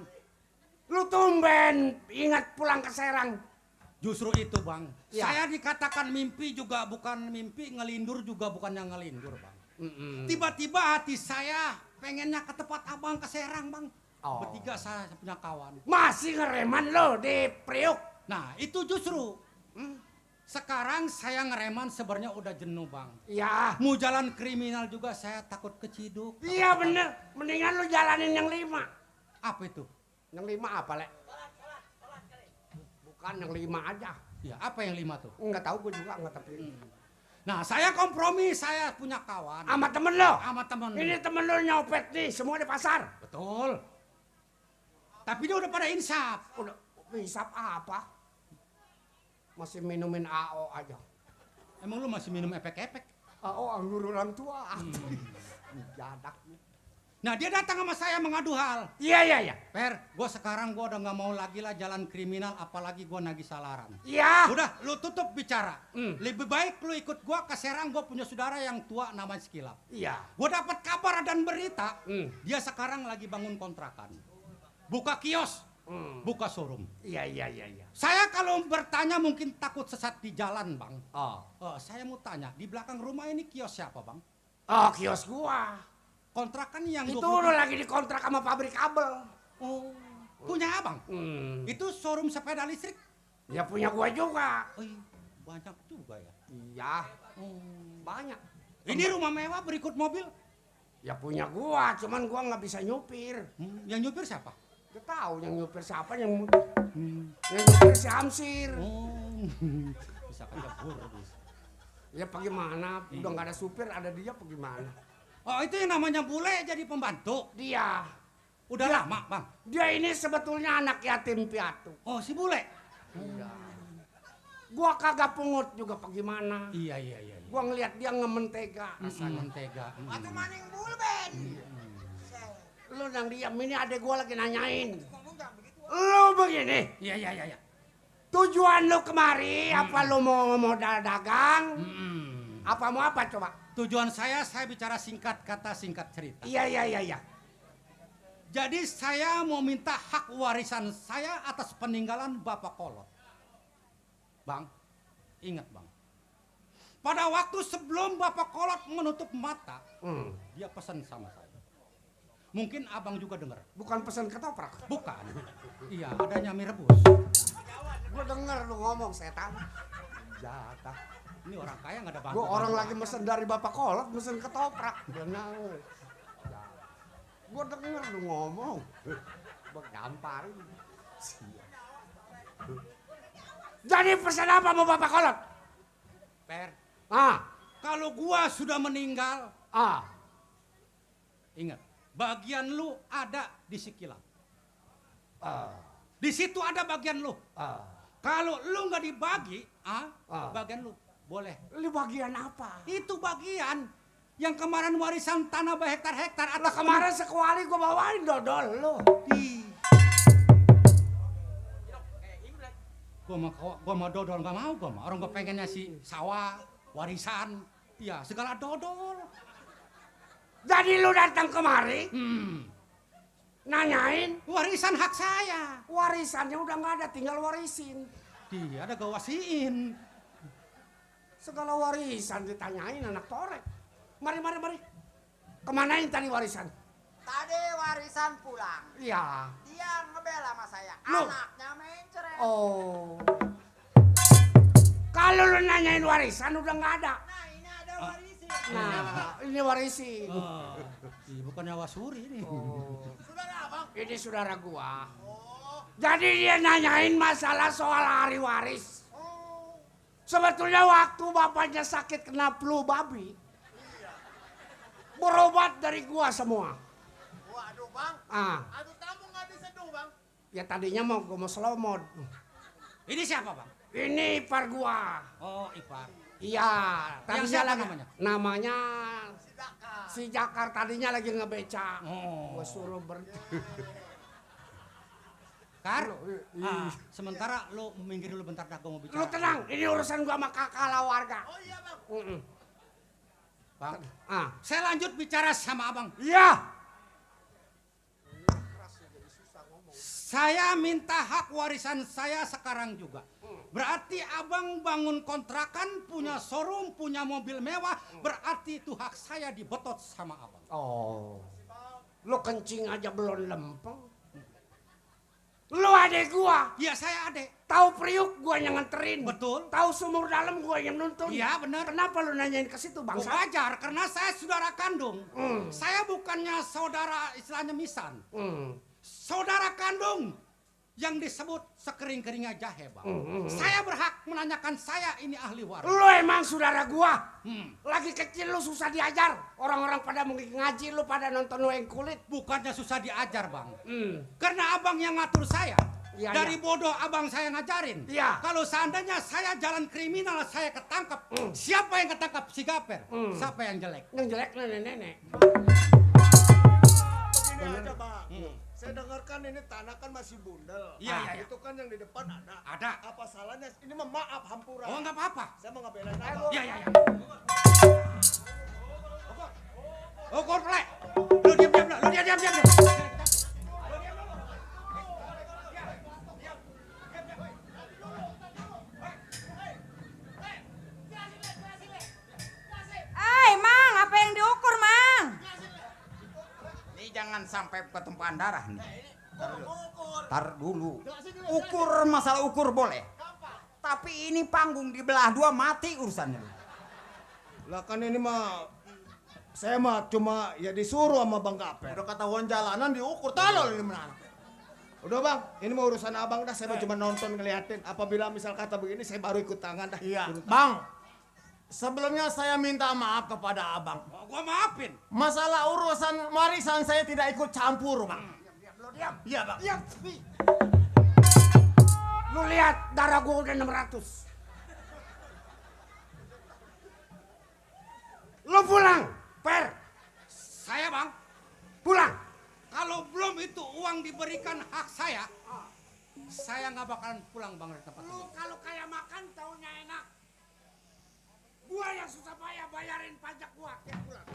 Lu tumben ingat pulang ke Serang. Justru itu bang. Ya. Saya dikatakan mimpi juga bukan mimpi, ngelindur juga bukan yang ngelindur bang. Tiba-tiba hati saya pengennya ke tempat abang ke Serang bang. Oh. Bertiga saya punya kawan. Masih ngereman lo di Priuk. Nah itu justru. Sekarang saya ngereman sebenarnya udah jenuh bang. Ya. Mau jalan kriminal juga saya takut keciduk. Iya bener. Mendingan lu jalanin yang 5. Apa itu? Yang 5 apa, Le? Bukan yang 5 aja. Ya, apa yang 5 tuh? Enggak tahu gue juga enggak tapi. Nah, saya kompromi, saya punya kawan. Sama temen lo. Sama temen. Ini temen lo nyopet nih, semua di pasar. Betul. Tapi dia udah pada insaf. Udah hisap apa? Masih minumin AO aja. Emang lu masih minum efek-efek? AO anggur orang tua. Jadak. Nah, dia datang sama saya mengadu hal. Iya. Per, gue sekarang udah nggak mau lagi lah jalan kriminal, apalagi gue nagih salaran. Iya. Udah, lu tutup bicara. Lebih baik lu ikut gue ke Serang, gue punya saudara yang tua namanya Skilap. Iya. Gue dapat kabar dan berita, dia sekarang lagi bangun kontrakan. Buka kios, buka showroom. Iya. Saya kalau bertanya mungkin takut sesat di jalan, Bang. Oh. Saya mau tanya, di belakang rumah ini kios siapa, Bang? Oh, kios gua. Kontrakan yang Itu 20. udah lagi dikontrak sama pabrik kabel. Oh, punya abang? Itu showroom sepeda listrik? Ya punya gua juga. Oh, iya, banyak juga ya. Iya. Banyak. Ini rumah mewah berikut mobil? Ya punya gua, cuman gua nggak bisa nyupir. Yang nyupir siapa? Gak tahu yang nyupir siapa yang nyupir si Hamsir. Oh, bisa kejebur. Ya bagaimana? Udah nggak ada supir, ada dia bagaimana? Oh, itu yang namanya bule jadi pembantu? Dia. Udah lama, Bang? Dia ini sebetulnya anak yatim piatu. Oh, si bule? Iya. Gua kagak pungut juga bagaimana? Iya. Gua ngeliat dia ngementega. Rasa mentega. Atau maning bulben. Lu yang diam, ini adek gua lagi nanyain. Lu begini, Iya. tujuan lu kemari apa lu mau modal dagang? Apa mau apa coba? Tujuan saya bicara singkat kata singkat cerita. Iya. Jadi saya mau minta hak warisan saya atas peninggalan Bapak Kolot. Bang, ingat Bang. Pada waktu sebelum Bapak Kolot menutup mata, dia pesan sama saya. Mungkin abang juga dengar. Bukan pesan ketoprak. Bukan. Iya, adanya mie rebus. Gua denger lu ngomong setan. Jatah. Ini orang kaya nggak ada bantu. Gua orang lagi mesen dari Bapak Kolot, mesen ketoprak. Benar. Gua denger lu ngomong. Gua gamparin. Jadi pesan apa mau Bapak Kolot? Per, Kalau gua sudah meninggal, ingat, bagian lu ada di Sikilap. Di situ ada bagian lu. Kalau lu nggak dibagi, bagian lu boleh. Lu bagian apa? Itu bagian yang kemarin warisan tanah berhektar-hektar. Lah kemarin sekuali gua bawain dodol lu. Gua mau dodol nggak mau gua mah. Orang gua pengennya si sawah, warisan, ya segala dodol. Jadi lu datang kemari, nanyain Warisan hak saya. warisannya udah nggak ada, tinggal warisin. Dia ada gua wasiin. Segala warisan ditanyain anak torek. Mari. Kemanain tadi warisan? Tadi warisan pulang. Iya. Dia ngebela sama saya. Loh. Anaknya mencret. Oh. Kalau lu nanyain warisan udah nggak ada. Nah ini ada warisin. Nah, ini warisin. Bukannya wasuri ini. Saudara abang. Ini saudara gua. Jadi dia nanyain masalah soal hari waris. Sebetulnya waktu bapaknya sakit kena flu babi, berobat dari gua semua. Waduh bang. Aduh kamu nggak diseduh bang. Ya tadinya gua mau selomod. Ini siapa bang? Ini ipar gua. Oh ipar. Iya. Yang Tadinya siapa lagi, namanya? Namanya si Jakar. Tadinya lagi ngebeca. Oh. Gua suruh Kar, sementara lo minggir dulu bentar dah, gue mau bicara. Lu tenang, ini urusan gua sama kakak warga. Oh iya bang. Bang, saya lanjut bicara sama abang. Iya. Saya minta hak warisan saya sekarang juga. Berarti abang bangun kontrakan, punya showroom, punya mobil mewah. Berarti itu hak saya dibetot sama abang. Oh. Lu kencing aja belum lempeng. Lu adek gua. Iya saya adek. Tahu Priuk gua yang nganterin. Betul. Tahu sumur dalam gua yang nuntun. Iya benar. Kenapa lu nanyain ke situ bang? Wajar karena saya saudara kandung. Saya bukannya saudara istilahnya misan. Saudara kandung. yang disebut sekering-keringnya jahe, Bang. Saya berhak menanyakan, saya ini ahli waris. Lu emang saudara gua. Lagi kecil lu susah diajar. Orang-orang pada mau ngaji, lu pada nonton wayang kulit. Bukannya susah diajar, Bang. Karena abang yang ngatur saya. Iya, Dari bodoh abang saya ngajarin. Iya. Kalau seandainya saya jalan kriminal, saya ketangkap. Siapa yang ketangkap? Si Gaper. Siapa yang jelek? Yang jelek nenek-nenek. Begini aja bang, saya dengarkan ini tanah kan masih bundel. Iya. Itu kan yang di depan ada. Ada. Apa salahnya? Ini mah maaf hampura. Oh, nggak apa-apa. Saya mau ngebelain abang. Iya. Ukur plek. Lu diam-diam. Lu diam-diam. Mang, apa yang diukur, Mang? Ini jangan sampai ketumpahan darah nih. Tar dulu. Ukur, masalah ukur boleh. Tapi ini panggung dibelah dua, mati urusannya. Lah kan ini mah saya mah cuma ya disuruh sama Bang Gaper. Udah ketahuan jalanan diukur tolol ini mana. Udah bang, ini mau urusan abang dah. Saya mau cuma nonton ngeliatin. Apabila misal kata begini, saya baru ikut tangan dah. Iya, Bang. Sebelumnya saya minta maaf kepada abang. Oh, gua maafin. Masalah urusan warisan saya tidak ikut campur, Bang. Diam. Iya, Bang. Diam. Lu lihat darah gua udah 600. Lu pulang, Per. Saya, Bang. Pulang. Kalau belum itu uang diberikan hak saya nggak bakalan pulang, Bang, dari tempat ini. Lu kalau kayak makan taunya enak. Gua yang susah payah bayarin pajak gua. Ya pulang.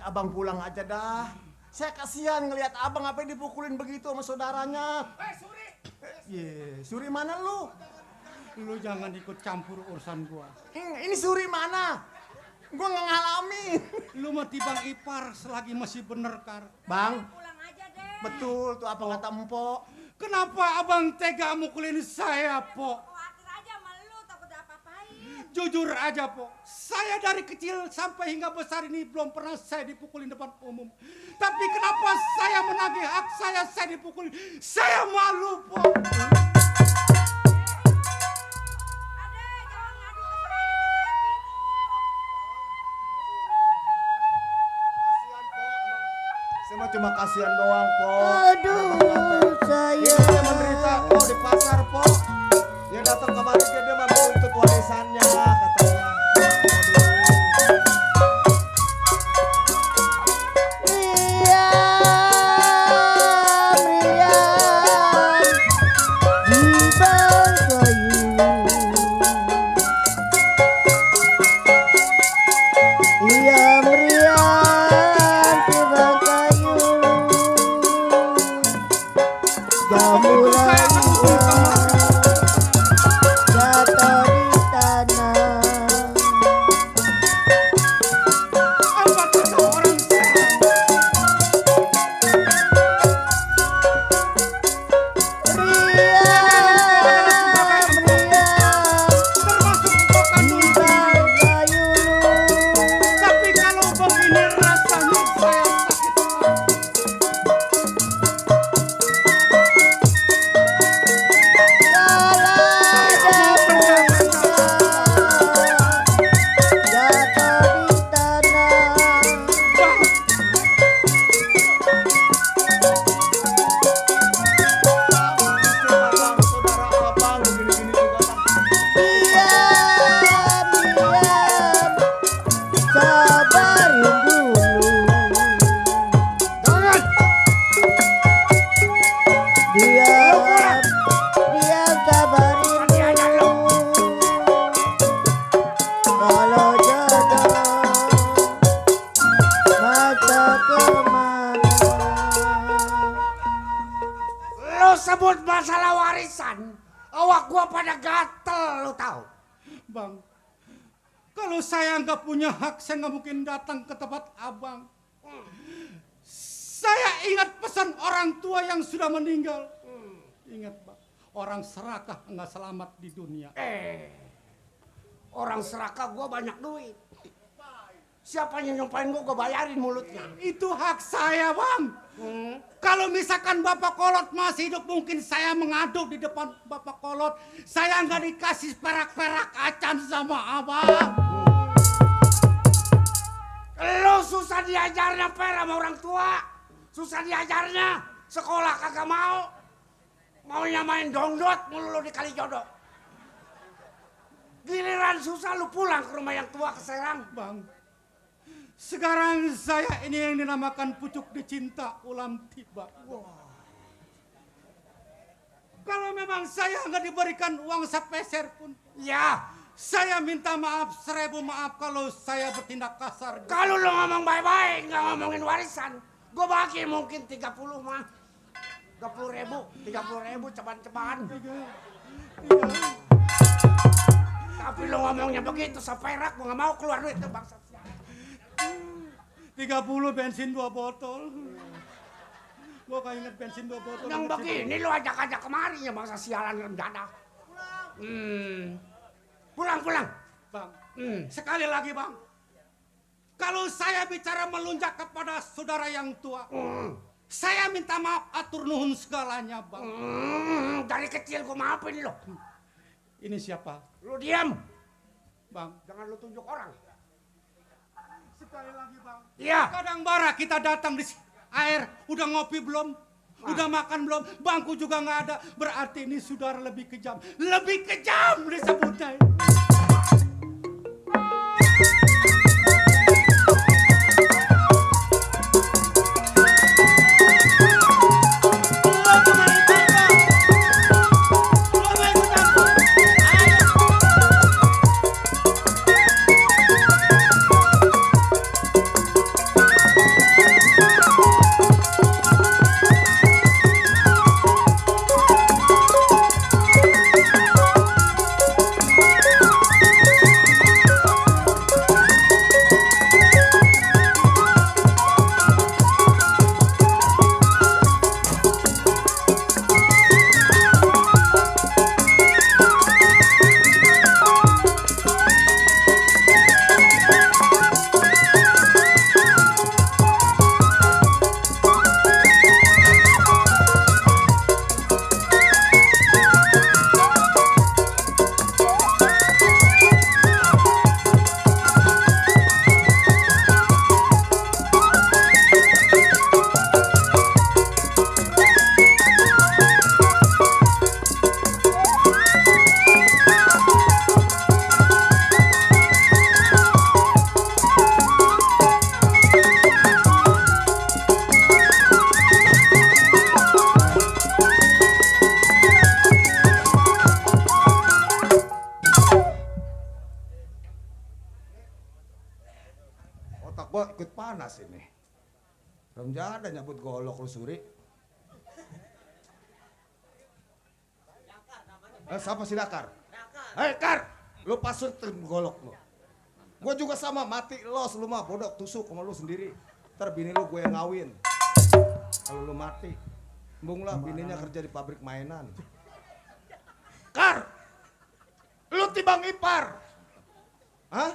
Abang pulang aja dah. Saya kasihan ngelihat abang apa yang dipukulin begitu sama saudaranya. Suri. Suri mana lu? Lu jangan ikut campur urusan gua. Ini Suri mana? Gua nggak ngalamin. Lu mah tibang ipar selagi masih bener, Kar. Bang, Pulang aja deh. betul tuh apa kata Empok. Kenapa abang tega mukulin saya, Po? Khawatir aja sama lu, takut apa-apain. Jujur aja, Po. Saya dari kecil sampai hingga besar ini belum pernah saya dipukulin depan umum. Tapi kenapa saya menagih hak saya dipukulin? Saya malu, Po. Ade, jangan ngadu ke Saya mah cuma kasihan doang, Po. Aduh, saya. Dia menderita, Po, di pasar, Po. Dia datang kemari, dia mah menuntut warisannya, katanya. Jatuh di tanah. asal lu tahu. Bang, kalau saya nggak punya hak, saya nggak mungkin datang ke tempat abang. Saya ingat pesan orang tua yang sudah meninggal. Ingat bang, orang serakah nggak selamat di dunia. Orang serakah gua banyak duit. Siapa yang nyumpain gua bayarin mulutnya. Itu hak saya bang. Kalau misalkan Bapak Kolot masih hidup, mungkin saya mengadu di depan Bapak Kolot. Saya nggak dikasih perak-perak acan sama abang. Lo susah diajarnya per sama orang tua. Susah diajarnya. Sekolah kagak mau. Maunya main dongdot mulu lo di Kalijodo. Giliran susah lu pulang ke rumah yang tua ke Serang. Bang, sekarang saya ini yang dinamakan pucuk dicinta ulam tiba. Kalau memang saya nggak diberikan uang sepeser pun, Ya, saya minta maaf 1000 maaf kalau saya bertindak kasar. kalau lo ngomong baik-baik, nggak ngomongin warisan, gue bagi mungkin 30 mah. 30.000 ceban-ceban. Tapi lo ngomongnya begitu, seperak gue nggak mau keluar duit tuh bangsa. 30 bensin 2 botol. Gua gak inget bensin 2 botol. Yang begini lo ajak-ajak kemari ya bangsa sialan rem dadah. Pulang. Bang, sekali lagi bang. Kalau saya bicara melunjak kepada saudara yang tua, saya minta maaf atur nuhun segalanya bang. Dari kecil gue maafin lo. Ini siapa? Lo diam. Bang, Jangan lo tunjuk orang. sekali lagi bang. Iya. Kadang bara kita datang di air, udah ngopi belum? Udah makan belum? Bangku juga nggak ada. Berarti ini saudara lebih kejam. Lebih kejam disebutnya. Otak gua ikut panas ini. Belum ada nyabut golok lu Suri. Siapa si Dakar? Hei Kar, lu pasutin golok lu. Gua juga sama, mati los lu mah, bodoh tusuk sama lu sendiri. Ntar bini lu gue yang ngawin. Kalau lu mati, embung lah bininya kerja di pabrik mainan. Kar, lu tibang ipar. Hah?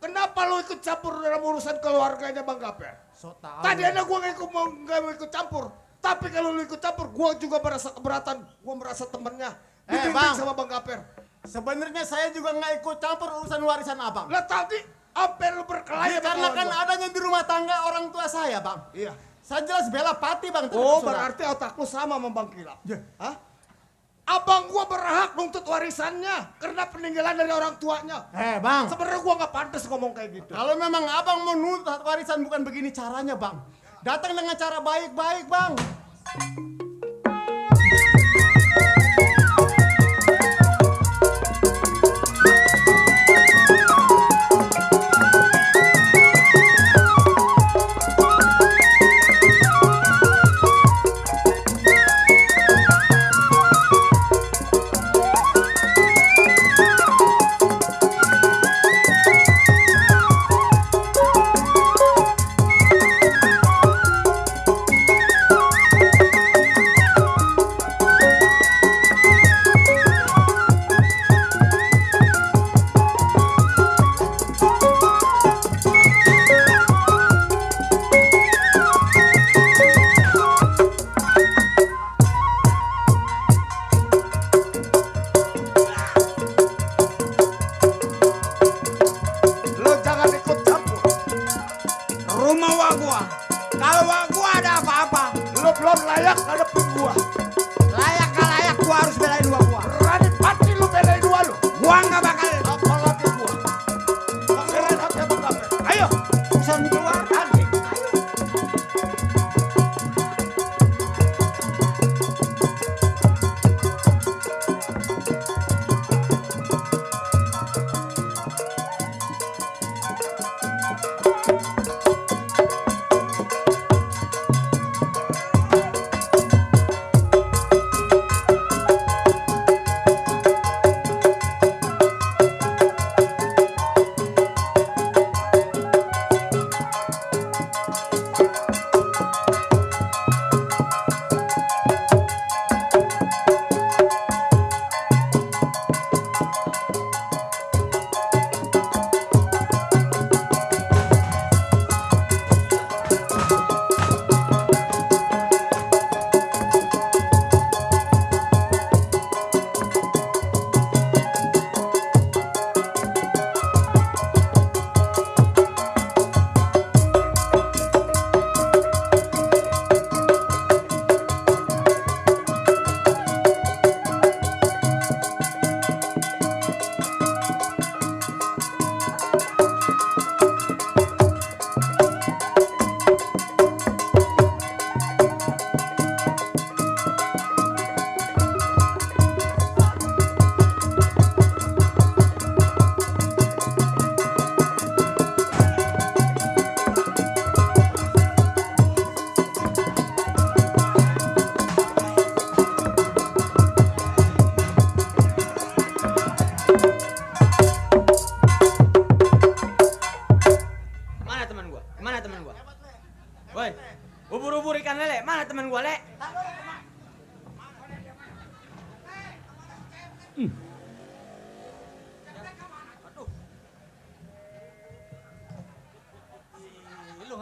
Kenapa lu ikut campur dalam urusan keluarganya Bang Gaper? So tahu. Tadi ada gua nggak mau ikut campur. Tapi kalau lu ikut campur, gua juga merasa keberatan. Gua merasa temennya. Dibimbing Bang. sama Bang Gaper. Sebenarnya saya juga nggak ikut campur urusan warisan abang. Lah tadi apa lu berkelahi sama Karena kawan kan gua? adanya di rumah tangga orang tua saya bang. Iya. Saya jelas bela pati bang. Oh terhadap saudara. berarti otak lu sama sama Bang Kilap. Ya. Hah? Abang gua berhak nuntut warisannya karena peninggalan dari orang tuanya. Bang. Sebenarnya gua nggak pantas ngomong kayak gitu. Kalau memang abang mau nuntut warisan bukan begini caranya bang. Datang dengan cara baik-baik bang.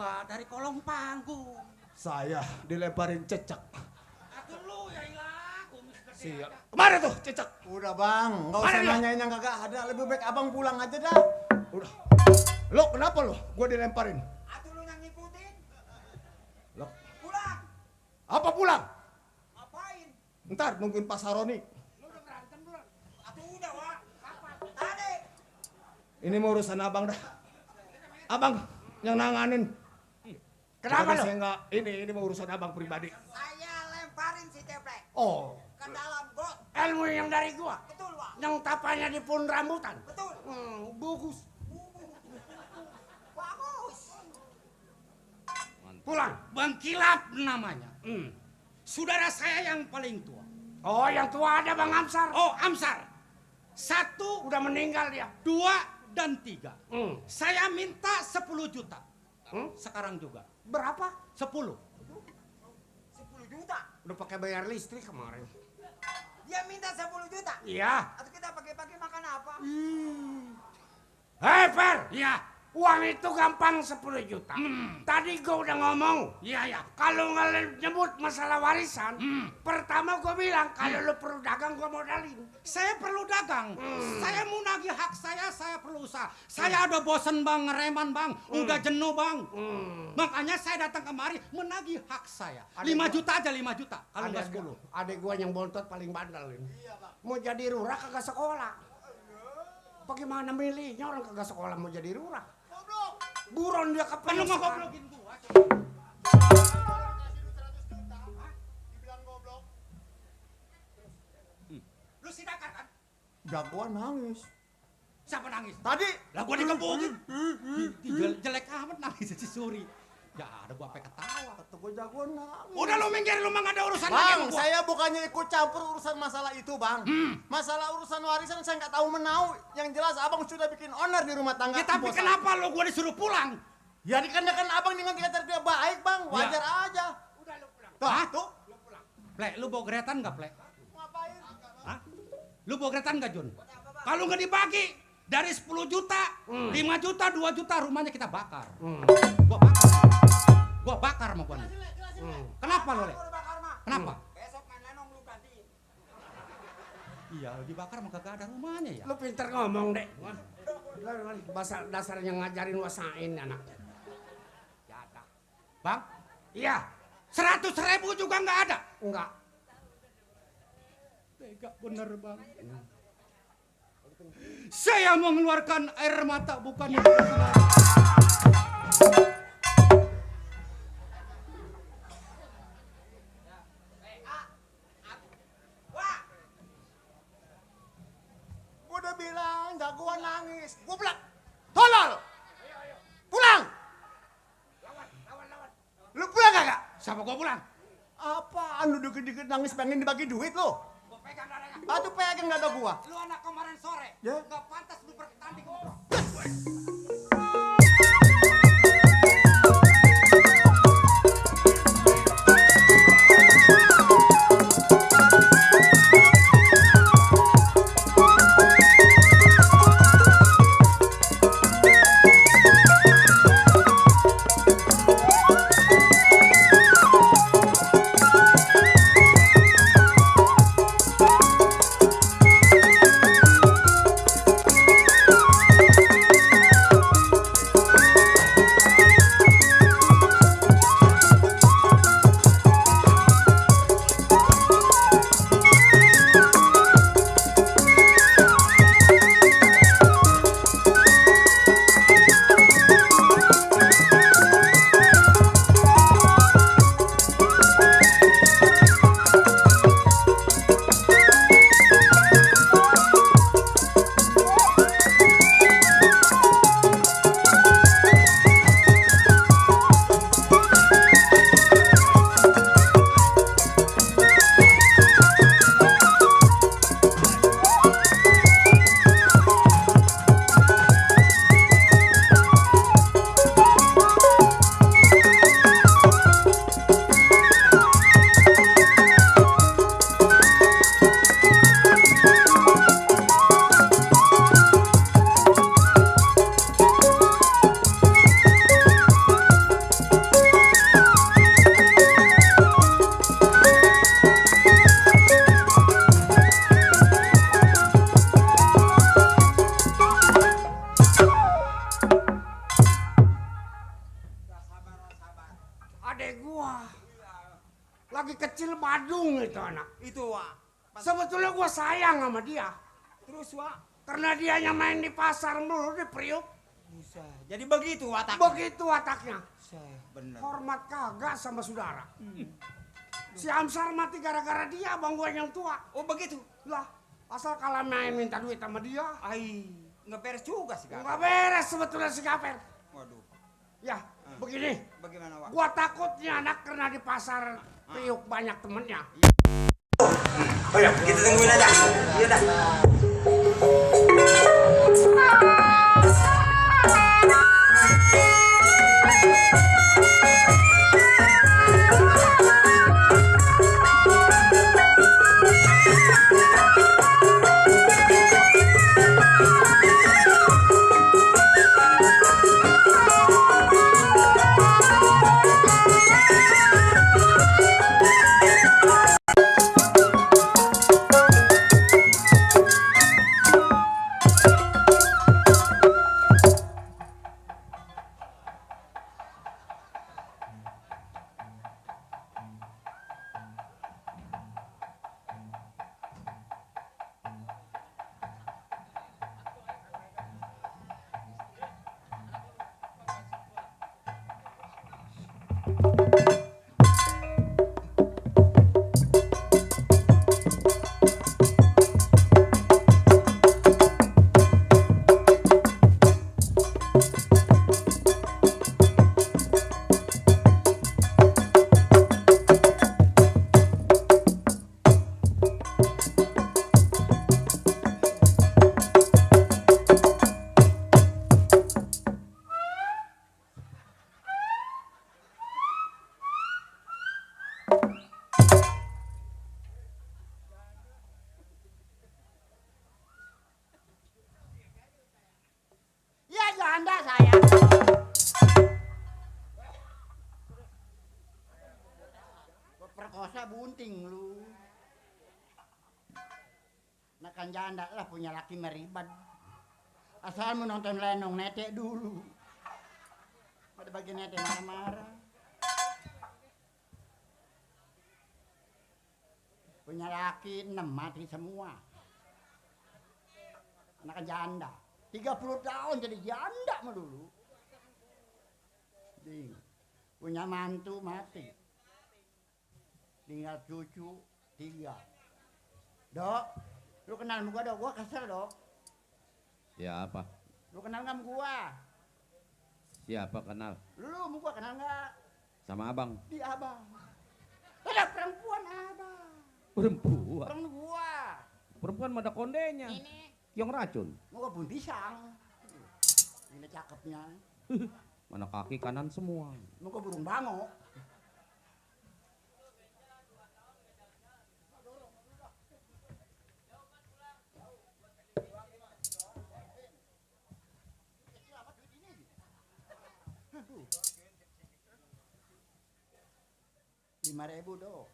gua dari kolong panggung. Saya dilemparin cecek. Atuh lu ya ilah, kumis gede Sial. aja. Kemana tuh cecek? Udah bang, nggak usah Mana dia? nanyain yang kagak ada. Lebih baik abang pulang aja dah. Udah. Lo kenapa lo? Gue dilemparin. Atuh lu yang ngikutin. Lo Pulang. apa pulang? Ngapain? Ntar nungguin Pak Saroni. Lu udah berantem belum? Atuh udah, Wak. Kapan? Tadi. Ini mau urusan abang dah. Abang yang nanganin. Kenapa Bukannya lo? saya nggak ini mau urusan abang pribadi. Saya lemparin si Ceplek Oh, ke dalam got. Ilmu yang dari gua. Betul, Wak. Yang tapanya di pohon rambutan. Betul. Bagus. Bagus. Pulang. Bang Kilap namanya. Saudara saya yang paling tua. Oh, yang tua ada Bang Amsar. Oh, Amsar. 1, Udah meninggal dia. 2, dan 3. Saya minta 10 juta. Hmm? Sekarang juga. Berapa? 10. 10 juta. Udah pakai bayar listrik kemarin. Dia minta 10 juta. Iya. Atau kita pagi-pagi makan apa? Hei Fer, Iya. uang itu gampang 10 juta. Tadi gua udah ngomong. Iya, ya. Kalau nggak nyebut masalah warisan, pertama gua bilang kalau lu perlu dagang gua modalin. Saya perlu dagang. Saya mau nagih hak saya perlu usaha. Saya udah bosen bang, ngereman bang, udah jenuh bang. Makanya saya datang kemari menagih hak saya. Ada 5 gua- juta aja 5 juta. Kalau nggak 10. Adek gua yang bontot paling bandel ini. Mau jadi lurah kagak sekolah. Bagaimana milihnya orang kagak sekolah mau jadi lurah? Buron dia ke Kan lu penuh ngegoblokin gua. Lu sidakan kan? Jagoan nangis. Siapa nangis? Tadi. Lah gua dikebukin. Jelek amat nangis si Suri. Ya ada gua sampai ketawa. Kata gue jagoan nangis. Udah lu minggir, lu mah gak ada urusan lagi Bang, sama gua. saya bukannya ikut campur urusan masalah itu, Bang. Masalah urusan warisan saya nggak tahu menau. Yang jelas abang sudah bikin owner di rumah tangga. Ya tapi bos kenapa lu gua disuruh pulang? Ya dikarenakan abang dengan kata dia baik, Bang. Wajar aja. Udah lu pulang. Tuh, Hah? tuh. Plek, lu bawa geretan gak, Plek? Ngapain? Hah? Lu bawa geretan gak, Jun? Kalau nggak dibagi, dari 10 juta, 5 juta, 2 juta rumahnya kita bakar. Gua bakar. Gua bakar sama gua nih. Kenapa lu, Le? Udah bakar mah. Kenapa? Besok main lenong lu gantiin. Iya, dibakar mah kagak ada rumahnya ya. Lu pinter ngomong, Dek. Bahasa dasarnya ngajarin wasain anak. Jatah. Bang, Iya, 100.000 juga nggak ada. enggak. Tega bener, Bang. Saya mengeluarkan air mata bukannya. Gue udah bilang jagoan nangis. Gue bilang, tolol. Pulang. Lu pulang kagak? Siapa gua pulang? Apaan lu dikit-dikit nangis pengen dibagi duit lu? Gua pegang dadanya. Aduh pegang dada gua. Lu anak kemarin sore. Ya. Nggak pantas lu bertanding. laki kecil badung itu anak. Itu, Wak. Sebetulnya gua sayang sama dia. Terus, Wak. Karena dianya main di pasar mulu di Priuk. Buset. Jadi begitu wataknya. Begitu wataknya. Bener. Hormat kagak sama saudara. Si Amsar mati gara-gara dia bang gue yang tua. Oh begitu? Lah, asal kalah main minta duit sama dia. Ai, nggak beres juga sih, Kak. Nggak beres sebetulnya si Gaper. Waduh. Ya, begini. Bagaimana, Wak? Gua takutnya anak karena di pasar Priuk banyak temennya. Oh ya, kita tungguin aja. Iya dah. Ya janda saya. Perkosa bunting lu. Nakan janda lah punya laki meribad. Asal mau nonton lenong netek dulu. Pada bagian netek marah-marah. Punya laki 6 mati semua. Nakan janda. 30 tahun jadi janda melulu. Punya mantu mati. Tinggal cucu 3. Dok, lu kenal sama gua dok? Gua kesel dok. Siapa? Lu kenal nggak sama gua? Siapa kenal? Lu sama gua kenal nggak? Sama abang. Di abang. Ada perempuan abang. Perempuan? Perempuan gua. Perempuan mah ada kondenya. Ini. Yang racun. Gua pun pisang. Ini cakepnya. Mana kaki kanan semua. Muka burung bango. Rp5.000 dong.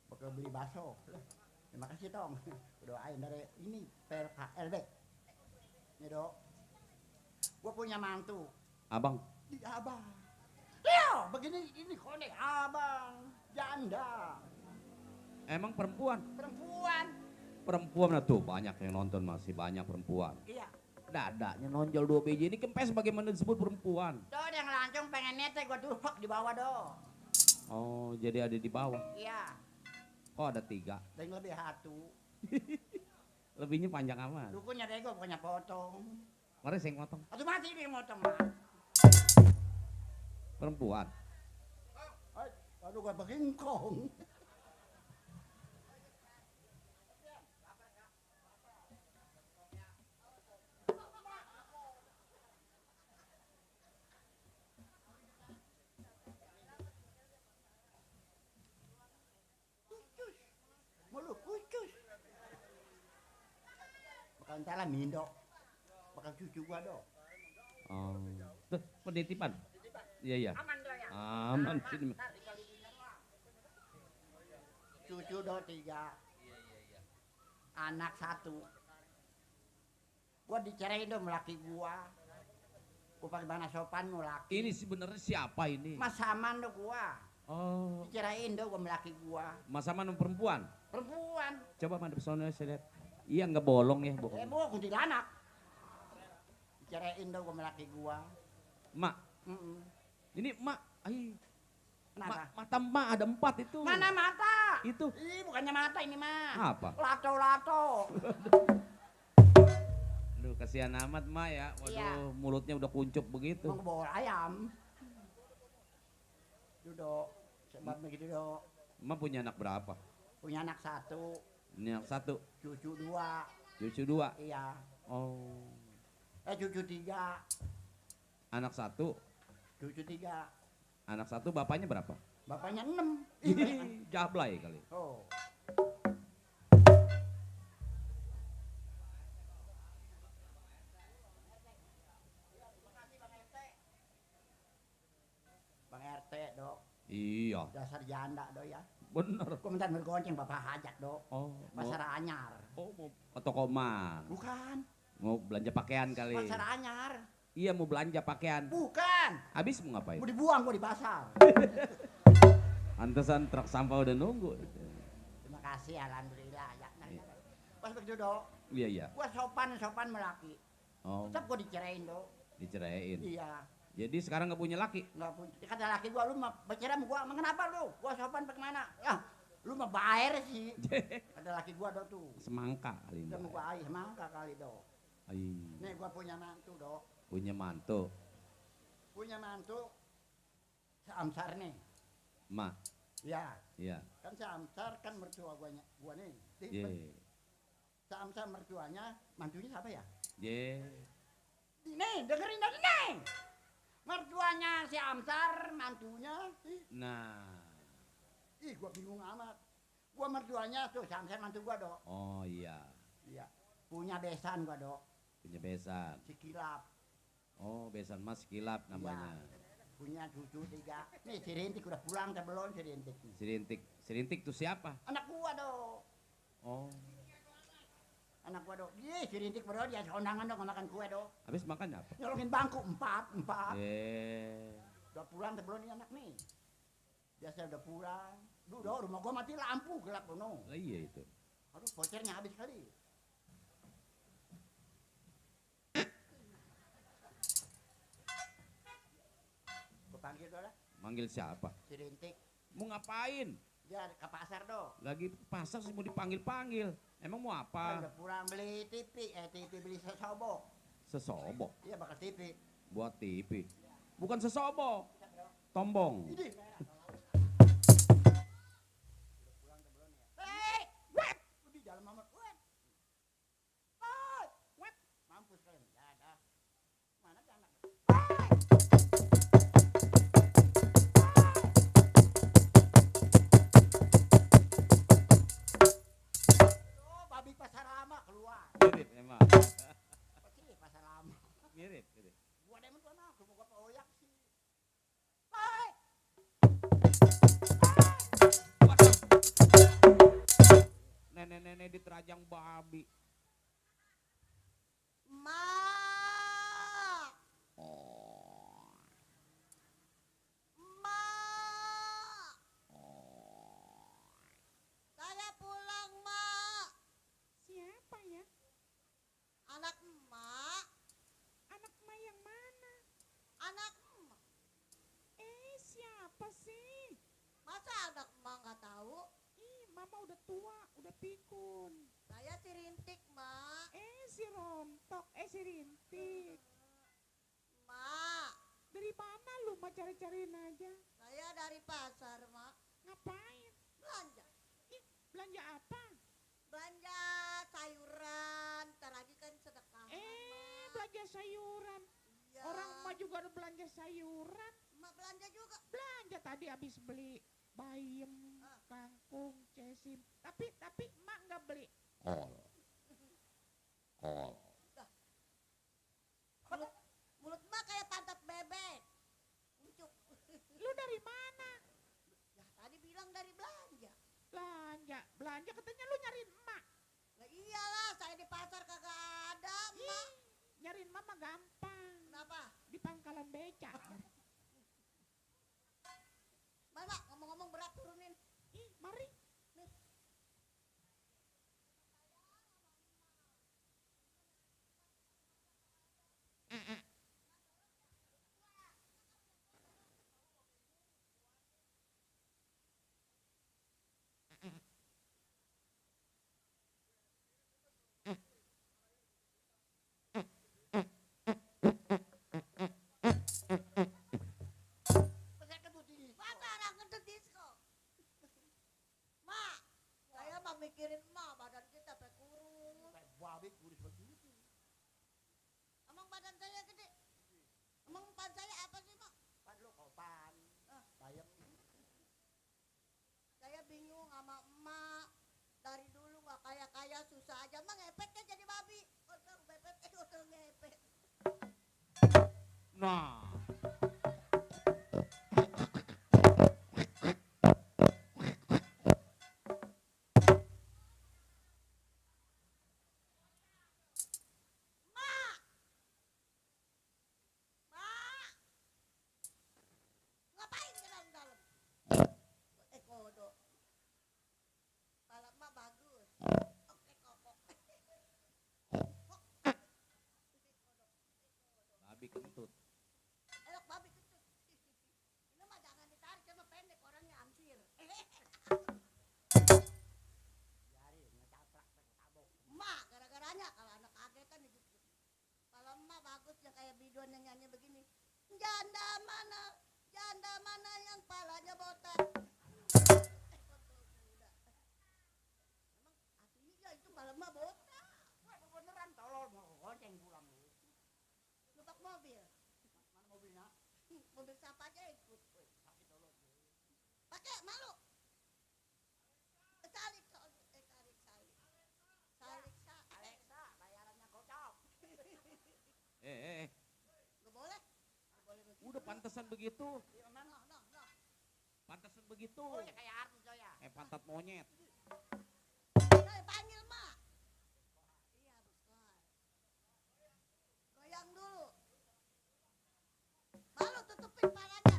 Bakal beli bakso. Terima kasih Tong. Doain dari ini PLKLB. Nih dok. Gua punya mantu. Abang. Di abang. Ya, begini ini konek abang. Janda. Emang perempuan? Perempuan. Perempuan nah tuh banyak yang nonton, masih banyak perempuan. Iya. Dadanya nonjol 2 biji ini kempes bagaimana disebut perempuan. Tuh yang lancung pengen netek gua duduk di bawah dong. Oh, jadi ada di bawah. Iya. Oh, ada 3. Dan lebih satu. Lebihnya panjang amat. Dukunya deh gua punya potong. Mari saya motong. Aduh mati dia motong. Perempuan. Aduh gua begingkong. Mulu kucus. Bakal ntar lah mindo. Bakal cucu gua dong. Oh. Tuh, penitipan. Iya, iya. Aman dong ya. Aman sini. Cucu dong 3. Anak 1. Gua dicerain dong laki gua. Gua pakai bahasa sopan mau laki. Ini sebenarnya siapa ini? Mas Saman dong gua. Oh, Dicerain dong sama laki gua. masa mana perempuan? Perempuan. Coba madep sono saya lihat. Iya nggak bolong ya, bohong. Gua kuntilanak. Dicerain dong sama laki gua. Mak, Mm-mm. ini mak, Kenapa? mata mak ada 4 itu. Mana mata? Itu. Ih, bukannya mata ini mah. Apa? Lato-lato. Aduh, kasihan amat mak ya. Waduh, Iya. mulutnya udah kuncup begitu. Mau bawa ayam. Duduk. Sebab begitu dok. Mak punya anak berapa? Punya anak 1, Ini anak 1, cucu 2. cucu 2. Iya. Oh, Cucu 3. anak 1, Cucu 3. anak 1 bapaknya berapa? Bapaknya 6. Ih, jablay kali. Oh. Bang RT dok. Iya, Dasar janda dok ya. bener. Komentar bergonceng bapak hajat dok. Oh, Pasar anyar. mau ke toko man. Bukan. Mau belanja pakaian kali. Pasar anyar. Iya, mau belanja pakaian. Bukan. Habis mau ngapain? Mau dibuang gua di pasar. Antesan truk sampah udah nunggu. Terima kasih alhamdulillah ya. Pas begitu dok. Iya, iya. Gua sopan melaki. Oh, Tetap gua dicerain dok. diceraiin. Iya. Jadi sekarang nggak punya laki. Nggak punya. Kata laki gua, lu mah bercerai sama gua. Emang kenapa lu? Gua sopan bagaimana? Ya, lu mah bayar sih. Kata laki gua dok tuh. Semangka kali ini. Sama gua air semangka kali dok. Ai, Nih gua punya mantu dok. punya mantu. Punya mantu seamsar nih. Ma, Ya, iya. kan seamsar kan mertua gua nih. Ye. Seamsar mertuanya, mantunya siapa ya? Ye. Nih, dengerin dari nih. Mertuanya si Amsar, mantunya. Nah. Ih, gua bingung amat. Gua mertuanya tuh si Amsar mantu gua dok. Oh iya. Iya. Punya besan gua dok. Punya besan. Si Kilap. Oh, besan Mas Kilap namanya. Iya. Punya cucu 3. Nih si Rintik udah pulang atau belum si Rintik? Si Rintik. Si Rintik tuh siapa? Anak gua dok. Oh. Anak gua dok. Ih, si Rintik bro dia kondangan dok makan kue dok. Habis makan apa? Nyolongin bangku 4. Eh. Udah pulang atau belum nih anak nih? Biasa udah pulang. Duh dok, rumah gua mati lampu gelap no. Lah iya itu. Aduh, vouchernya habis kali. Gua panggil dong lah, Manggil siapa? si Rintik. Mau ngapain? Dia ke pasar dong. Lagi pasar sih mau dipanggil-panggil. Emang mau Kan apa? udah pulang beli TV beli sesobok. Sesobok. Iya bakal TV. Buat TV. Bukan sesobok. Tombong. Ini. Hei, web. Di dalam amat web. Hei, web. Mampus kalian. Ya ada. Mana sih anak? Oh, babi pasar lama keluar. Mirip emang. Apa sih pasar lama? Mirip. Gua demen tuh anak, rumah gua paoyak sih. Hai. Nenek-nenek diterajang babi. Mak, Oh. mak, saya pulang mak. Siapa ya? Anak emak, Anak emak yang mana? anak emak. Siapa sih? Masa anak emak nggak tahu? Ih, mama udah tua, udah pikun. Saya si Rintik mak. Si Rontok, si Rintik. Mak, Dari mana lu mah cari-cariin aja? saya dari pasar mak. Ngapain? Belanja, Belanja apa? belanja sayuran. Ntar lagi kan sedekah. Belanja sayuran. Iya. Orang emak juga udah belanja sayuran. Emak belanja juga. Belanja tadi habis beli bayam, kangkung, cesim. Tapi emak nggak beli. Mulut emak kayak pantat bebek. Uncuk. Lu dari mana? Ya tadi bilang dari belanja. Belanja katanya lu nyariin emak. Lah iyalah, saya di pasar kagak ada emak. Nyariin mama gampang. Kenapa? Di pangkalan beca. Mak, ngomong ngomong sama emak. Dari dulu nggak kaya-kaya susah aja mah ngepetnya jadi babi. Otor bebet, otor ngepet. Nah. Ngapain ke dalam-dalam? Kodo. Kepala emak bagus. Oke kopok. Babi kentut. Elok babi kentut. Ini mah jangan ditarik, dia mah pendek orangnya hampir. Emak, gara-garanya kalau anak kagetan gitu. Kalau emak bagus yang kayak biduan yang nyanyi begini. Janda mana yang palanya botak. Emang aslinya itu malam mah botak. Wah, beneran tolol mau gonceng pulang. Numpak mobil. Mana mobilnya? Mobil siapa aja ikut. Pakai malu. Salik. Alexa, bayarannya gocap. Eh. Gak boleh. Udah pantesan begitu. No. Pantesan begitu. Oh ya kayak artis oh ya. Pantat monyet. Saya panggil mak. Iya bos. Goyang dulu. Malu tutupin palanya.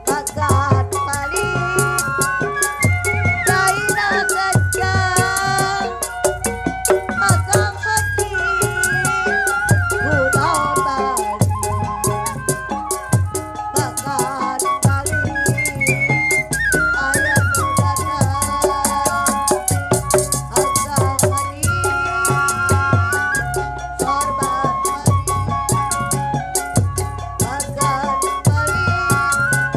Bagat balik, China kejang, pasang hati, guna balik. Bagat balik, ayah datang, pasang hati, sorban balik. Bagat balik,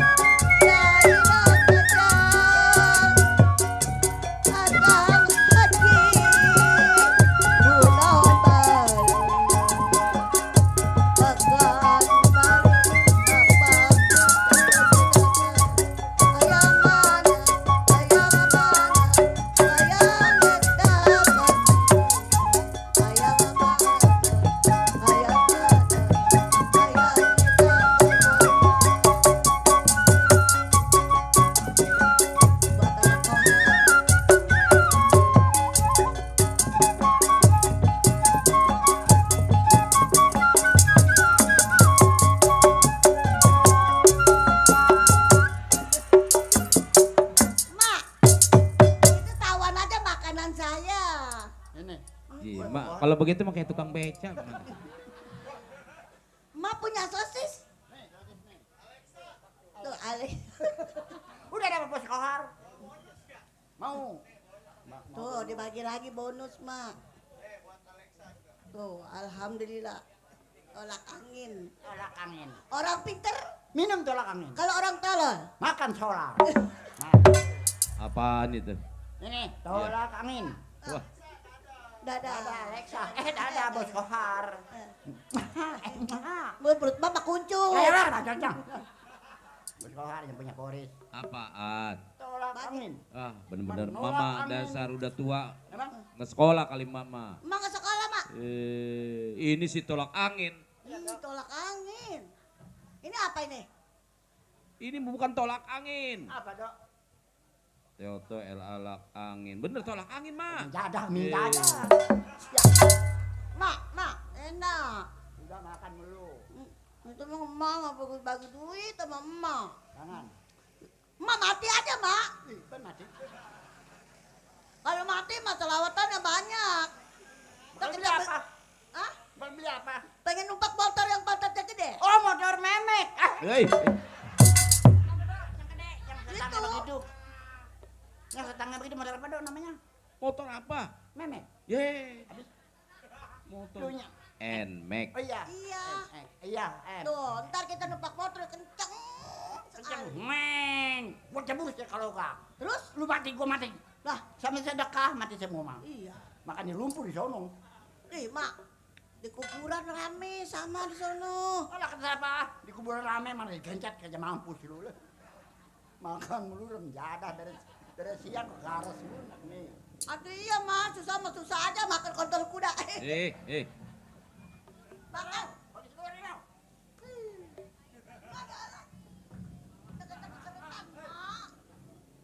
China kejang, pasang hati, guna balik. Bagat balik, sayang mana, sayang mana, sayang dapat, sayang mana, sayang Mak, itu tawan aja makanan saya. Ini. Iya, Mak, kalau begitu mah kayak tukang beca. Mak punya sosis. Tuh, Ale. Udah dapat bos kohar. Mau. Tuh, dibagi lagi bonus, Mak. Tuh, alhamdulillah. Tolak angin. Tolak angin. Orang pinter, Minum tolak angin. kalau orang tolol. Makan solar. Nah, Apaan itu? ini tolak angin. Wah, Dadah. Ada Alexa. Dadah bos kohar. Perut Bapak kuncup. Lewat cocok. Bos kohar yang punya koris. apaan? Tolak angin. Ah, bener-bener Menolak mama angin. dasar udah tua. Emang? Nggak sekolah kali mama. Emang ke sekolah, Mak? Ini si tolak angin. Tolak angin. Ini apa ini? Ini bukan tolak angin. Apa dok? Teoto el alak angin. Bener tolak angin, Mak. Jadah, mie jadah. Mak, enak. Udah makan dulu. Itu mah emak nggak bagi duit sama emak. Jangan. Emak mati aja, Mak. Ih, kan mati. Kalau mati mah selawatannya banyak. Ntar Beli kita apa? Hah? Beli apa? Pengen numpak motor yang pantatnya gede? Oh, motor memek. Hei, Yang gede, yang setangga Itu. begitu. Yang setangga begitu motor apa dok namanya? motor apa? Memek. Ye. Motor. Dunya. Nmax. Oh iya. Iya. Iya, Tuh, ntar kita numpak motor kenceng Kenceng. sekali. Meng. Gua cebur sih kalau kak. Terus? Lu mati, gua mati. Lah, Sama sedekah mati semua mah. iya. Makanya lumpur di sono. Ih, Mak. Di kuburan rame sama di sono. Alah kenapa? Di kuburan rame mana digencet kerja mampus lu. Makan mulu rem jadah dari siang ke garas lu nih. Aduh iya mah susah mah susah aja makan kontol kuda. Makan. Bagi keluar ini mau.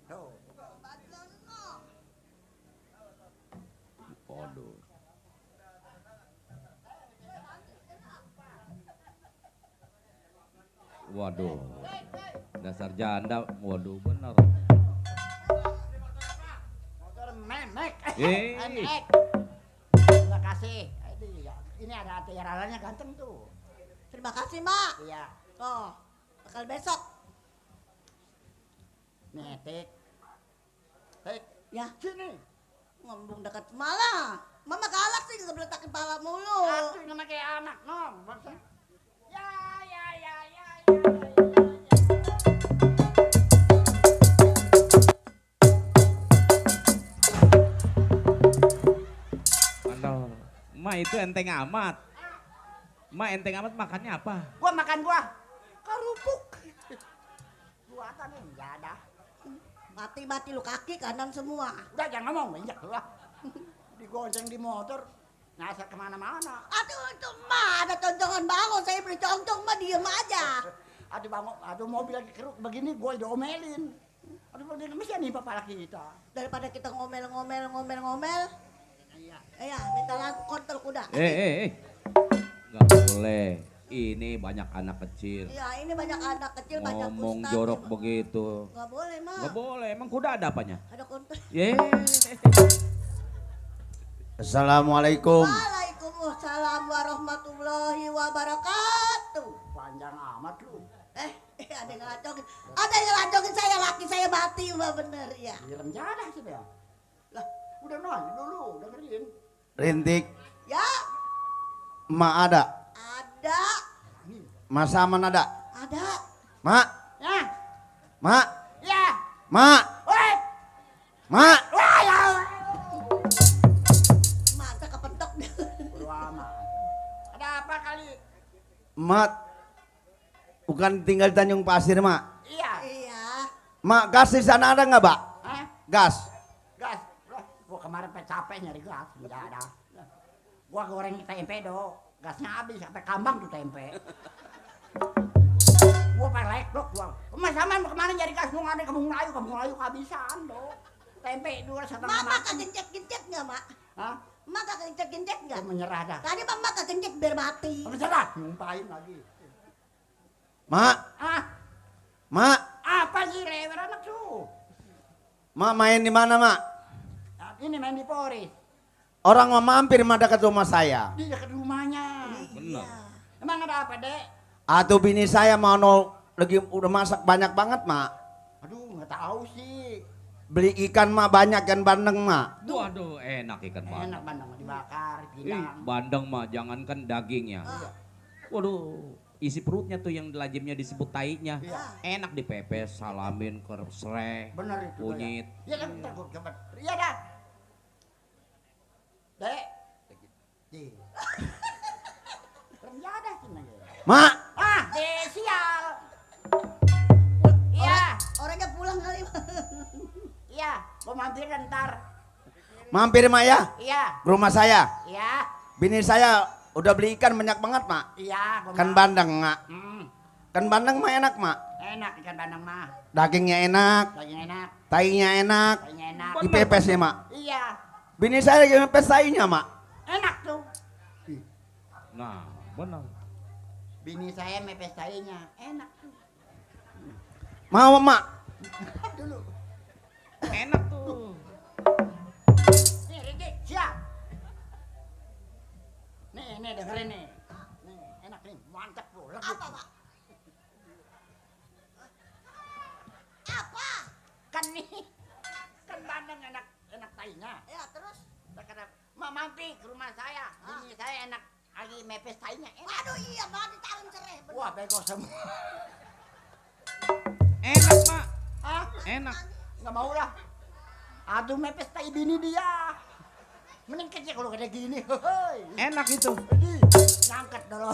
Tuh. Waduh. Waduh. Dasar janda, waduh bener. Motor memek. Eh. Memek. Terima kasih. Ini ada tiaralanya ganteng tuh. Terima kasih mak. Iya. Oh, bakal besok. Nih, Tik. Tik. Ya, Sini. ngomong dekat malah. Mama galak sih ngebeletak kepala mulu. Aduh, nama kayak anak, nom. Bangsa. Ya. Aduh. Ma itu enteng amat. Ma enteng amat makannya apa? Gua makan gua. Kerupuk. Gua kan enggak ada. Mati-mati lu kaki kanan semua. Udah jangan ngomong, injak lah. Digonceng di motor, ngasar kemana-mana. Aduh itu mah ada tontongan bangun saya beli contoh mah diem aja. Aduh bangun, aduh mobil lagi keruk begini gua diomelin. Aduh begini mesti nih papa kita. Daripada kita ngomel. Iya, minta lagu kontol kuda. Nggak boleh. Ini banyak anak kecil. Iya, ini banyak anak kecil, banyak Ngomong ustaz. jorok begitu. Nggak boleh mah. Nggak boleh. Emang kuda ada apanya? Ada kontol. Assalamualaikum. Waalaikumsalam warahmatullahi wabarakatuh. Panjang amat lu. Ada yang ngelacongin. Ada yang ngelacongin saya, laki saya mati mah bener ya. Direm jadah sih ya. Lah, udah nanya dulu, dengerin. Rintik, Ya, emak ada. ada. Mas Saman ada. Ada. Mak, Ya, mak, ya. mak, Woi, mak. wah ya. Mata kepentok. Bodo amat. Ada apa kali? Mak, bukan tinggal di Tanjung Pasir, mak. Iya. Iya. Mak, gas di sana ada nggak, Pak? Hah? Gas. Gas. Lah, gua kemarin capek nyari gas, enggak ada. Gua goreng tempe do, gasnya habis sampai kambang tuh tempe. Gua pelek dok gua. Mas Saman kemarin nyari gas mau ngane kampung Melayu kehabisan do. Tempe dua setengah Mama matang. kegencet-gencet nggak, Mak? Hah? Mak kegencet-gencet nggak? Gua menyerah dah. Tadi Mama kegencet biar mati. Menyerah, nyumpahin lagi. Mak, Ah, mak, apa sih lewer anak tuh? mak main di mana, mak? Nah, ini main di Poris. Orang mau mampir mah dekat rumah saya. Di dekat rumahnya. Bener. Emang ada apa, Dek? Atau bini saya mau lagi udah masak banyak banget, mak. Aduh, nggak tahu sih. Beli ikan mah banyak kan bandeng, mak. Waduh, enak ikan bandeng. Enak bandeng dibakar, pindang. Bandeng mah jangankan dagingnya. Waduh, isi perutnya tuh yang lajimnya disebut tainya. Enak dipepes, salamin, sereh, Bener itu. kunyit. Iya kan, ntar gua coba. Iya dah. Dek. Di. Renjada sih nanya. Mak, Ah, sial. Iya, Orangnya pulang kali. iya. Gua mampir ntar. mampir mak ya Iya, ke rumah saya. iya, Bini saya udah beli ikan banyak banget, mak. iya. Gua Kan mau. bandeng, mak. Kan bandeng mah enak, mak. Enak ikan bandeng mah. Dagingnya enak, Daging enak, tainya enak, daging enak. dipepesnya, mak. Iya, Bini saya lagi mepes tainya, mak. enak tuh. Nah, benar. Bini saya mepes tainya, enak tuh. Mau, mak? Dulu. Enak tuh. Nih, Riki, siap. Nih, dengerin nih. Nih, enak nih, mantap tuh. Legit. Apa, Pak? Apa? Kan nih, kan bandeng enak, enak tainya. Ya, terus? Saya kata, "Ma, mampir ke rumah saya. Bini saya enak, lagi mepes tainya, enak." Waduh iya, banget ditaruh cerai. bener. Wah, bego semua. Enak, Mak. Hah? Enak. Nggak mau lah. Aduh, mepes tai bini dia. Mending kecil kalau kayak gini. Hoi. Enak itu. Ini ngangkat dulu.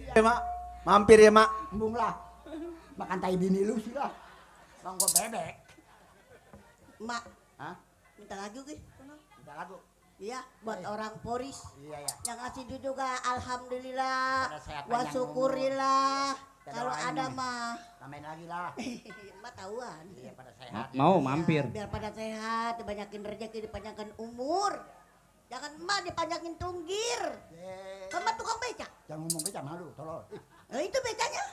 Ya, Mak. Mampir ya, Mak. Embung lah. Makan tai bini lu sih lah. Bang gua bebek. Mak, Hah? minta lagu ke? Minta lagu. Iya, buat orang Poris. Iya, ya. Yang ngasih juga alhamdulillah. Pada sehat Wa panjang syukurillah. Kita Kalau doain ada nih. mah. Tambahin lagi lah. Mak tahuan. Iya, pada sehat. Mau Iya, mampir. biar pada sehat, dibanyakin rezeki, dipanjangkan umur. Jangan emak dipanjangin tunggir. Sama tukang beca. Jangan ngomong beca malu, tolong. Nah, itu becanya.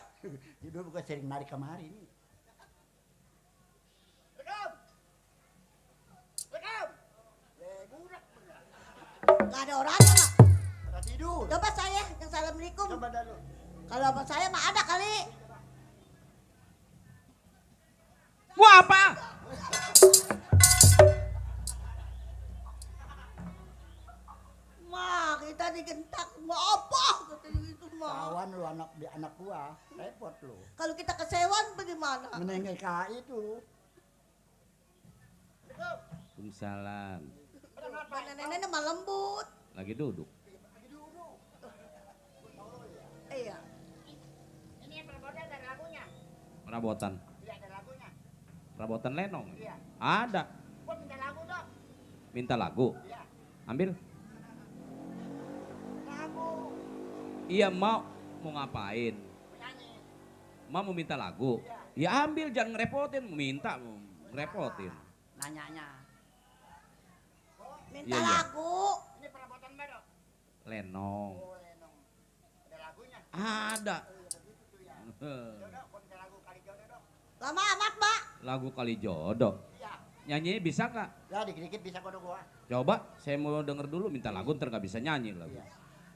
Itu bukan sering narik kemari nih. Gak ada orangnya, Mak. Pada tidur. Coba saya yang assalamualaikum. Coba dulu. Kalau abang saya mah ada kali. Wah apa? Mah, kita digentak mau apa? Katanya gitu, mah. Kawan lu anak gua, repot lu. Kalau kita kesewan bagaimana? Menengah KI itu. Waalaikumsalam. Mana nenek mah lembut. Lagi duduk. Iya. Perabotan. Perabotan lenong. Ada. Minta lagu. Ambil. Iya mau ngapain? Mau minta lagu. Ya ambil jangan ngerepotin, mau minta mau ngerepotin. Nanyanya. Minta Iya, iya. lagu. Lenong. Ada lagunya. Ada. Lama amat, Mbak. Lagu kali jodoh. Nyanyi bisa nggak? Ya dikit-dikit bisa kode gua. Coba, saya mau denger dulu minta lagu ntar nggak bisa nyanyi lagu.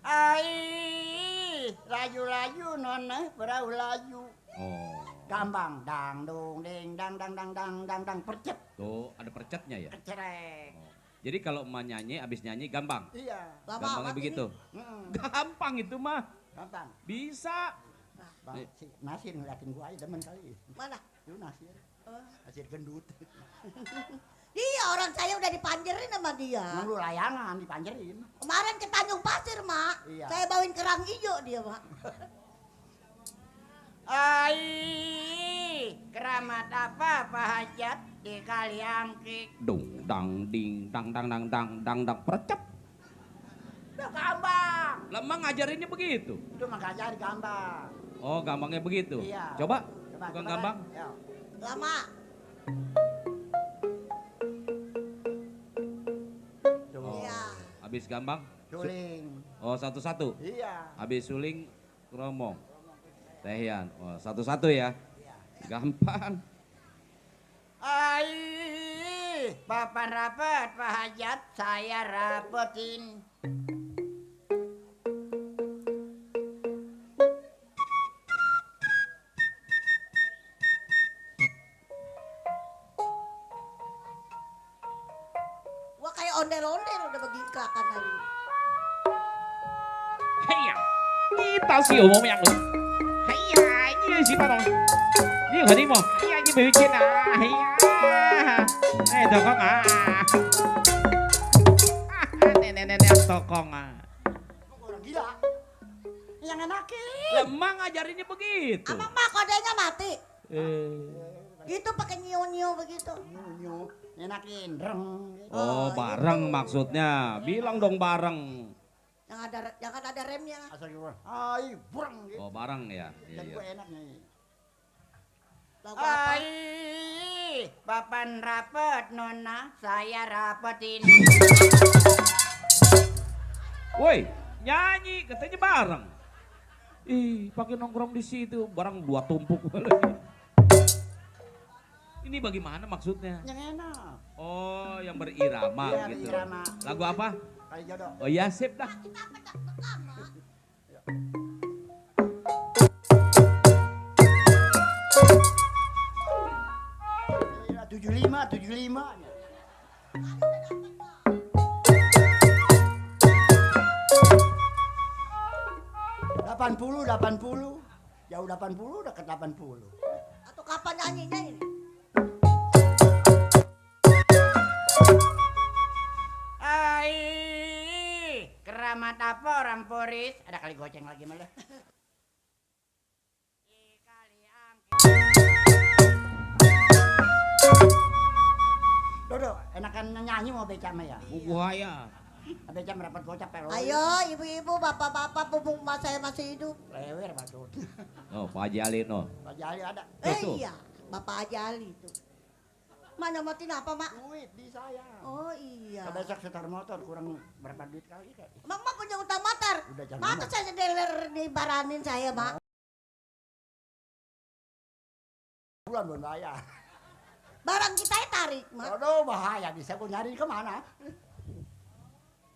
Ai, laju-laju nona berau laju. Oh, Gampang, dang dong ding dang dang dang dang dang dang percet tuh ada percetnya ya. kecereng. Jadi kalau emak nyanyi, abis nyanyi gampang. Iya, Lama Gampangnya amat begitu. mm, Gampang itu mah. gampang. Bisa. Bang, si Nasir ngeliatin gua aja demen kali. ini. Mana? Lu Nasir, Nasir gendut. Iya, orang saya udah dipanjerin sama dia. Emang lu layangan dipanjerin. Kemarin ke Tanjung Pasir, Mak. Iya. Saya bawain kerang hijau dia, Mak. Ai, keramat apa hajat di Kaliangkik? Dung dang ding dang dang dang dang dang dang percep. Udah gampang. Lemang ngajarinnya begitu. Itu mah ngajari gampang. Oh, gampangnya begitu. Iya. Coba, Coba, bukan coba. gampang. Ya. Lama. Tuh. Iya. Habis gampang. Suling. Oh, satu-satu. Iya. Habis suling keromong. Tehian. Oh, satu-satu ya. Gampang. Ai, papan rapat Pak Hajat, saya rapetin. Wah, kayak ondel-ondel udah begingkakan hari. Heya. Kita sih umum yang lu. Heya, ini si Parong. Ini hadi mo. Heya, ini biểu trên à. Heya. Eh, tokong ah. Nenek tokong ah. Orang gila. Yang enakin. Lemang ngajarinnya begitu. Emang Mak kodenya mati. Eh. Gitu pakai nyiu-nyiu begitu. Nyu, enakin. Reng. Oh, bareng maksudnya. Bilang dong bareng. Jangan ada remnya. Asal gimana? Ai, bureng gitu. Oh, bareng ya. Iya, Dan iya. gue enak nih. Lagu apa? Ai, papan rapet nona, saya rapetin. Woi, nyanyi katanya bareng. Ih, pakai nongkrong di situ, barang dua tumpuk lagi. Ini bagaimana maksudnya? Yang enak. Oh, yang berirama Iya, gitu. berirama. Lagu apa? Kali jodoh. Oh iya, sip dah. Kita pecah-pecah, Mak. Iya, 75. 80. Jauh 80, dekat 80. Atau kapan nyanyinya ini? goceng lagi malah. Dodo, enakan nyanyi mau beca mah ya? Buaya. Beca merapat gocap pero. Ayo ibu-ibu, bapak-bapak, pupung mas saya masih hidup. Lewer batu. Oh, Pak Haji Ali no. Pak Jali ada. Tuh. Iya, Bapak Haji Ali itu. Mak nyomotin apa, Mak? Duit di saya. Oh iya. Besok setor motor kurang berapa duit kali kan? Mak punya utang motor. Udah jangan Masa ngomong. saya dealer dibaranin saya, Mak? Bulan belum bayar. Barang kita tarik, Mak. Aduh bahaya bisa gue nyari kemana?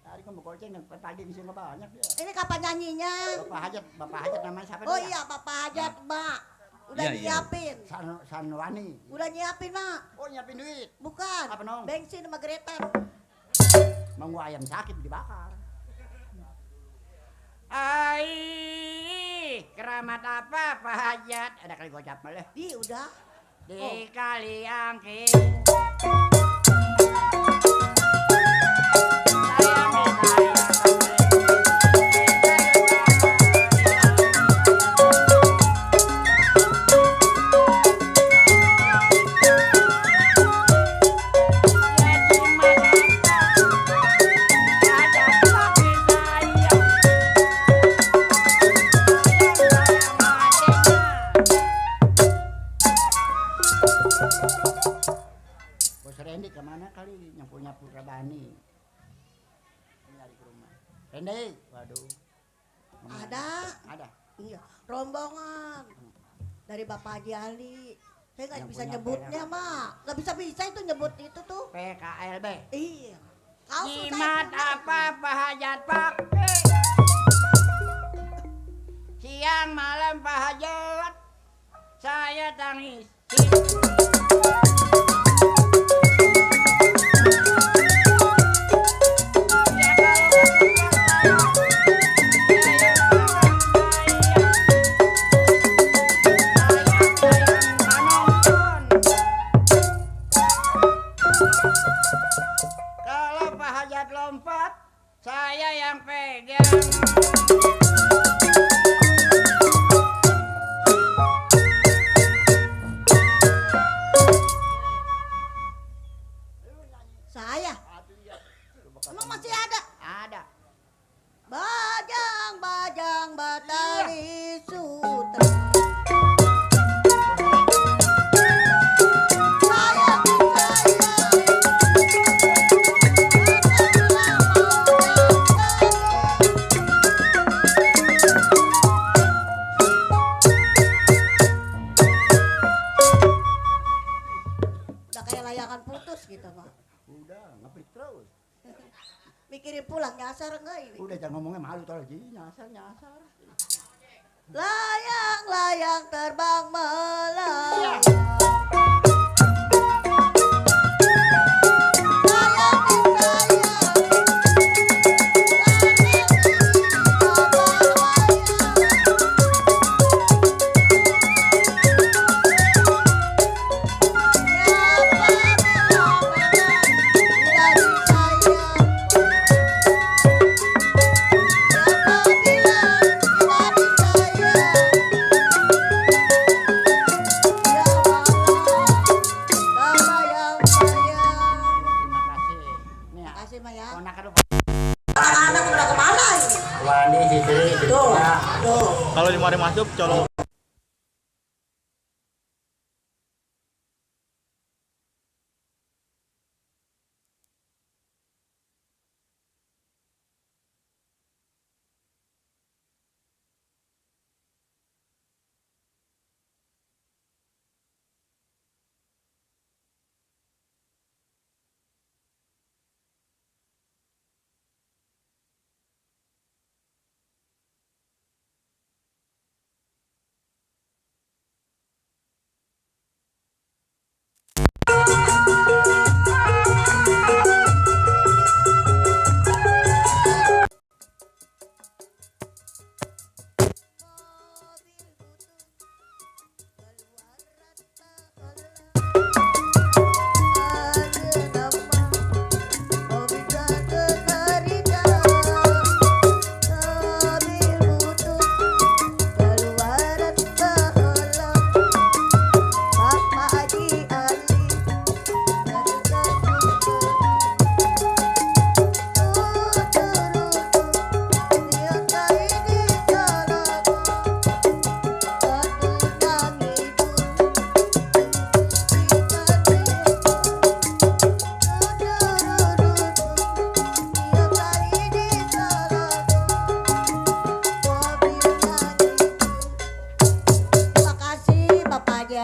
Nyari ke goceng yang pagi di sini banyak dia. Ini kapan nyanyinya? Bapak Hajat namanya siapa Oh dia? iya, Bapak Hajat, Mak. Udah Iya, iya. nyiapin. Sanwani. Udah nyiapin, Mak. Oh nyiapin duit. Bukan. Apa, Nong? Bensin sama geretan. Mang gua ayam sakit dibakar. Ai, keramat apa Pak Hajat? Ada kali gocap malah. Di udah. Di kali angke. Bos Randy kemana kali nyapu-nyapu Rabani? Nyari ke rumah. Randy, waduh. Ada. Ada. Iya, rombongan. Dari Bapak Haji Ali. Saya nggak Yang bisa punya nyebutnya, PKL. Mak. Nggak bisa itu nyebut itu tuh. PKLB. Iya. Kau Jimat apa Pak Hajat pakai? Siang malam Pak Hajat saya tangis. Kalau Pak Hajat lompat, saya yang pegang. Saya. Emang masih ada? Ada. Bajang batari sutra. Udah kayak layangan putus gitu, Pak. Udah, ngeplik terus. Mikirin pulang nyasar enggak ini? Udah jangan ngomongnya malu tuh lagi. Nyasar. Layang terbang melayang. Terima kasih. Nih, Makasih, Mak ya. ponakan lu. Anak-anak udah kemana ini? Wani Sitri. Tuh. Kalau di mari masuk colok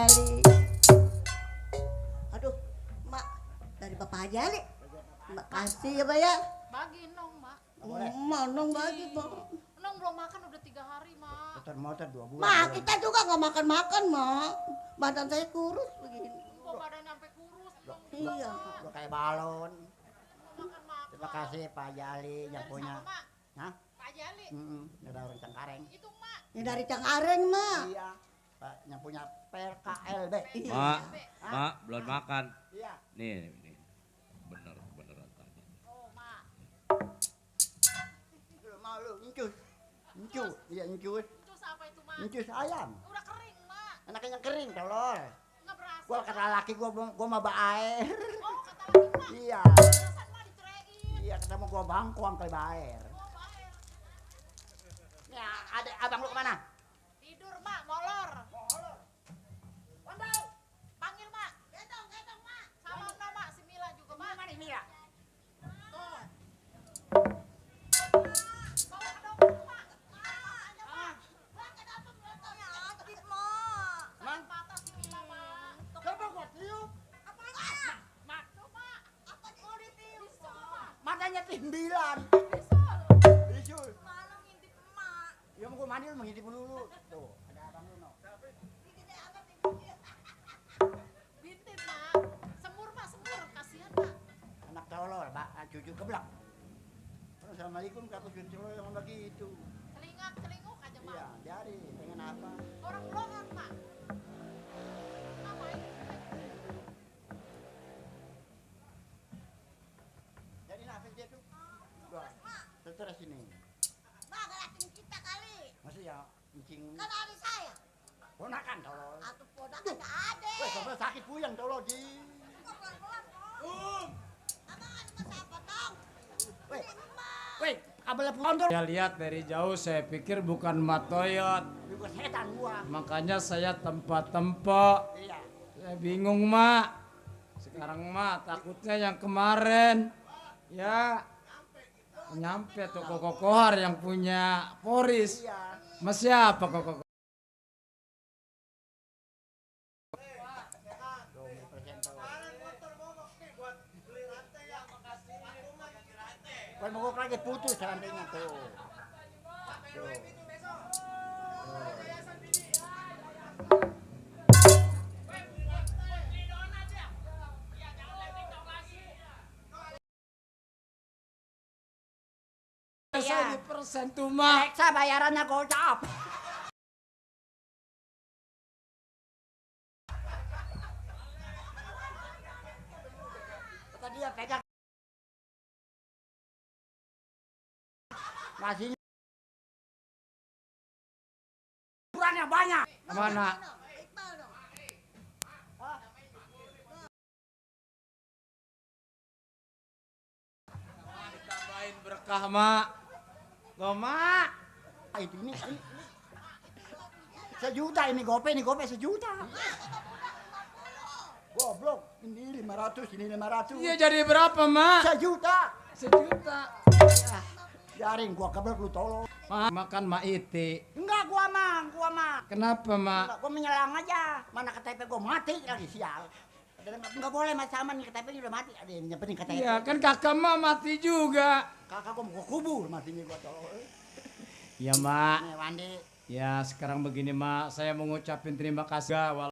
Jali. Aduh, Mak, dari Bapak Haji Ali. Makasih ya, Pak ya. Bagi Nong, Mak. Mau Nong bagi, Mak. Nong belum makan udah 3 hari, Mak. Motor 2 bulan. Mak, kita juga nggak makan-makan, Mak. Badan saya kurus begini. Kok badannya sampai kurus, Nong? Iya. Lo kayak balon. Makan-makan. Terima kasih Pak Jali yang Dari punya. siapa, Mak? Hah? Pak Jali. Ada orang Cengkareng. Itu, Mak. Ini dari Cangareng, Mak. Iya. Pak yang punya PKLB. Mak, belum makan. Iya. Nih. Beneran tadi. Oh, Mak. Mau lu incus. Incus. Iya incus. Terus apa itu, Mak? Incus ayam. Udah kering, Mak. Anaknya yang kering tolol. Nggak berasa. Gua kata laki gua mah baer. Oh, kata lagi, Mak. Iya. Perasaan Mak diceraiin. Iya ketemu gua bangkuang ke baer. Oh, baer. Ya, ada abang lu kemana? Tidur, Mak. Molor. Wandau. Panggil, Mak. Gendong, Mak. Sama no, Mak. Si Mila juga, Mak. Mana Mira? Tuh. Bawa ke dokter, Mak. Apanya, Mak? Mak, kenapa melontongnya? Aktif, Mak. Sakit patah si Mila, Mak. Coba gua tiup. Apanya? Mak. Tuh, Mak. Apa mau ditiup, Mak? Matanya timbilan. Bisul. Bisul. Malam ngintip Mak. Ya mau gua mandi lu mengintip dulu. Tuh, ada abang lu no. Bintit, Mak. Semur, Mak. Semur. Kasihan, Mak. Anak tolol, Pak, cucu keblak. Assalamualaikum kakak cucu tolol yang begitu. Celingak-celinguk aja, Mak. Iya, jadi pengen apa? Orang blongan, Mak. Ngapain? Jadi nafas dia tuh. Gua stres ini. Mak, ngeliatin kita kali. Masih ya incing. Kan adik saya. Ponakan tolol. Atau ponakan ke adik. Weh, sampai sakit puyeng tolol ji. Abang ada siapa, Tong? Weh. Weh, kabel pondor. Saya lihat dari jauh, saya pikir bukan Matoyot. Juga setan gua. Makanya saya tempat-tempat. Iya. Saya bingung, Mak. Sekarang, Mak, takutnya yang kemarin. Ya, nyampe tuh Koko Kohar yang punya Poris. Iya. Mas siapa Koko? Kalau mogok lagi putus rantainya tuh. Tuh. Saya di persen tuh, Mak. Reksa bayarannya gocap. Kata dia pegang. Ngasihnya ukurannya banyak. Mana? Tambahin berkah, Mak. Loh, Mak. Ini sejuta ini gope sejuta. Goblok, ini 500, ini 500. Iya, jadi berapa, Mak? Sejuta. Sejuta. Jaring gua keblok lu tolong. Mak, makan Mak Iti. Enggak gua mah. Kenapa, Mak? Enggak, gua menyelang aja. Mana KTP gua mati lagi sial. Enggak boleh mas sama nih KTP udah mati. Ada yang penting KTP. Iya, kan kakak Mak mati juga. Kakak gua mau kubur matinya gua tolong. Iya, Mak. Nih Wandi. Ya, sekarang begini, Mak. Saya mau ngucapin terima kasih.